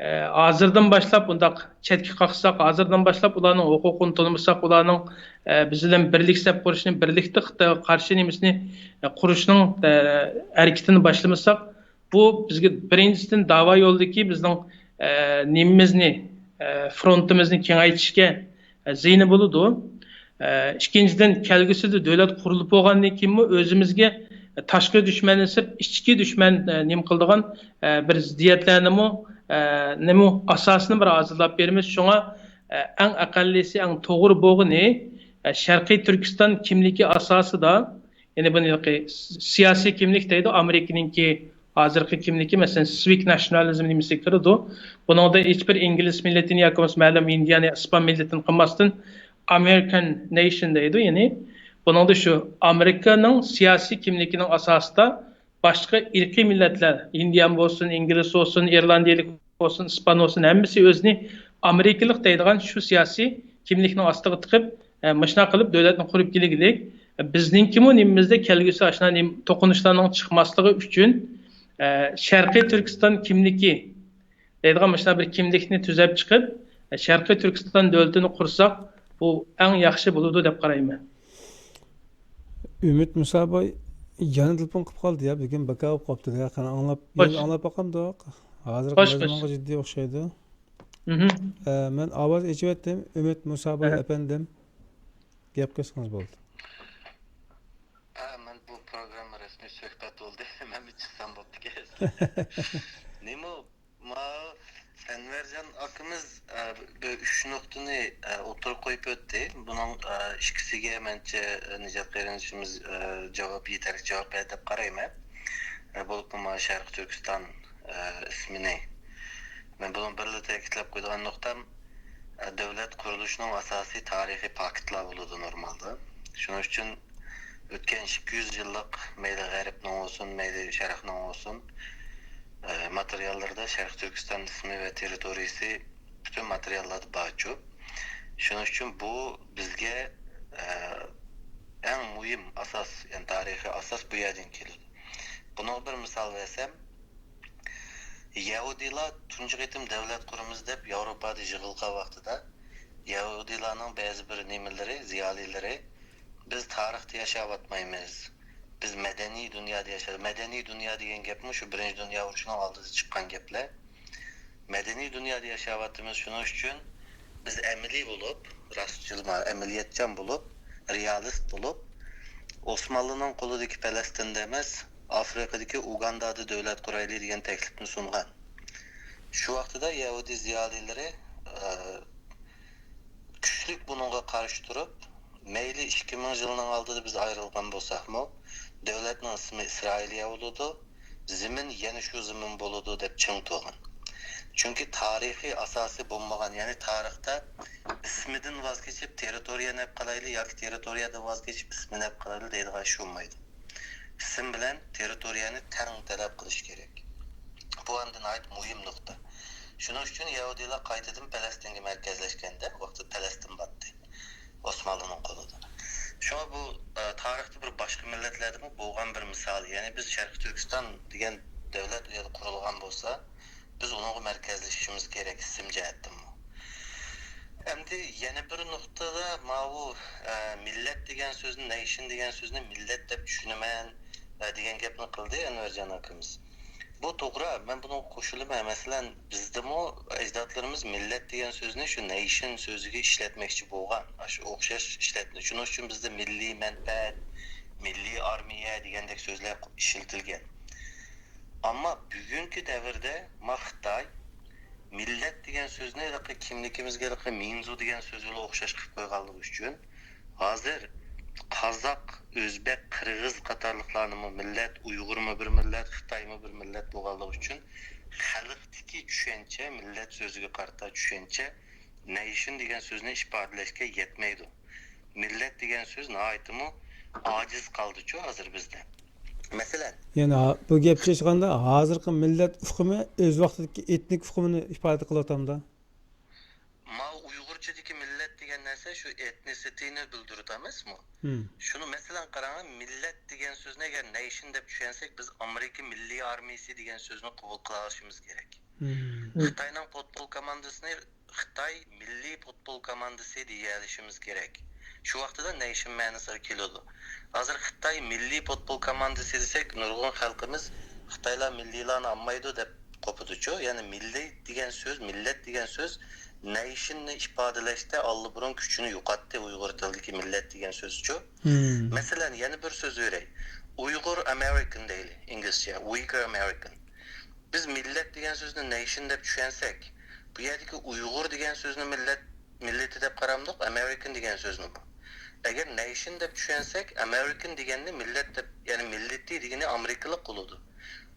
ئە، ھازىردىن باشلاپ ئۇنداق چەتكە قاقساق، ھازىردىن باشلاپ ئۇلارنىڭ ھوقۇقىنى تونۇمىساق، ئۇلارنىڭ، ئە، بىز بىلەن بىرلىك سەپ قۇرۇشنى، بىرلىكتە خىتايغا قارشى نېمىسىنى، ئە، قۇرۇشنىڭ، ئە، ھەرىكىتىنى باشلىمىساق، بۇ بىزگە بىرىنچىسىدىن داۋا يولىدىكى بىزنىڭ، ئە، نېمىمىزنى، ئە، فرونتىمىزنى كېڭەيتىشكە، ئە، زىيىنى بولىدۇ. ئە، ئىككىنچىدىن، كەلگۈسىدە دۆلەت قۇرۇلۇپ بولغاندىن كېيىنمۇ ئۆزىمىزگە، تاشقى دۈشمەندىن سىرت ئىچكى دۈشمەن، ئە، نېمە قىلىدىغان، ئە، بىر زىددىيەتلەرنىمۇ، ئە، نېمە ئاساسىنى بىر ھازىرلاپ بېرىمىز. شۇڭا، ئە، ئەڭ ئەقەللىسى، ئەڭ توغرا بولغىنى، ئە، شەرقىي تۈركىستان كىملىكى ئاساسىدا، يەنى بۇنى سىياسىي كىملىك دەيدۇ، ئامېرىكىنىڭكى ھازىرقى كىملىكى، مەسىلەن، سىۋىك ناشىنالىزم نېمىسىگە كىرىدۇ. بۇنىڭدا ھېچبىر ئىنگلىز مىللىتىنى ياكى بولمىسا مەلۇم ھىندىيانى، ئىسپان مىللىتىنى قىلماستىن، ئامېرىكان نېيشن دەيدۇ. يەنى بۇنىڭدا شۇ ئامېرىكىنىڭ سىياسىي كىملىكىنىڭ ئاساسىدا باشقا ئىرقىي مىللەتلەر، ھىندىيان بولسۇن، ئىنگلىز بولسۇن، ئىرلاندىيىلىك بولسۇن، ئىسپان بولسۇن، ھەممىسى ئۆزىنى ئامېرىكىلىق دەيدىغان شۇ سىياسىي كىملىكنىڭ ئاستىغا تىقىپ، ئە، مۇشۇنداق قىلىپ دۆلەتنى قۇرۇپ كېلىگىلىك. ئە، بىزنىڭكىمۇ نېمىمىزدە كەلگۈسى ئاشۇنداق نېمە توقۇنۇشلارنىڭ چىقماسلىقى ئۈچۈن، ئە، شەرقىي تۈركىستان كىملىكى دەيدىغان مۇشۇنداق بىر كىملىكنى تۈزەپ چىقىپ، ئە، شەرقىي تۈركىستان دۆلىتىنى قۇرساق، بۇ ئەڭ ياخشى بولىدۇ دەپ قارايمەن. ئۈمىد مۇسا باي، يەنە تېلېفون قىلىپ قالدى يا، بۈگۈن بىكار بولۇپ قاپتۇ يا. قېنى ئاڭلاپ، خوش. يەنە ئاڭلاپ باقامدۇق؟ ھازىر خوش، خوش. مەزمۇنغا جىددىي ئوخشايدۇ. مھم. ئە، مەن ئاۋاز ئېچىۋەتتىم. ئۈمىد مۇسا باي ئەھە. ئەپەندىم، گەپ قىلسىڭىز بولدى. ھە، مەن بۇ پروگرامما رەسمىي سۆھبەت بولدى. مەنمۇ چىقسام بوپتىكەن. نېمە، ما ئەنۋەرجان ئاكىمىز، ئە، بىر ئۈچ نۇقتىنى، ئە، ئوتتۇرىغا قويۇپ ئۆتتى. بۇنىڭ، ئە، ئىككىسىگە مەنچە، ئە، نىجات قېرىندىشىمىز، ئە، جاۋاب، يېتەرلىك جاۋاب بەردى دەپ قارايمەن. ئە، بولۇپمۇ ما شەرقىي تۈركىستان، ئە، ئىسمىنى مەن بۇنىڭ بىرلا تەكىتلەپ قويىدىغان نۇقتام، ئە، دۆلەت قۇرۇلۇشىنىڭ ئاساسىي تارىخىي پاكىتلار بولىدۇ نورمالدا. شۇنىڭ ئۈچۈن ئۆتكەن ئىككى يۈز يىللىق مەيلى غەربنىڭ بولسۇن، مەيلى شەرقنىڭ بولسۇن، ئە، ماتېرىياللىرىدا شەرقىي تۈركىستان ئىسمى ۋە تېررىتورىيىسى پۈتۈن ماتېرىياللاردا بارچۇ. شۇنىڭ ئۈچۈن بۇ بىزگە، ئە، ئەڭ مۇھىم ئاساس، يەنى تارىخىي ئاساس بۇ يەردىن كېلىدۇ. بۇنىڭغا بىر مىسال بەرسەم، يەھۇدىيلار تۇنجى قېتىم دۆلەت قۇرىمىز دەپ ياۋروپادا يىغىلغان ۋاقتىدا، يەھۇدىيلارنىڭ بەزى بىر نېمىلىرى، زىيالىيلىرى، «بىز تارىختا ياشاۋاتمايمىز، بىز مەدەنىي دۇنيادا ياشايمىز.» مەدەنىي دۇنيا دېگەن گەپمۇ شۇ بىرىنچى دۇنيا ئۇرۇشىنىڭ ئالدىدا چىققان گەپلەر. مەدەنىي دۇنيادا ياشاۋاتىمىز، شۇنىڭ ئۈچۈن بىز ئەمەلىي بولۇپ، راستچىل، ئەمەلىيەتچان بولۇپ، رېئالىست بولۇپ، ئوسمانلىنىڭ قولىدىكى پەلەستىندە ئەمەس، ئافرىقىدىكى ئۇگاندادا دۆلەت قۇرايلى دېگەن تەكلىپنى سۇنغان. شۇ ۋاقتىدا يەھۇدىي زىيالىيلىرى، ئە، كۈچلۈك بۇنىڭغا قارشى تۇرۇپ، مەيلى ئىككى مىڭ يىلنىڭ ئالدىدا بىز ئايرىلغان بولساقمۇ، دۆلەتنىڭ ئىسمى ئىسرائىلىيە بولىدۇ، زېمىن يەنە شۇ زېمىن بولىدۇ دەپ چىڭ تۇرغان. چۈنكى تارىخىي ئاساسى بولمىغان، يەنى تارىختا ئىسمىدىن ۋاز كېچىپ تېررىتورىيەنى ئېلىپ قالايلى ياكى تېررىتورىيەدىن ۋاز كېچىپ ئىسمىنى ئېلىپ قالايلى دەيدىغان ئىش بولمايدۇ. ئىسىم بىلەن تېررىتورىيەنى تەڭ تەلەپ قىلىش كېرەك. بۇ ئەمدى ناھايىتى مۇھىم نۇقتا. شۇنىڭ ئۈچۈن يەھۇدىيلار قايتىدىن پەلەستىنگە مەركەزلەشكەندە، ۋاقتىدا پەلەستىن بارتتى. ئوسمانلىنىڭ قولىدا. شۇڭا بۇ، ئە، تارىختا بىر باشقا مىللەتلەردىمۇ بولغان بىر مىسال. يەنى بىز شەرقىي تۈركىستان دېگەن دۆلەت ئۇ يەردە قۇرۇلغان بولسا، بىز ئۇنىڭغا مەركەزلىشىشىمىز كېرەك، ئىسىم جەھەتتىنمۇ. ئەمدى يەنە بىر نۇقتىدا ماۋۇ، ئە، مىللەت دېگەن سۆزنى، نەيشىن دېگەن سۆزنى مىللەت دەپ چۈشىنىمەن، ئە، دېگەن گەپنى قىلدى ئەنۋەرجان ئاكىمىز. بۇ توغرا، مەن بۇنىڭغا قوشۇلىمەن. مەسىلەن، بىزدىمۇ ئەجدادلىرىمىز مىللەت دېگەن سۆزنى شۇ نەيشىن سۆزىگە ئىشلەتمەكچى بولغان. ئاشۇ ئوخشاش ئىشلەتمە. شۇنىڭ ئۈچۈن بىزدە مىللىي مەنپەئەت، مىللىي ئارمىيە دېگەندەك سۆزلەر ئىشلىتىلگەن. ئەمما بۈگۈنكى دەۋردە ما خىتاي مىللەت دېگەن سۆزنى ھېلىقى كىملىكىمىزگە ھېلىقى مىنزۇ دېگەن سۆز بىلەن ئوخشاش قىلىپ قويغانلىقى ئۈچۈن، ھازىر قازاق، ئۆزبەك، قىرغىز قاتارلىقلارنىمۇ مىللەت، ئۇيغۇرمۇ بىر مىللەت، خىتايمۇ بىر مىللەت بولغانلىقى ئۈچۈن، خەلقتىكى چۈشەنچە، مىللەت سۆزىگە قارىتا چۈشەنچە، نەيشىن دېگەن سۆزنى ئىپادىلەشكە يەتمەيدۇ. مىللەت دېگەن سۆز ناھايىتىمۇ ئاجىز قالدىچۇ ھازىر بىزدە. مەسىلەن، يەنى ھا-، بۇ گەپچە ئېيتقاندا، ھازىرقى مىللەت ئۇقۇمى ئۆز ۋاقتىدىكى ئېتنىك ئۇقۇمىنى ئىپادە قىلىۋاتامدا؟ ماۋۇ ئۇيغۇرچىدىكى مىللەت دېگەن نەرسە شۇ ئېتنىسىتىنى بىلدۈرىدۇ ئەمەسمۇ؟ ھىم. شۇنى مەسىلەن قاراڭ، مىللەت دېگەن سۆزنى ئەگەر نەيشىن دەپ چۈشەنسەك، بىز ئامېرىكا مىللىي ئارمىيىسى دېگەن سۆزنى قوبۇل قىلالىشىمىز كېرەك. ھىم. خىتاينىڭ پۇتبول كوماندىسىنى خىتاي مىللىي پۇتبول كوماندىسى دېيەلىشىمىز كېرەك. شۇ ۋاقتىدا نەيشىن مەنىسىگە كېلىدۇ. ھازىر خىتاي مىللىي پۇتبول كوماندىسى دېسەك، نۇرغۇن خەلقىمىز خىتايلار مىللىيلارنى ئالمايدۇ دەپ قوپىدۇچۇ. يەنى مىللىي دېگەن سۆز، مىللەت دېگەن سۆز نەيشىننى ئىپادىلەشتە ئاللىبۇرۇن كۈچىنى يوقاتتى، ئۇيغۇر تىلىدىكى مىللەت دېگەن سۆزچۇ. مم. مەسىلەن، يەنە بىر سۆز بېرەي. ئۇيغۇر ئامېرىكان دەيلى، ئىنگلىزچە، Uyghur American. بىز مىللەت دېگەن سۆزنى نەيشىن دەپ چۈشەنسەك، بۇ يەردىكى ئۇيغۇر دېگەن سۆزنى مىللەت، مىللىتى دەپ قارامدۇق، ئامېرىكان دېگەن سۆزنىمۇ. ئەگەر نەيشىن دەپ چۈشەنسەك، ئامېرىكان دېگەننى مىللەت دەپ، يەنى مىللىتى دېگىنى ئامېرىكىلىق بولىدۇ.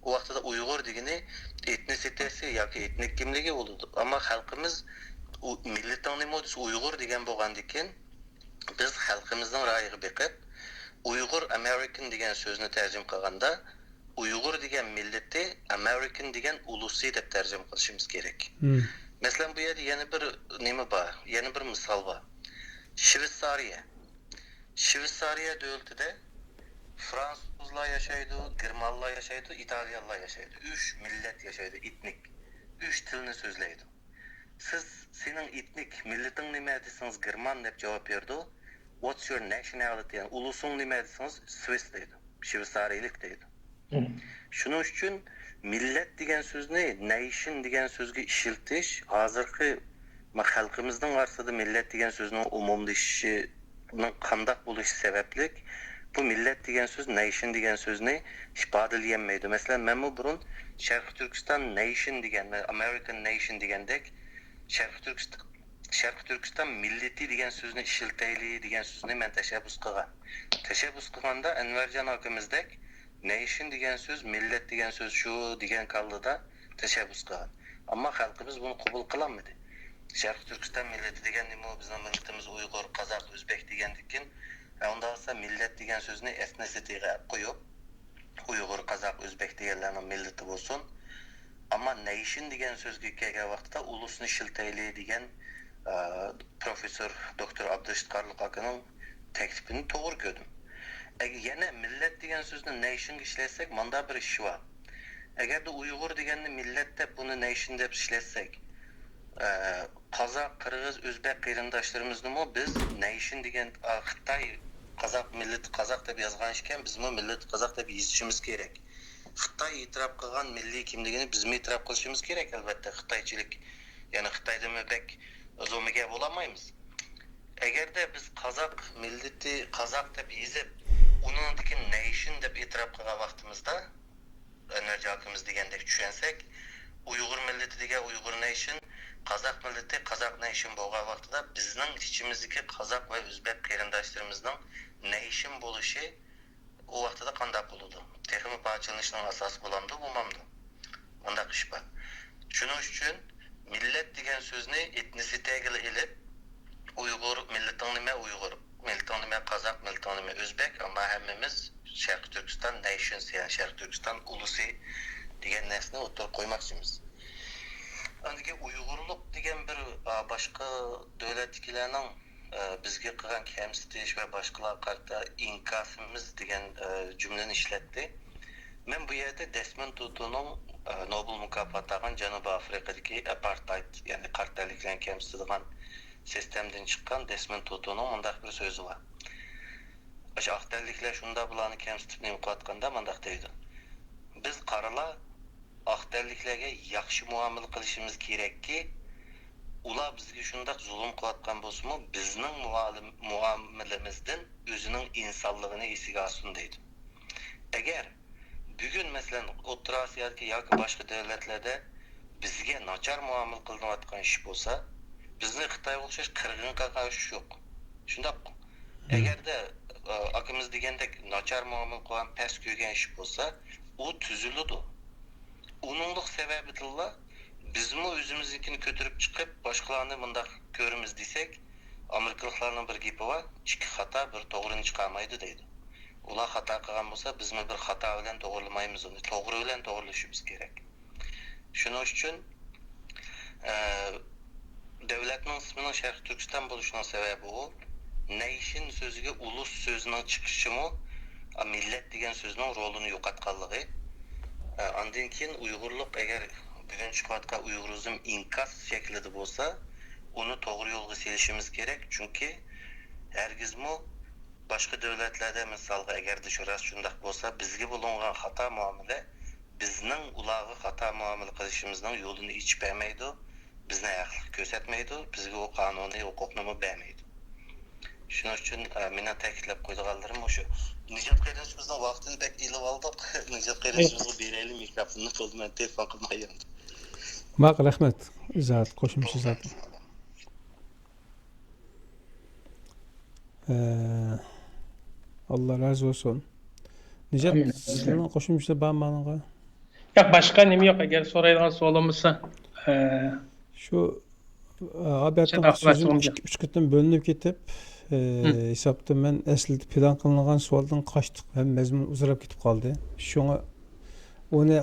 ئۇ ۋاقتىدا ئۇيغۇر دېگىنى ئېتنىسىتېتى ياكى ئېتنىك كىملىكى بولىدۇ. ئەمما خەلقىمىز ئۇ، مىللىتىڭ نېمە دېسە ئۇيغۇر دېگەن بولغاندىكىن، بىز خەلقىمىزنىڭ رايىغا بېقىپ، ئۇيغۇر ئامېرىكان دېگەن سۆزنى تەرجىمە قىلغاندا، ئۇيغۇر دېگەن مىللىتى، ئامېرىكان دېگەن ئۇلۇسى دەپ تەرجىمە قىلىشىمىز كېرەك. مم. مەسىلەن، بۇ يەردە يەنە بىر نېمە بار، يەنە بىر مىسال بار. شۋېتسارىيە. شۋېتسارىيە دۆلىتىدە فرانسۇزلار ياشايدۇ، گېرمانلار ياشايدۇ، ئىتالىيانلار ياشايدۇ. ئۈچ مىللەت ياشايدۇ، ئېتنىك. ئۈچ تىلنى سۆزلەيدۇ. سىز، سېنىڭ ئېتنىك مىللىتىڭ نېمە دېسىڭىز، گېرمان دەپ جاۋاب بېرىدۇ. What's your nationality؟ يەنى ئۇلۇسۇڭ نېمە دېسىڭىز، سۋېس دەيدۇ. شۋېتسارىيىلىك دەيدۇ. مم. شۇنىڭ ئۈچۈن مىللەت دېگەن سۆزنى نەيشىن دېگەن سۆزگە ئىشلىتىش ھازىرقى ما-، خەلقىمىزنىڭ ئارىسىدا مىللەت دېگەن سۆزنىڭ ئومۇملىشىشىنىڭ قانداق بولۇشى سەۋەبلىك، بۇ مىللەت دېگەن سۆز نەيشىن دېگەن سۆزنى ئىپادىلىيەلمەيدۇ. مەسىلەن، مەنمۇ بۇرۇن شەرقىي تۈركىستان نەيشىن دېگەن، ئامېرىكان نەيشىن دېگەندەك، شەرقىي تۈركىست-، شەرقىي تۈركىستان مىللىتى دېگەن سۆزنى ئىشلىتەيلى دېگەن سۆزنى مەن تەشەببۇس قىلغان. تەشەببۇس قىلغاندا ئەنۋەرجان ئاكىمىزدەك نەيشىن دېگەن سۆز، مىللەت دېگەن سۆز شۇ دېگەن كاللىدا تەشەببۇس قىلغان. ئەمما خەلقىمىز بۇنى قوبۇل قىلالمىدى. شەرقىي تۈركىستان مىللىتى دېگەن نېمە؟ بىزنىڭ مىللىتىمىز ئۇيغۇر، قازاق، ئۆزبەك دېگەندىكىن، ئە، ئۇنداق بولسا مىللەت دېگەن سۆزنى ئېتنىسىتىگە ئەپ قويۇپ، ئۇيغۇر، قازاق، ئۆزبەك دېگەنلەرنىڭ مىللىتى بولسۇن. ئەمما نەيشىن دېگەن سۆزگە كەلگەن ۋاقىتتا ئۇلۇسنى ئىشلىتەيلى دېگەن، ئە، پروفېسسور دوكتور ئابدۇرېشىت قارلۇق ئاكىنىڭ تەكلىپىنى توغرا كۆردۈم. ئەگەر يەنە مىللەت دېگەن سۆزنى نەيشىنگە ئىشلەتسەك، مۇنداق بىر ئىش بار. ئەگەردە ئۇيغۇر دېگەننى مىللەت دەپ، بۇنى نەيشىن دەپ ئىشلەتسەك، ئە، قازاق، قىرغىز، ئۆزبەك قېرىنداشلىرىمىزنىمۇ بىز نەيشىن دېگەن، ئا، خىتاي قازاق مىللىتى قازاق دەپ يازغان ئىكەن، بىزمۇ مىللىتى قازاق دەپ يېزىشىمىز كېرەك. خىتاي ئېتىراپ قىلغان مىللىي كىملىكىنى بىزمۇ ئېتىراپ قىلىشىمىز كېرەك، ئەلۋەتتە. خىتايچىلىك، يەنى خىتايدىنمۇ بەك زومىگە بولالمايمىز. ئەگەردە بىز قازاق مىللىتى قازاق دەپ يېزىپ، ئۇنىڭدىكى نەيشىن دەپ ئېتىراپ قىلغان ۋاقتىمىزدا، ئەنۋەرجان ئاكىمىز دېگەندەك چۈشەنسەك، ئۇيغۇر مىللىتى دېگەن ئۇيغۇر نەيشىن، قازاق مىللىتى قازاق نەيشىن بولغان ۋاقتىدا، بىزنىڭ ئىچىمىزدىكى قازاق ۋە ئۆزبەك قېرىنداشلىرىمىزنىڭ نەيشىن بولۇشى ئۇ ۋاقتىدا قانداق بولىدۇ؟ تېخىمۇ پارچىلىنىشنىڭ ئاساسى بولامدۇ، بولمامدۇ؟ مۇنداق ئىش بار. شۇنىڭ ئۈچۈن مىللەت دېگەن سۆزنى ئېتنىسىتېتىگىلا ئېلىپ، ئۇيغۇر، مىللىتىڭ نېمە؟ ئۇيغۇر. مىللىتىڭ نېمە؟ قازاق. مىللىتىڭ نېمە؟ ئۆزبەك. ئەمما ھەممىمىز شەرقىي تۈركىستان نەيشنس، يەنى شەرقىي تۈركىستان ئۇلۇسى دېگەن نەرسىنى ئوتتۇرىغا قويماقچىمىز. ئاندىن كېيىن ئۇيغۇرلۇق دېگەن بىر، ئا، باشقا دۆلەتتىكىلەرنىڭ، ئا، بىزگە قىلغان كەمسىتىش ۋە باشقىلارغا قارىتا ئىنكاسىمىز دېگەن، ئا، جۈملىنى ئىشلەتتى. مەن بۇ يەردە دېسموند تۇتۇنىڭ، ئا، نوبېل مۇكاپاتى ئالغان جەنۇبىي ئافرىقىدىكى ئاپارتايد، يەنى قارا تەنلىكلەرنى كەمسىتىدىغان سىستېمىدىن چىققان دېسموند تۇتۇنىڭ مۇنداق بىر سۆزى بار. ئاشۇ ئاق تەنلىكلەر شۇنداق بۇلارنى كەمسىتىپ نېمە قىلىۋاتقاندا مۇنداق دەيدۇ: «بىز قارىلار ئاق تەنلىكلەرگە ياخشى مۇئامىلە قىلىشىمىز كېرەككى، ئۇلار بىزگە شۇنداق زۇلۇم قىلىۋاتقان بولسىمۇ، بىزنىڭ مۇئالىم-، مۇئامىلىمىزدىن ئۆزىنىڭ ئىنسانلىقىنى ئېسىگە ئالسۇن» دەيدۇ. ئەگەر بۈگۈن، مەسىلەن، ئوتتۇرا ئاسىيادىكى ياكى باشقا دۆلەتلەردە بىزگە ناچار مۇئامىلە قىلىنىۋاتقان ئىش بولسا، بىزنى خىتايغا ئوخشاش قىرغىن قىلغان ئىش يوق. شۇنداققۇ؟ مم. ئەگەردە، ئا، ئاكىمىز دېگەندەك ناچار مۇئامىلە قىلغان، پەس كۆرگەن ئىش بولسا، ئۇ تۈزۈلىدۇ. ئۇنىڭلىق سەۋەبىدىنلا بىزمۇ ئۆزىمىزنىڭكىنى كۆتۈرۈپ چىقىپ، باشقىلارنى مۇنداق كۆرىمىز دېسەك، ئامېرىكىلىقلارنىڭ بىر گېپى بار، «ئىككى خاتا بىر توغرىنى چىقارمايدۇ» دەيدۇ. ئۇلار خاتا قىلغان بولسا، بىزمۇ بىر خاتا بىلەن توغرىلىمايمىز ئۇنى، توغرا بىلەن توغرىلىشىمىز كېرەك. شۇنىڭ ئۈچۈن، ئە، دۆلەتنىڭ ئىسمىنىڭ شەرقىي تۈركىستان بولۇشىنىڭ سەۋەبى ئۇ، نەيشىن سۆزىگە ئۇلۇس سۆزىنىڭ چىقىشىمۇ، ئا، مىللەت دېگەن سۆزنىڭ رولىنى يوقاتقانلىقى. ئە، ئاندىن كېيىن ئۇيغۇرلۇق ئەگەر بۈگۈن چىقىۋاتقان ئۇيغۇرىزم ئىنكاس شەكلىدە بولسا، ئۇنى توغرا يولغا سېلىشىمىز كېرەك. چۈنكى ھەرگىزمۇ باشقا دۆلەتلەردە، مىسالغا، ئەگەردە شۇ راست شۇنداق بولسا، بىزگە بولۇنغان خاتا مۇئامىلە بىزنىڭ ئۇلارغا خاتا مۇئامىلە قىلىشىمىزنىڭ يولىنى ئېچىپ بەرمەيدۇ، بىزنى ھەقلىق كۆرسەتمەيدۇ، بىزگە ئۇ قانۇنىي ھوقۇقنىمۇ بەرمەيدۇ. شۇنىڭ ئۈچۈن، ئە، مېنىڭ تەكىتلەپ قويىدىغانلىرىم مۇشۇ. نىجات قېرىندىشىمىزنىڭ ۋاقتىنى بەك ئېلىۋالدۇق. نىجات قېرىندىشىمىزغا بېرەيلى مىكروفوننى، بولدى، مەن تېلېفون قىلماي يەڭدىم. ماقۇل، رەھمەت. ئىزاھات، قوشۇمچە ئىزاھات. ئە، ئاللا رازى بولسۇن. نىجات، ئامىن. سىزنىڭ قوشۇمچىسى بارمۇ مانىڭغا؟ ياق، باشقا نېمە يوق. ئەگەر سورايدىغان سوئال بولمىسا، ئە، شۇ، ئە، ئابەتنىڭ سۆزۈم ئىككى، ئۈچ قېتىم بۆلۈنۈپ كېتىپ، ئە، ھېسابتا مەن ئەسلىدە پىلان قىلىنغان سوئالدىن قاچتۇق ھەم مەزمۇن ئۇزىراپ كېتىپ قالدى. شۇڭا ئۇنى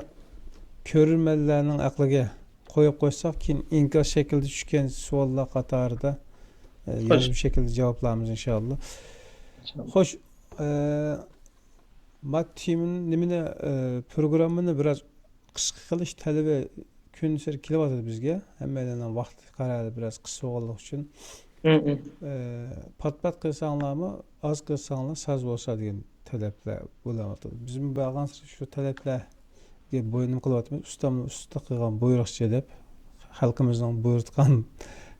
كۆرۈرمەنلەرنىڭ ئەقلىگە قويۇپ قويساق، كېيىن ئىنكاس شەكلىدە چۈشكەن سوئاللار قاتارىدا، ئە، يازما شەكىلدە جاۋابلارمىز، ئىنشائاللا. ئىنشائاللا. خوش، ئە، ما تېمىنى، نېمىنى، ئە، پروگراممىنى بىراز قىسقا قىلىش تەلىپى كۈنسېرى كېلىۋاتىدۇ بىزگە. ھەممەيلەننىڭ ۋاقتى قەرەلى بىراز قىسقا بولغانلىقى ئۈچۈن. ئە، پات-پات قىلساڭلارمۇ، ئاز قىلساڭلار ساز بولسا دېگەن تەلەپلەر بولۇۋاتىدۇ. بىزمۇ بارغانسېرى شۇ تەلەپلەرگە بويۇن قىلىۋاتىمىز. ئۇستامنىڭ ئۇستا قىلغان بۇيرۇقچە دەپ، خەلقىمىزنىڭ بۇيرۇتقان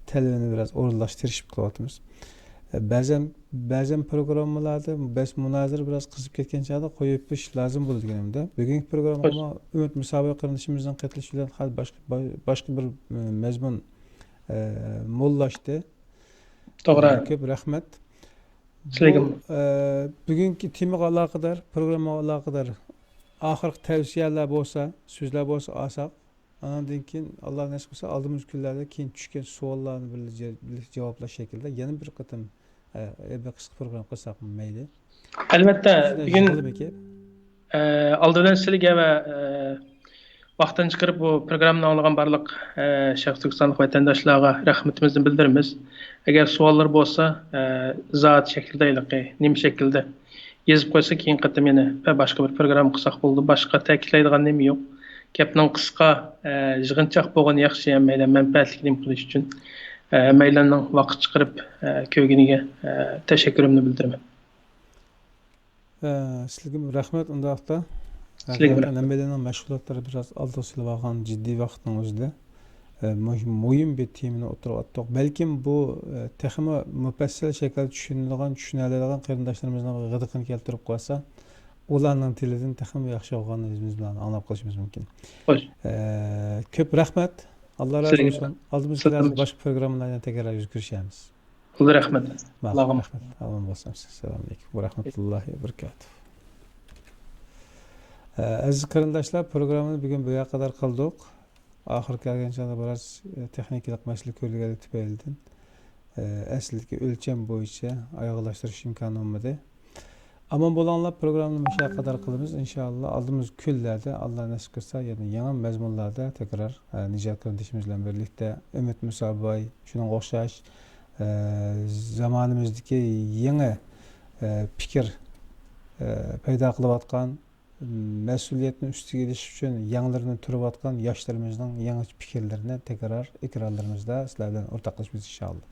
تەلىپىنى بىراز ئورۇنلاشتۇرۇشۇپ قىلىۋاتىمىز. بەزەن، بەزەن پروگراممىلاردا بەس مۇنازىرە بىراز قىزىپ كەتكەن چاغدا قويۇپ بېرىش لازىم بولىدۇ دېگىنىمدە، بۈگۈنكى پروگراممىغا ئۈمىد مۇسابىر قېرىندىشىمىزنىڭ قېتىلىشى بىلەن خېلى باشقا، باشقا بىر، ئە، مەزمۇن، ئە، موللاشتى. توغرا. ئە، كۆپ رەھمەت. سىلەرگە. بۇ، ئە، بۈگۈنكى تېمىغا ئالاقىدار، پروگراممىغا ئالاقىدار ئاخىرقى تەۋسىيەلەر بولسا، سۆزلەر بولسا ئالساق، ئاناندىن كېيىن، ئاللا نەسىپ قىلسا، ئالدىمىزدىكى كۈنلەردە كېيىن چۈشكەن سوئاللارنى بىللە جە-، بىللە جاۋابلاش شەكلىدە يەنە بىر قېتىم، ئە، بىر قىسقا پروگرامما قىلساق مەيلى. ئەلۋەتتە، بۈگۈن، ئە، ئالدى بىلەن سىلىگە ۋە، ئە، ۋاقتىنى چىقىرىپ بۇ پروگراممىنى ئاڭلىغان بارلىق، ئە، شەرقىي تۈركىستانلىق ۋەتەنداشلارغا رەھمىتىمىزنى بىلدۈرىمىز. ئەگەر سوئاللار بولسا، ئە، ئىزاھات شەكلىدە ھېلىقى نېمە شەكىلدە يېزىپ قويسا، كېيىنكى قېتىم يەنە باشقا بىر پروگرامما قىلساق بولىدۇ. باشقا تەكىتلەيدىغان نېمە يوق. گەپنىڭ قىسقا، ئە، يىغىنچاق بولغىنى ياخشى، ھەممەيلەن مەنپەئەتلىك نېمە قىلىش ئۈچۈن. ئە، ھەممەيلەننىڭ ۋاقىت چىقىرىپ، ئە، كۆرگىنىگە، ئە، تەشەككۈرۈمنى بىلدۈرىمەن. ئە، سىلىگىمۇ رەھمەت ئۇنداقتا. سىلىگىمۇ ھەقىقەتەن رەھمەت. ھەممەيلەننىڭ مەشغۇلاتلىرى بىراز ئالدىغا سېلىۋالغان جىددىي ۋاقىتنىڭ ئۆزىدە، ئە، مۇ-، مۇھىم بىر تېمىنى ئوتتۇرىغا ئاتتۇق. بەلكىم بۇ، ئە، تېخىمۇ مۇپەسسەل شەكىلدە چۈشىنىدىغان، چۈشىنەلەيدىغان قېرىنداشلىرىمىزنىڭ غىدىقىنى كەلتۈرۈپ قويسا، ئۇلارنىڭ تىلىدىن تېخىمۇ ياخشى بولغاننى ئۆزىمىز بىلەن ئاڭلاپ قېلىشىمىز مۇمكىن. خوش. ئە، كۆپ رەھمەت. ئاللا رازى بولسۇن. ئالدىمىزدىكى باشقا پروگراممىلاردا تەكرار يۈز كۆرۈشەرمىز. ئۇلۇغ رەھمەت. ماقۇل، ئاللاغا ئامىن. رەھمەت. ئامىن بولسۇن. ئەسسالامۇ ئەلەيكۇم ۋە رەھمەتۇللاھى ۋە بەرىكاتۇھ. ئە، ئەزىز قېرىنداشلار، پروگراممىنى بۈگۈن بۇ يەرگە قەدەر قىلدۇق. ئاخىرى كەلگەن چاغدا بىراز، ئە، تېخنىكىلىق مەسىلە كۆرۈلگەنلىكى تۈپەيلىدىن، ئە، ئەسلىدىكى ئۆلچەم بويىچە ئاياغلاشتۇرۇش ئىمكانى بولمىدى. ئامان بولۇڭلار، پروگراممىنى مۇشۇ يەرگە قەدەر قىلىمىز. ئىنشائاللا، ئالدىمىزدىكى كۈنلەردە، ئاللا نەسىپ قىلسا، يەنە يېڭى مەزمۇنلاردا تەكرار، ئە، نىجات قېرىندىشىمىز بىلەن بىرلىكتە ئۈمىد مۇساباي، شۇنىڭغا ئوخشاش، ئە، زامانىمىزدىكى يېڭى، ئە، پىكىر، ئە، پەيدا قىلىۋاتقان، مەسئۇلىيەتنى ئۈستىگە ئېلىش ئۈچۈن يەڭلىرىنى تۈرۈۋاتقان ياشلىرىمىزنىڭ يېڭىچە پىكىرلىرىنى تەكرار ئېكرانلىرىمىزدا سىلەر بىلەن ئورتاقلىشىمىز، ئىنشائاللا.